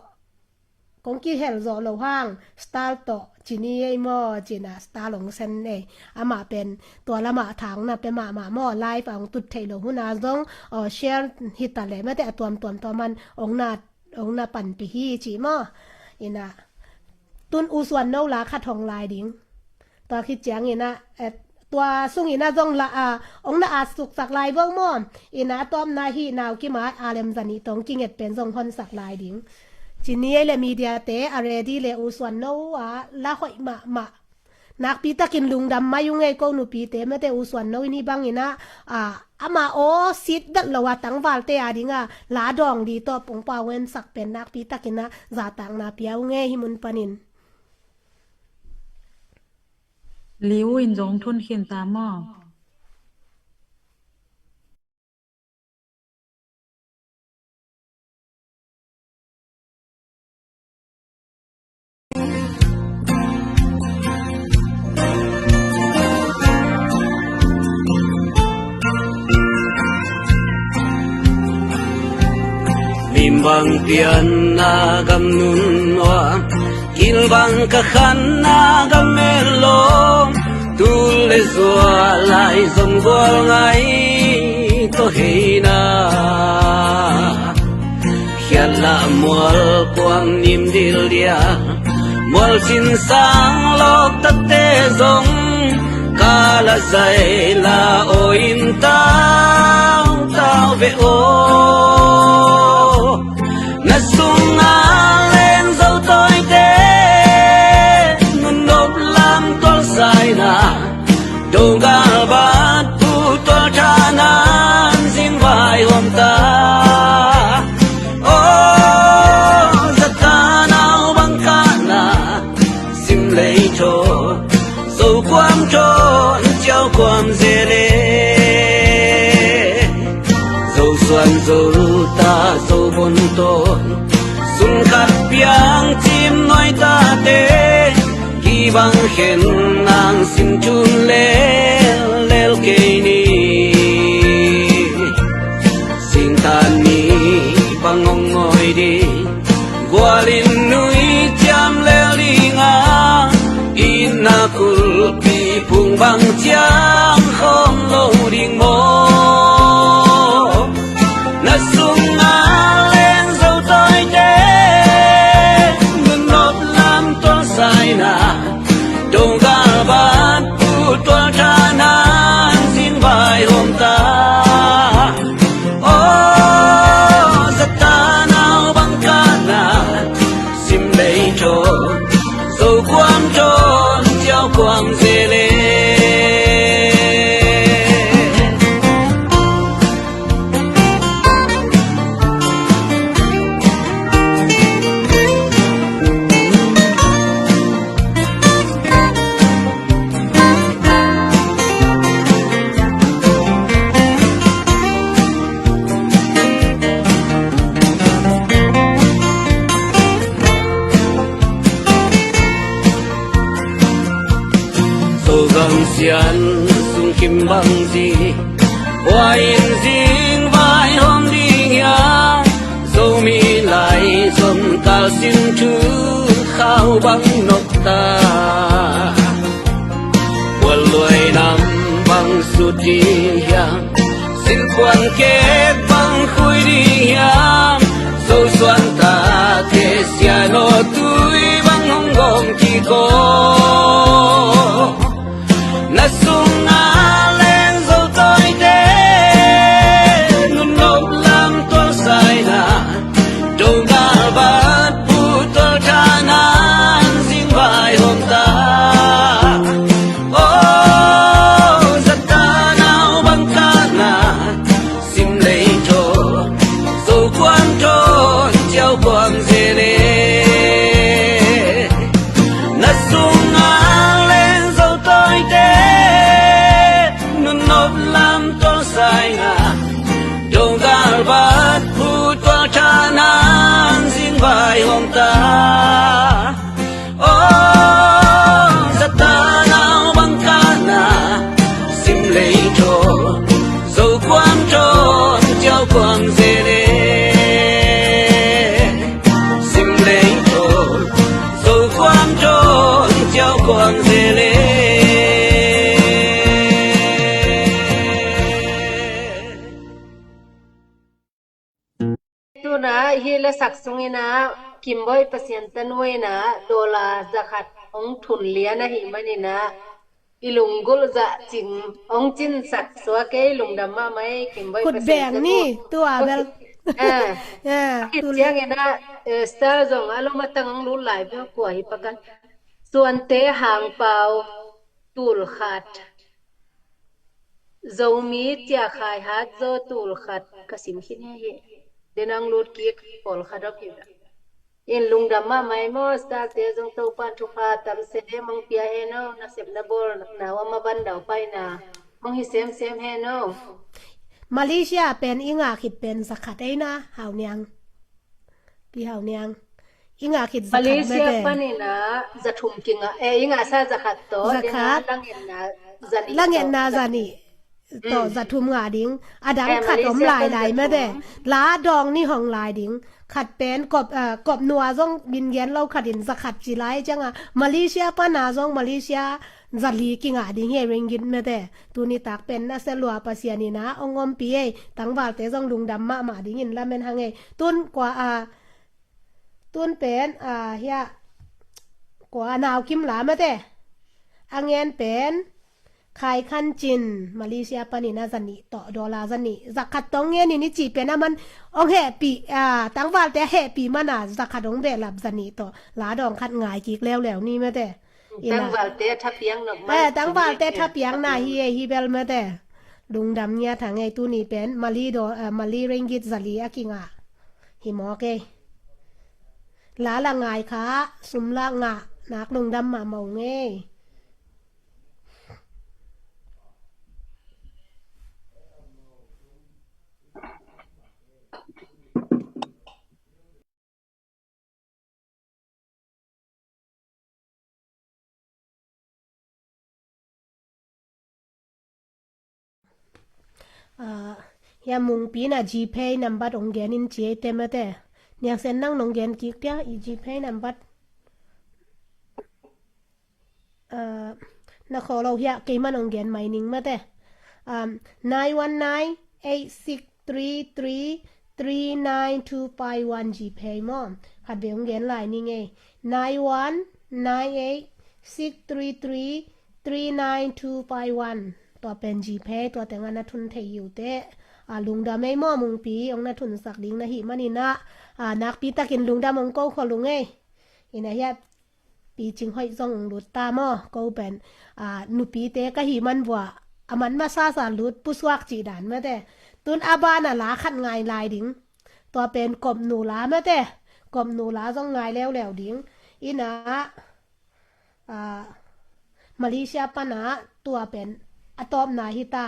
kong kihel zawh lo hang, style tawh ci ni ei maw, cina style hong sen ei. Amah pen tua lamah tha hong na pia mahmah maw, live a hong tut theih loh huna zong, aw, share hi ta leh mate, a tuamtuam tuam han hong na, hong na panpih hi ci maw. Ina tun U Suan No la khat hong lai ding. Tua khit ciangin ah, eh, tua sungin ah zong la, ah, hong na at suksak lai bawk maw. Ina a tawpna hi nau kima a lem zanih tawh hong kinget pen zong honsak lai ding. Ci ni ei le mediate a ready le U Suan No a la hoih mahmah. Nakpi takin lungdam mai ung ei ko nupite mate, U Suan No in hi bangin ah, ah, ama aw sit dat lo a tangvalte a ding a la dawng di tawh pongpau hensak pen nakpi takin ah zatakna pia ung ei hi mun panin. Liu in zong thun khin ta maw? Mimbang pianna gam nun ua, kilbang ka khanna gam el lawm, tul le zua lai zon gual ngai tawh heina. Khiatlah mual puang nim dil dia, mual cin sang lawk tatte zong, ka la zai la aw in tau tau ve aw. Na sunga leng zo tawite, nun nop lam tual saina, do gal bat pu tual thanan zing vai hom ta. Aw, zata nau bang kana, sim lei thaw, zo kuam thaw, ciau kuam zele. Zo suan zo ta zo bon tawn, sung khat piang cim nuai tate, kibang khen nang sim thun lel lel kei ni. Singtan ni bang hong ngoi ding, gualin nui ciam lel dinga, itna kulpi phung bang ciam khawm lo ding maw. Na sunga leng zo tawite, nun nop lam tual saina, do gal bat pu tual thanan zing vai hom ta. Aw, zata nau bang kana, sim lei thaw, zo kuam thaw, ciau kuam zele. Zogam sian sung kim bang zi, hua in zing vai hom ding hiam? Zomi lai zom kal sin thu khau bang nok ta. Bual luai nam bang sut ding hiam? Silpuan kek bang khui ding hiam? Zo suan tate sian aw tui bang hong gawm kik aw. Na sunga leng zo tawite, nun nop lam tual saina, do gal bat pu tual thanan zing vai hom ta. Aw, zata nau bang kana, sim Hi lasak sungin ah Kimboi Pasian tanu in ah dollar zakhat hong thun lian ahih manin ah i lunggulh zah cing hong cinsak suak ei. Lungdam mahmah ei Kimboi Pasian tanu. Khut beng ni tua bel. Ah. Khit ciangin ah, eh, Star zong a lom a tang hong lut lai bel kua hi pakan. Suante Hang Pau tul khat. Zomi Cia Khai Hat Zo tul khat ka sim khin hi hi. Den ang lut kik pawl khat op hi. In lungdam mahmah ei maw, Star te zong Topan thupha tam se de mang pia hen aw, na sep na bawl na wa ma ban dau pai na mang hi semsem hen aw. Malaysia pen i ngah khit pen zakhat ei na, Hau Niang. Pi Hau Niang. I ngah khit zakhat mete. Malaysia panin ah zathum kingah, eh, i ngahsa zakhat tawh, zakhat. Dena langetna zanih tawh. Langetna zanih tawh, mm, zathum ngah ding. A dang khat om lai lai mete. La dawng ni hong lai ding. Khat pen kop, eh, kop nua zong bin gen lo khat in zakhat ci lai ciangah. Malaysia pana zong Malaysia zali kingah ding hi ringgit mete. Tuni tak pen na se lua Pasian in ah hong ompih ei. Tangvalte zong lungdam mahmah dingin lamen hang ei. Tun kua a, tun pen a, hia, kua a Nau Kim la mete. A ngen pen Khai Khan Cin, Malaysia panin ah zanih tawh, dollar zanih. Zakhat tawh ngen in i cih pen a man hong hehpih, a, tangvalte a hehpih mana zakhat hong behlap zanih tawh. La dawng khat ngai kik leuleu ni mete. Ina. Tangvalte thapiang nop man. Eh, tangvalte thapiang na hi ei hi bel mete. Lungdam ngiat hang ei tuni pen Mali do, eh, Mali ringgit zali a kingah. Hi mawk ei. La la ngai kha, sum la ngah, nak lungdam mahmah ung ei. Ah, hia Mungpi na GPay nambat ong gen in ci ei te mete. Niang Sen nang nong gen kik tia i GPay nambat. Ah, na kho lo hia keiman ong gen mai ning mete. Um, nine one nine eight six three three three nine two five one GPay maw. Khat vei ong gen lai ning ei. Nine one nine eight six three three three nine two five one. Tua pen GPay, tua teng a na thun thei hi uh teh. A, lungdam ei maw Mungpi, ong na thunsak ding na hih manin ah, a, nakpi takin lungdam ong ko khol ung ei. Ina hia Pi Cing Hoih zong lut ta maw, ko pen, a, nupite ka hih man vua, a man masa sa lut pusuak cih dan mete. Tun a ban a la khat ngai lai ding. Tua pen Kop Nu la mete. Kop Nu la zong ngai leuleu ding. Ina, a, Malaysia pana tua pen a tawpna hi ta.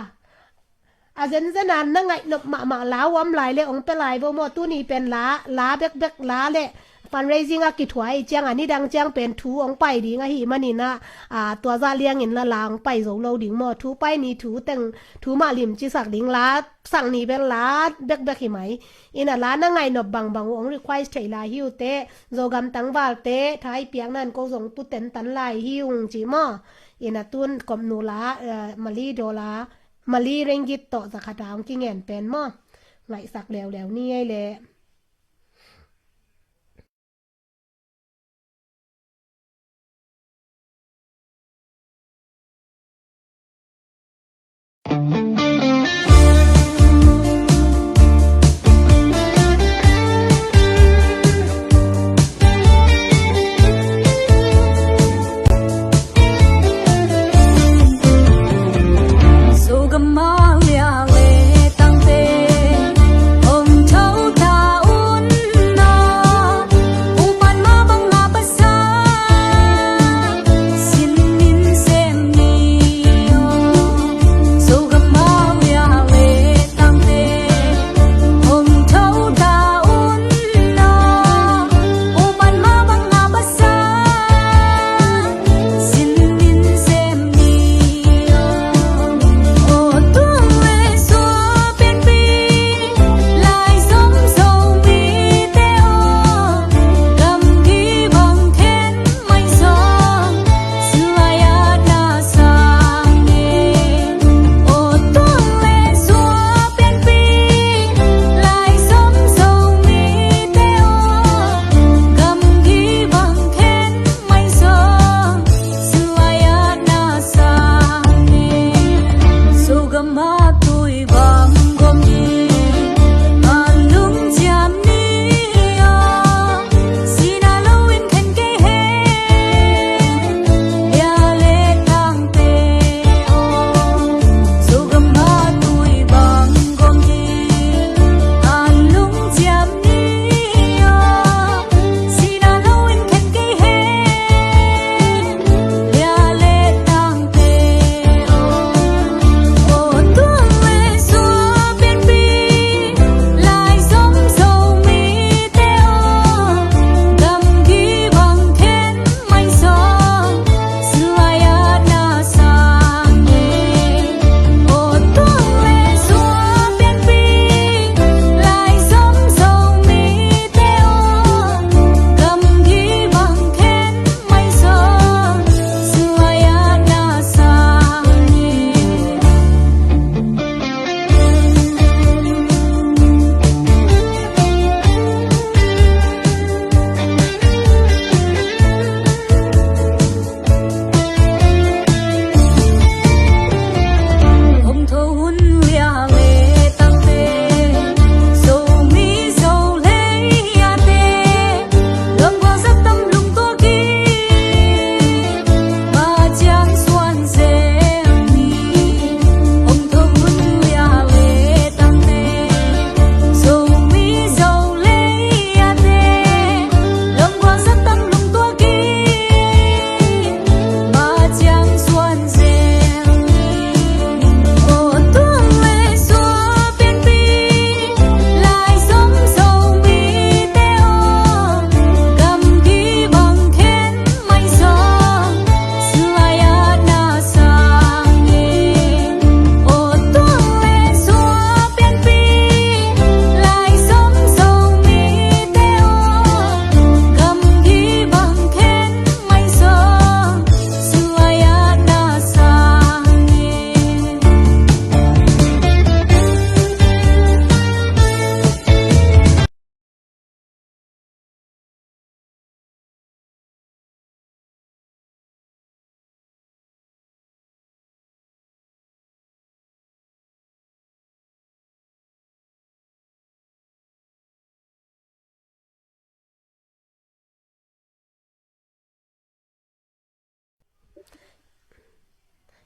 A zenzen a na ngaih nop mahmah la uam lai le ong pe lai vo maw, tuni pen la, la bekbek la le fundraising a kithuah i ciang a nidang ciang pen thu ong pai ding ahih manin ah, a, tua zah liangin la la ong pai zo lo ding maw, thu pai ni thu teng, thu mah limci sak ding la, sang ni pen la bekbek hi mai. Ina la na ngaih nop bangbang uh ong request thei lai hi uh teh, Zogam tangvalte, thai piak nan ko zong tu tentan lai hi ung ci maw. Ina tun Kop Nu la, eh, Mali dollar, Mali ringgit tawh zakhat a ong kingen pen maw. Ngaihsak leuleu ni ei leh.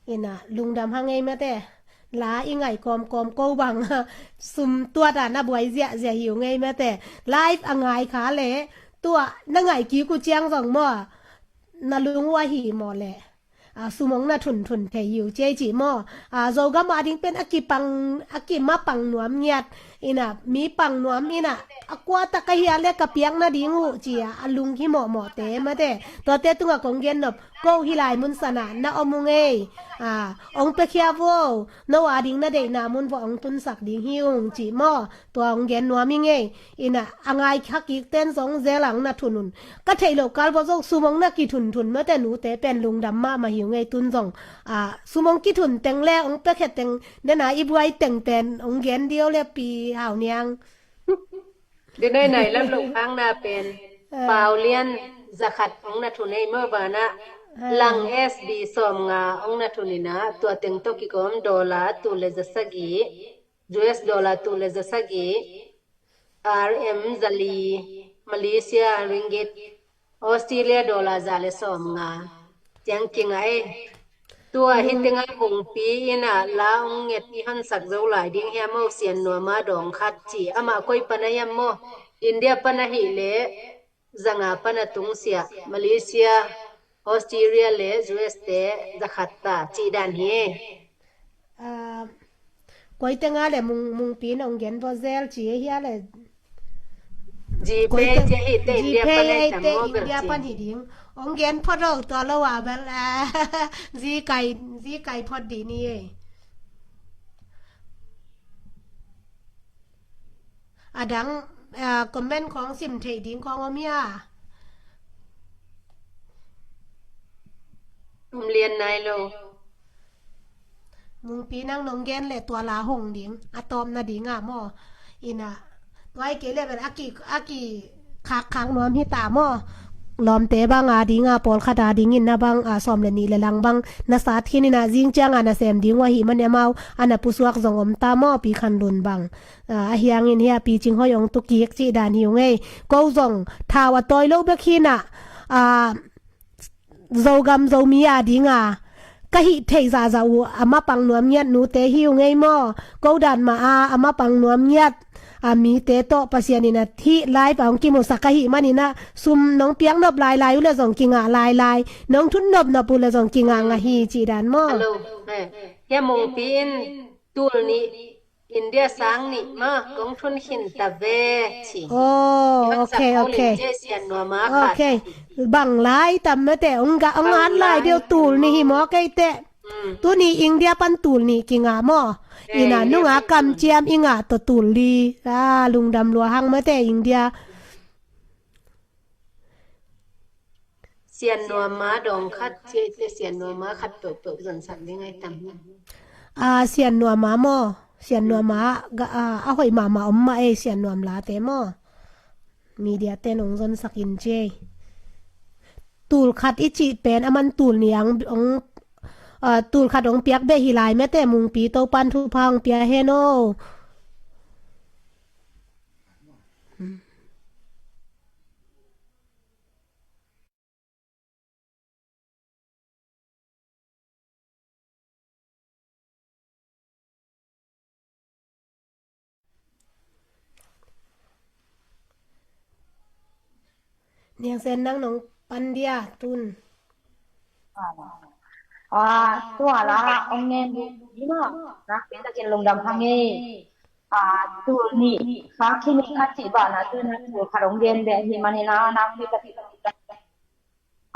Ina, lungdam hang ei mate. La i ngai kawmkawm ko bang sum tuat a na buai ziahziah hi ung ei mate. Live a ngai kha le tua na ngai kik uh ciang zong maw, na lung uh ahi maw le. A, sum ong na thunthun thei hi uh ciai ci maw. A, Zogam a ding pen a kipang, a kimapang nuam ngiat. Ina, mi pang nuam ina, a kua tak ka hia le ka piak nading uh ci a, a lung hi mawhmawhte mate. Tuate tungah kong gen nop, ko hi lai mun sanah na om ung ei. A, ong piakhia vo, no a ding na deihna mun vua ong tunsak ding hi ung ci maw. Tua ong gen nuam ing ei. Ina, a ngai kha kik ten zong zel a ong na thun un. Ka theih loh kal vua zong sum ong na kithunthun mate nute pen lungdam mahmah hi ung ei tun zong. A, sum ong kithun teng le ong piakhia teng, nena i buai teng pen ong gen diau le Pi Hau Niang. Di nai nai lam lo khang na pen. Ah. Pau lian zakhat ong na thun ei maw banah. Ah. Lang S B sawm nga ong na thun ina, tua teng tawh kikawm dollar tul le za sagih, U S dollar tul le za sagih, R M zali, Malaysia ringgit, Australia dollar za le sawm nga. Ciang kinga ei. Tua hi tenga Mungpi ina la ong nget i honsak zo lai ding hia maw Sian Nuama dawng khat ci. Ama koi pana hiam maw? India pana hi le zanga pana tungsia. Malaysia, Australia le U S te zakhat ta ci dan hi. Ah, koi tenga le Mung, Mungpi nong gen vo zel ci hia le. GPay ci hi te India pana hi tam maw India pan hi ding. Ong gen phot lo tua lo a bel. Zi kai, zi kai phot di ni ei. A dang, a, comment khong sim theih ding khong om hia? Um lian nai lo. Mungpi nang nong gen le tua la hong ding, a tawpna ding a maw. Ina, tua i kei le bel a ki, a ki khak khak nuam hi ta maw. Lawmte bang a ding a, pawlkhat a ding in na bang a, sawm le nih le lang bang na sat khin ina, zing ciang a na sem ding uh ahi man amau a na pusuak zong om ta maw, Pi Khan Lun bang. A, a hiangin hia Pi Cing Hoi ong tu kik cih dan hi ung ei. Ko zong thau a tawi lo bek hi na, a, Zogam Zomi a ding a ka hih theih zahzah uh a mapang nuam ngiat nute hi ung ei maw. Ko dan mah a, a mapang nuam ngiat a mite tawh Pasian in a hih live a ong kimusak ahih manin a sum nong piak nop lailai uh le zong kingah lailai, nong thut nopnop uh le zong kingah ngah hi cih dan maw. Hello. Eh, hia Mungpi in tul nih India sang nih ma kong thun khin ta ve ci. Oh, okay, okay. Bang lai tam mate ong ga ong at lai deuh tul nih hi maw kei te. Tuni India pan tul nih kingah maw. Ina nunga kamciam i ngah tawh tul li. A, lungdam lua hang mate India. Sian Nuama dawng khat ci ei te Sian Nuama khat peuhpeuh zonsak ding ai tam hi. A, Sian Nuama maw? Sian Nuama a, a hoih mahmah om mah ei Sian Nuam late maw? Media te nong zonsak in ci ei. Tul khat i cih pen a man tul nih ang ong, a, tul khat ong piak beh hi lai mate Mungpi Topan thupha ong pia hen o. Niang Sen nang nong pan dia tun. A, tua la ong ngen di ma. Nakpi takin lungdam hang ei. A, tul nih kha khin in a cih banah tun a tul khat ong gen beh hi manin a nakpi takin lungdam.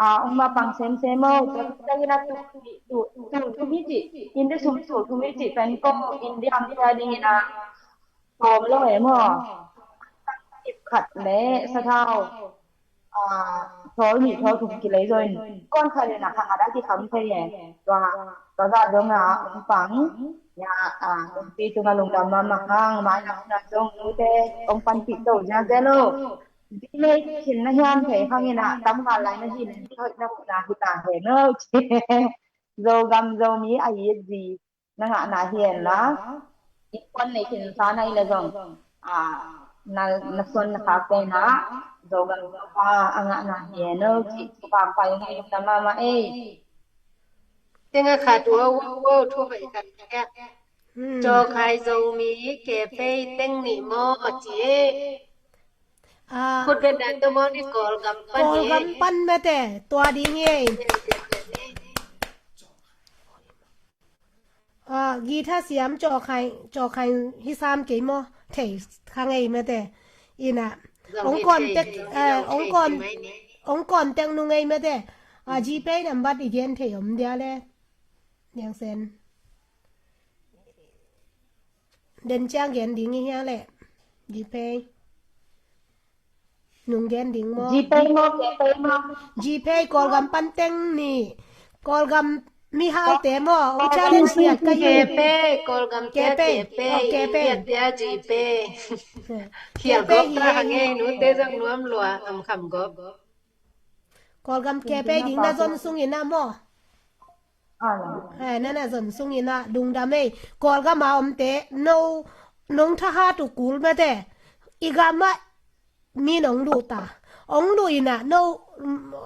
A, ong mapang semsem o, tua tua in a tul nih, tul, tul thum hi cih. India sum tul thum hi cih pen ko India mi a dingin a tawm lo e maw. Ip khat le sathau. A, thawl nih thawl thum kilei zaw in. Kon khat in a kha khat a kikham thei e. Tua, tua zah dong a ong pang. Ya, a, pi tunga lungdam mahmah hang, mai lam na zong nute ong panpih to ziahziah lo. Zi nei khin na hiam thei hang ina tam ngal lai na hi na hi hoih na huh na hi ta hen o. Zogam Zomi a it zi na ngah na hi en la. Innkuan nei khin sa na hi le zong, a, na, na suan na khak te na Zogam Zopa a ngah na hi en o. Ci, Zopa pa ong ei lungdam mahmah ei. Tenga khat wow wow wow thu hoih khat kia. Hmm. Cawkhai Zomi Kepei teng nih maw ci e. Ah, khut benda tomaw ni Kawlgam pan hi. Kawlgam pan mate tua ding hi. Ah, guitar siam Cawkhai, Cawkhai hi sam kei maw thei kha ngei mate. Ina ong contact, ong contact nu ngei mate. Ah, GPay number i gen thei om dia le. Niang Sen. Den ciang gen ding i hia le. GPay. Nung gen ding maw? GPay maw, Kepay maw? GPay Kawlgam pan teng nih. Kawlgam mihaute maw? Ong challenge ngiat ka hi. Kepay, Kawlgam te Kepay. Kepay. Oh, Kepay. Kepay, GPay. Khial gop ta hang ei, nute zong nuam lua, am kham gop. Kawlgam Kepay ding na zon sung ina maw? Ai, nana zon sung ina lungdam ei. Kawlgam a omte no nong thahat uh kul mate. I gam ah mi nong luh ta. Ong luh ina no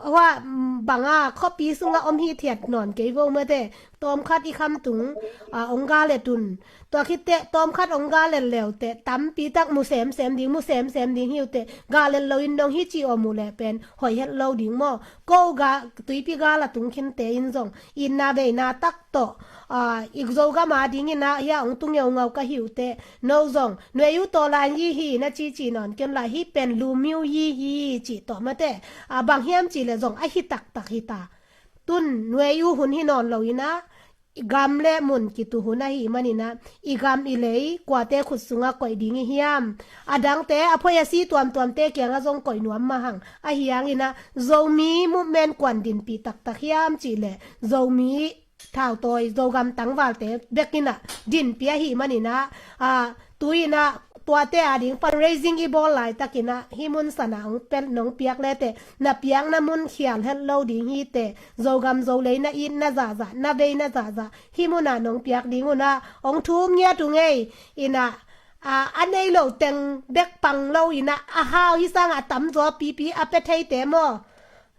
hua banga khuapi sunga om hi thiat nawn kei vo mate. Tawmkhat i kham tung a ong ga let un. Tua khitteh tawmkhat ong ga let leuteh tampi tak mu semsem ding, mu semsem ding hiuteh ga let loin dong hi ci om uh leh pen hoih het lo ding maw? Ko ga tuipi gal a tung khinte in zong itna veina tak tawh, ah, i Zogam a dingin ah hia ong tu ngeungau ka hiuteh no zong nuai uh tawh lai yi hi na cici nawn ken lai hi pen lumiu yi hi ci tawh mate. Ah, bang hiam ci le zong a hi taktak hi ta. Tun nuai uh hun hi nawn lo ina i gam le mun kitu hun ahi manina i gam i lei kuate khut sunga koih ding i hiam? A dangte a phoi a si tuamtuamte kianga zong koih nuam mahang ahi hangina Zomi movement kuan dinpih taktak hiam ci le Zomi thautawi Zogam tangvalte bekina dinpih ahi manina, a, tuina tuate a ding fundraising i bawl laitakinah hi mun sana ong pel nong piak lete na piakna mun khial het lo ding hite. Zogam Zolei na it na zahzah na vei na zahzah hi muna nong piak ding una ong thum ngiat ung ei. Inah a, a nei lo teng bek pang lo inah a hau hi sangah a tamzaw pipi a pe theite maw?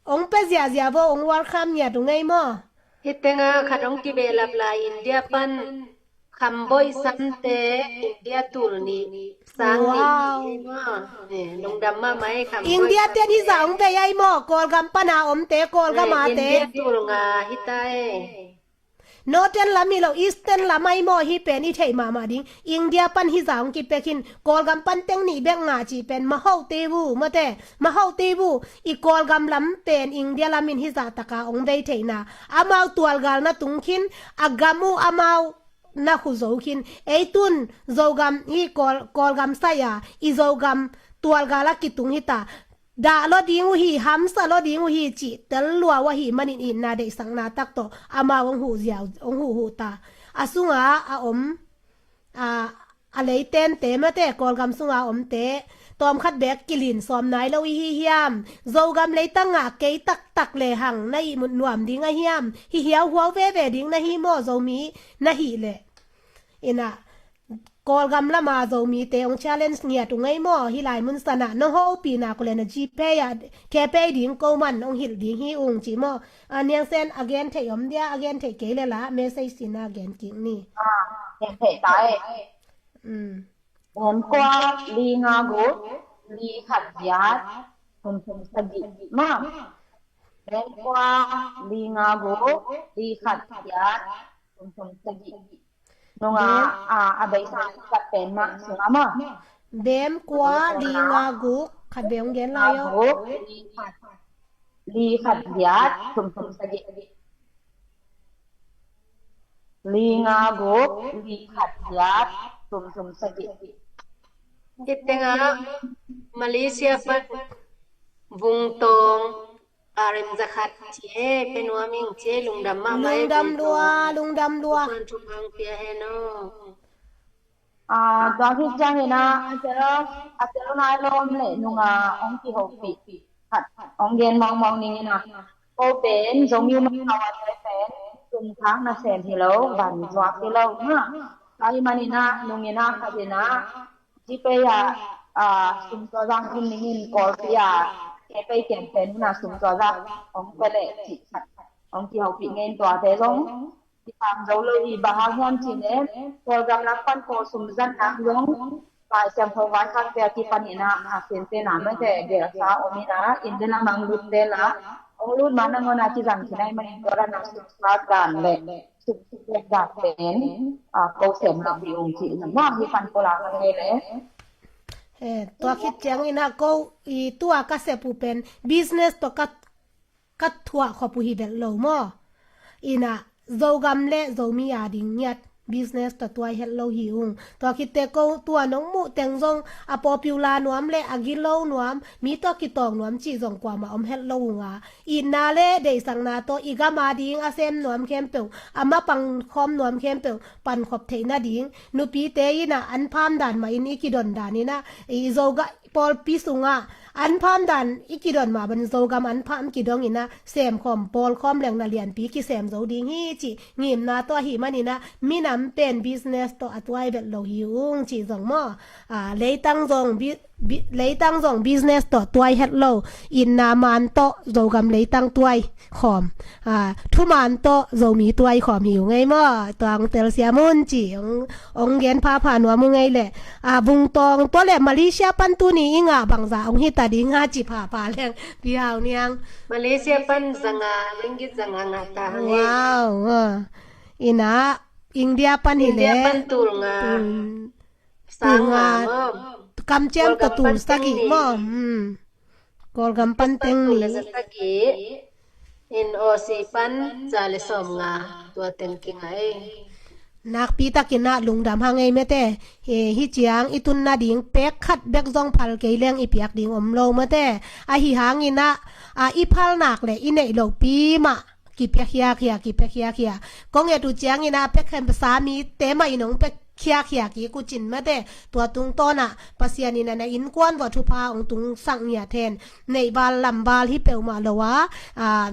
Ong pe ziahziah vo ong welcome ngiat ung ei maw? Hi tenga khat ong kibehlap lai India pan Khamboi Samte India tul nih sang nih. Wow. Lungdam mahmah ei Khamboi Samte. India ten hi zah ong vei ai maw? Kawlgam pana omte Kawlgam ate. India tul nga hi ta ei. Northern lam hi lo Eastern lam ai maw hi pen i theih mahmah ding. India pan hi zah ong kipek hin Kawlgam pan teng nih bek nga cih pen mahote vu mate. Mahote vu i Kawlgam lam pen India lamin hi zah taka ong vei theihna. Amau tualgal na tung khin a gam uh amau na hu zo khin. Ei tun Zogam hi Kawl, Kawlgam sai a i Zogam tualgal a kitung hita. Dah lo ding uh hi hamsa lo ding uh hi cih tel lua uh ahi manin itna deihsakna tak tawh amau ong huh ziau ong huh huh ta. A sunga a om a, a leitente mate Kawlgam sunga omte tawmkhat bek kilin sawm nai lo i hi hiam? Zogam leitang ngah kei taktak lehang na ihmut nuam ding a hiam? Hi hiauhuau veve ding na hi maw Zomi na hih leh? Inah Kawlgam lama Zomite ong challenge ngiat ung ei maw? Hi lai mun sanah nong hopihna kule na GPay ah Kepay ding ko man ong hilh ding hi ung ci maw? A, Niang Sen a gen theih om dia a gen theih kei lela message sina gen kik ni. A, gen theih ta ei. Gen kua li nga guk li khat giat thum thum sagih ma. Gen kua li nga guk li khat giat thum thum sagih. Nunga a, a beisa khat pen ma sunga ma. Bem kua li nga guk khat beng gen lai o. Guk li khat li khat giat thum thum sagih. Li nga guk li khat giat thum thum sagih. Hi tenga Malaysia pan Vung Tawng a rem za khat ci e pe nuam ing ci e lungdam mahmah e. Lungdam lua lungdam lua. Tuan thum hang pia he no. A, tua khit ciangin a, a tel, a tel nai lawm le nunga ong kihopih khat ong gen mawngmawng ning in a. Ko pen Zomi Mangkau a te pen sum khak nasem hi lo, van zuak hi lo na. Tua hi manin a, nungin a khat in a, GPay a, a, sum tua zang hun ning in Kawlpi a, GPay ken pen hun a sum tua zang ong pe le cih khat. Hong kihaupih ngei in tuate zong kisam zo lo hi, bang hang hiam cih leh Kawlgam lak pan Kawl sum zatnak zong Lai Siangtho vaikhakte a kipanin ah a sente na mate gelsa om in ah, inn le lam ah hong lutte lah hong lut ma nangawn a kizang khin ahih manin tua dan a sumsak dan le sumsuk dan pen a ko sem lo hi ung cih na ma hi pan ko la ka ngei le. Eh, tua khit ciangin ah ko i tua ka sep uh pen business tawh ka ka thuah khop uh hi belh lo maw? Ina Zogam le Zomi a ding ngiat business tawh tuai het lo hi ung. Tua khitte ko tua nong muh teng zong a popular nuam le a gilo nuam, mi tawh kitawng nuam cih zong kuamah om het lo ung a, itna le deihsakna tawh i gam a ding a sem nuam khempeuh, a mapang khawm nuam khempeuh pan khop theih nading nupite in ah an pham dan mah in i kidon dan in ah i Zoga pawlpi sungah an pham dan i kidon mah bangin Zogam an pham kidong in ah semkhawm pawlkhawm leng na lianpi kisem zo ding hi cih ngimna tawh ahih manin ah minam pen business tawh a tuai belh lo hi ung cih zong maw? Ah, leitang zong bi, bi, leitang zong business tawh tuai het lo, itna man tawh Zogam leitang tuai khawm, ah, thuman tawh Zomi tuai khawm hi ung ei maw? Tua hong telsiam un ci hong, hong gen phapha nuam ung ei leh. Ah, Vungtawng tua le Malaysia pan tuni i ngah bangzah hong hita ding a ci phapha leng Pi Hau Niang. Malaysia pan zanga, ringgit zanga ngah ta hang ei. Wow, ah. Ina India pan hi le India pan tul nga. Tul, tul nga. Sang nga maw? Kamciam tawh tul sagih maw? Hmm. Kawlgam pan teng ni. In Aussie pan za le sawm nga tua teng kingai. Nakpi takin ah lungdam hang ei mate. Hi, hi ciang i tun nading pek khat bek zong phal kei leng i piak ding om lo mate. Ahi hangin ah, a, i phalnak le i neih lopi mah kipiak hiak hiak, kipiak hiak hiak. Kong et uh ciangin ah pek khem sa mite mah in hong pek khiakhiak i kucin mate. Tua tungtawn ah Pasian in a na innkuan vua thupha hong tungsak ngiat hen. Neihval lamval hi peuhmah lo a, a,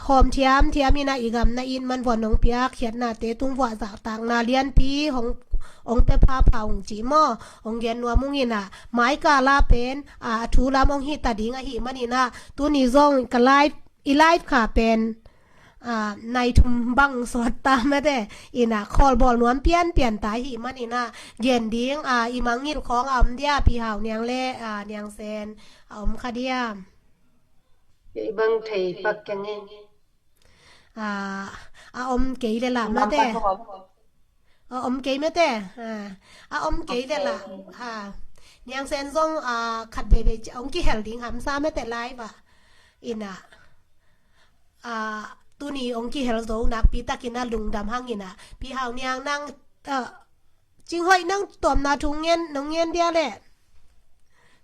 hawm thiamthiam in ah i gam na it man vua nong piak khiatnate tung vua zahtakna lianpi hong, hong pia phapha ung ci maw? Hong gen nuam ung in ah maikal ah pen, a, a thu lam hong hita ding ahih manin ah tuni zong ka live, i live kha pen, a, nai thum bang sawt ta mate. Ina khawlbawl nuam pianpian ta ahih manin ah gen ding, a, i mangngilh khawng a om dia Pi Hau Niang le, a, Niang Sen a om kha dia. I bang thei pak keng e. A, a om kei le lah mate. A om kei mate. A, a om kei le lah. Ha. Niang Sen zong, a, khat veve ci, hong kihel ding hamsa mate live ah. Ina, a, tuni hong kihel zo nakpi takin ah lungdam hang in ah Pi Hau Niang nang, a, Cing Hoih nang tuamna thu ngen, nong ngen dia le.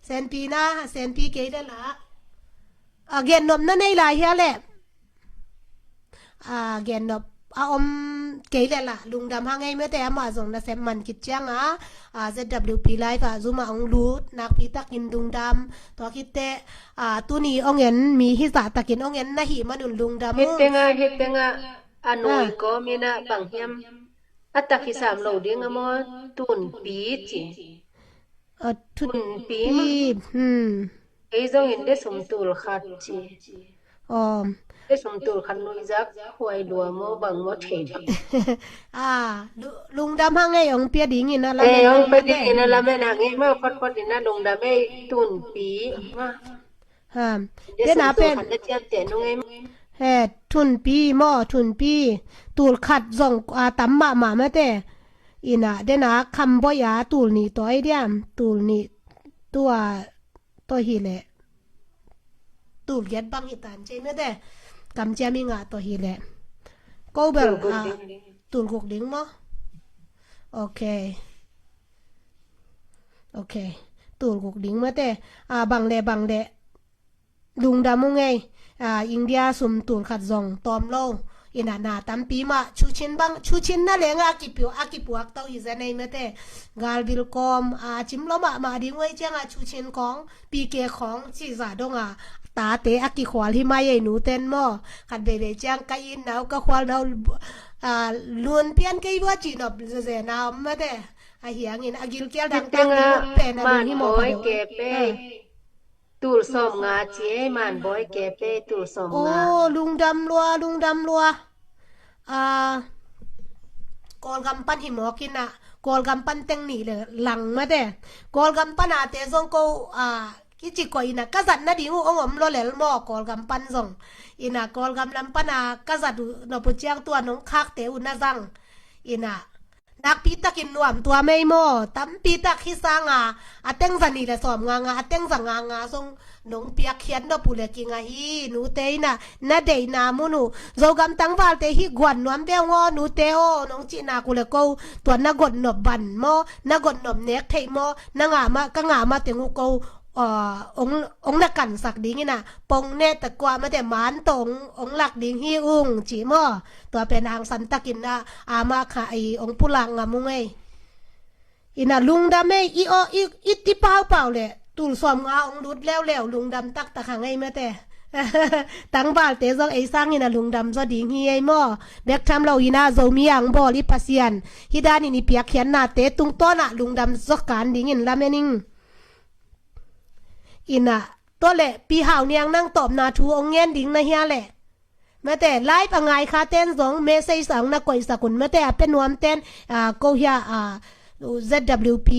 Senpi na, senpi kei le lah. A, gennop na nei lai hia le. A, gennop a om kei le lah lungdam hang ei mate, amah zong nasem man khit ciang a, a, Z W P live ah Zoom ah hong lut nakpi takin lungdam. Tua khitte, a, tuni hong en mi hizah takin hong en na hih manun lungdam ung. Hi teng a, hi teng a, a nui kawm in ah bang hiam. A tak hi sam lo ding a maw, tunpi ci. A, tunpi, tunpi ma. Hmm. Kei zong in de sum tul khat ci. Aw. De sum tul khat nuizak huai lua maw bang maw thei bang. A, lu-, lungdam hang ei hong pia ding in a lamen. Eh, hong pia ding in a lamen hang ei maw, photphot in a lungdam ei tunpi. Ma. Ha. Dena pen. He, tunpi maw, tunpi. Tul khat zong, a, tam mahmah mate. Ina, dena khamboi a tul nih tawh ei diam. Tul nih tua tawh hi leh. Tul giat bang hi tan cei mate. Kamciam i ngah tawh hi leh. Ko bel, a, tul guk ding maw. Ok. Ok. Tul guk ding mate. A, bang le, bang le. Lungdam ung ei. A, India sum tul khat zong tawm lo. Ina na tampi mah. Chuchin bang, chuchin na leng a kipiu, a kipuak to hi zen ei mate. Galvil kawm, a, cim lo mahmah ding uh ei ciang a chuchin kawng. P K khawng cih zah dong a, tate a kikhual hi mai ei nuten maw. Khat veivei ciang ka it nau, ka khual nau, a, lun pian kei vua cih nop zeze na om mate. A hiangin a gilkial dangtak ding pen a lun hi maw ka dong. Tul sawm nga ci ei, man bawi ke pe tul sawm nga. Oh, lungdam lua, lungdam lua. Ah, Kawlgam pan hi mawk in ah, Kawlgam pan teng nih le lang mate. Kawlgam pan a te zong ko, ah, kici koih in ah, ka zat nading uh ong om lo lel maw, Kawlgam pan zong. In ah, Kawlgam lam pan a ka zat uh nop uh ciang tua nong khakte uh na zang. In ah, nakpi takin nuam tua mei maw, tampi tak hi sang a, a teng za nih le sawm nga nga, a teng za nga nga zong nong piakkhiat nop uh le kinga hi, nute in ah, na deihna mun uh. Zogam tangvalte hi guan nuam veu ngaw, nute aw, nong cih nak uh le ko, tua na got nop ban maw, na got nop nek theih maw, na ngah mah, ka ngah mah teng uh ko, ah, ong, ong na kansak ding in ah, pong ne ta kua mate man tawh ong, ong lak ding hi ung ci maw. Tua pen hangsan takin ah, amah kha i ong pulak ngam ung ei. In ah lungdam ei, i aw, i, i ti paupau le, tul sawm nga ong lut leuleu, lungdam taktak hang ei mate. Tangvalte zong ei sangin ah lungdam zaw ding hi ei maw. Bek tham lo in ah Zomi a ong bawl i Pasian, hi danin i piakkhiatnate tungtawn ah lungdam zaw kan dingin lamen ing. In ah, tua le, Pi Hau Niang nang tawpna thu ong ngen ding na hia le. Mate, live a ngai kha ten zong message a ong na koihsak un mate, a pe nuam ten, ah, ko hia, ah, Z W P,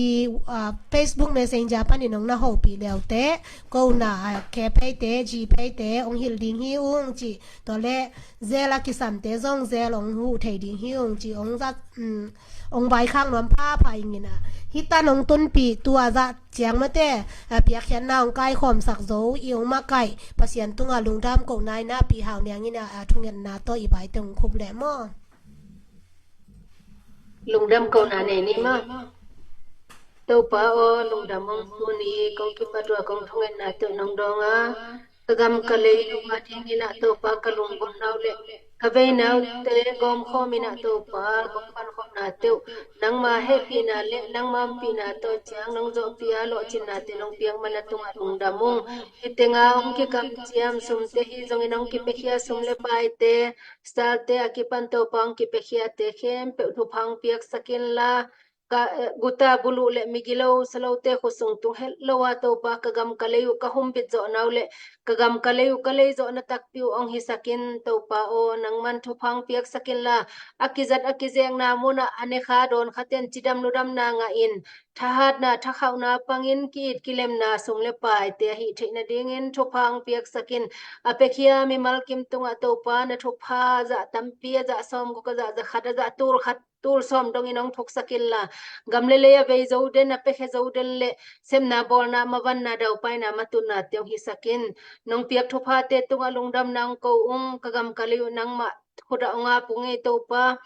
ah, Facebook Messenger panin ong na hopih leute, ko na, ah, ke pheite, ji pheite, ong hilh ding hi ung ci, tua le, zel a kisamte zong zel ong huh thei ding hi ung ci, ong zat, um, ong vaikhak nuam phapha ing in ah. Hi tan ong tunpih tua zah ciang mate, a piakkhiatna ong kaikhawmsak zo, i ong makaih, Pasian tungah lungdam kohna in ah Pi Hau Niang in ah, a thungetna tawh i vaite ong khup leh maw. Lungdam kohna nei ni maw. Topa aw, lungdam ong su ni, kong kipat ua kong thungetna tawh nong dawng a, ka gam ka lei uh a dingin ah Topa ka lunggulhna uh le ka veina uhte gawmkhawm in ah Topa, kong pankhawmnate uh nangma hehpihna le nangma ompihna tawh ciang nong zawhpih a, lawhcinnate nong piak man a tungah lungdam ung. Hi tenga ong kikamciam sumte hi zongin ong kipiakhia sum le paite, stalte a kipan Topa ong kipiakhiate khempeuh thupha ong piaksak inla, ka, eh, guta buluh le migilo salote khutsung tung het lo a Topa, ka gam ka lei uh ka humbit zawhna uh le ka gam ka lei uh ka lei zawhna takpi uh ong hisak in Topa aw, nangman thupha ong piaksak inla, a kizat a kizekna munah a nekha dawnkhaten cidam ludamna ngah in, thahatna thakhauhna pangin ki-it kilemna sum le paite a hih theih nadingin thupha ong piaksak in, a piakhia mimal kim tungah Topa na thupha zah tampi, a zah sawmguk, a zah za khat, a zah tul khat, tul sawm dongin ong thuksak inla, gam le lei a vei zo den, a piakhia zo den le sepna bawlna, mavanna, daupaina, matutnate ong hisak in. Nong piak thuphate tungah lungdamna ong ko ung, ka gam ka lei uh nangmah khut ah ong ap ung ei Topa.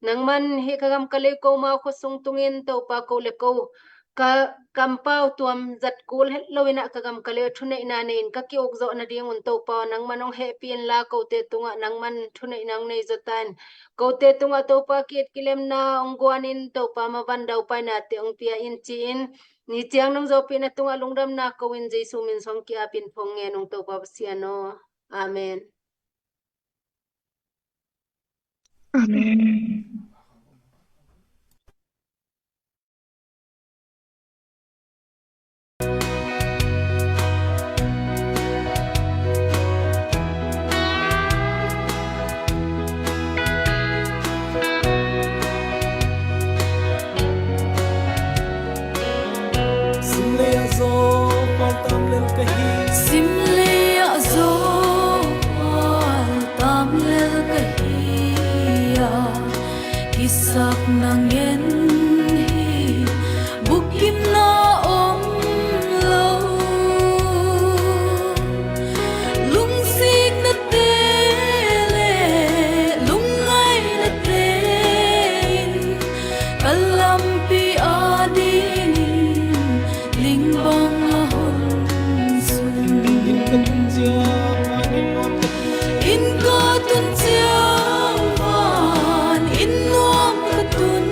Nangman hih ka gam ka lei uh ko mau khutsung tungin Topa ko le ko ka kampau tuam zat kul het lo in ah ka gam ka lei uh thuneihna nei in ka ki-uk zawh nadingun Topa aw, nangman ong hehpih inla, kote tungah nangman thuneihna ong nei zaw ta in. Kote tungah Topa ki-it kilemna ong guan in Topa, mavan daupainate ong pia in ci-in, ni ciang nong zawhpihna tungah lungdamna ko in Jesu min suang ki-apin phone ngen ung Topa Pasian aw. Amen. Amen. Sim lei ah zaw, pal tam lel ka hi. Sim lei ah zaw, pal tam lel ka hi a, kisakna ngen hi, bukimna om lo. Lungsiknate le lungngainate in ka lampi adingin ling bang a hong sun. Inn ka tun ciang van in nuam ka tun.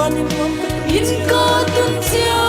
Inn ka tun ciang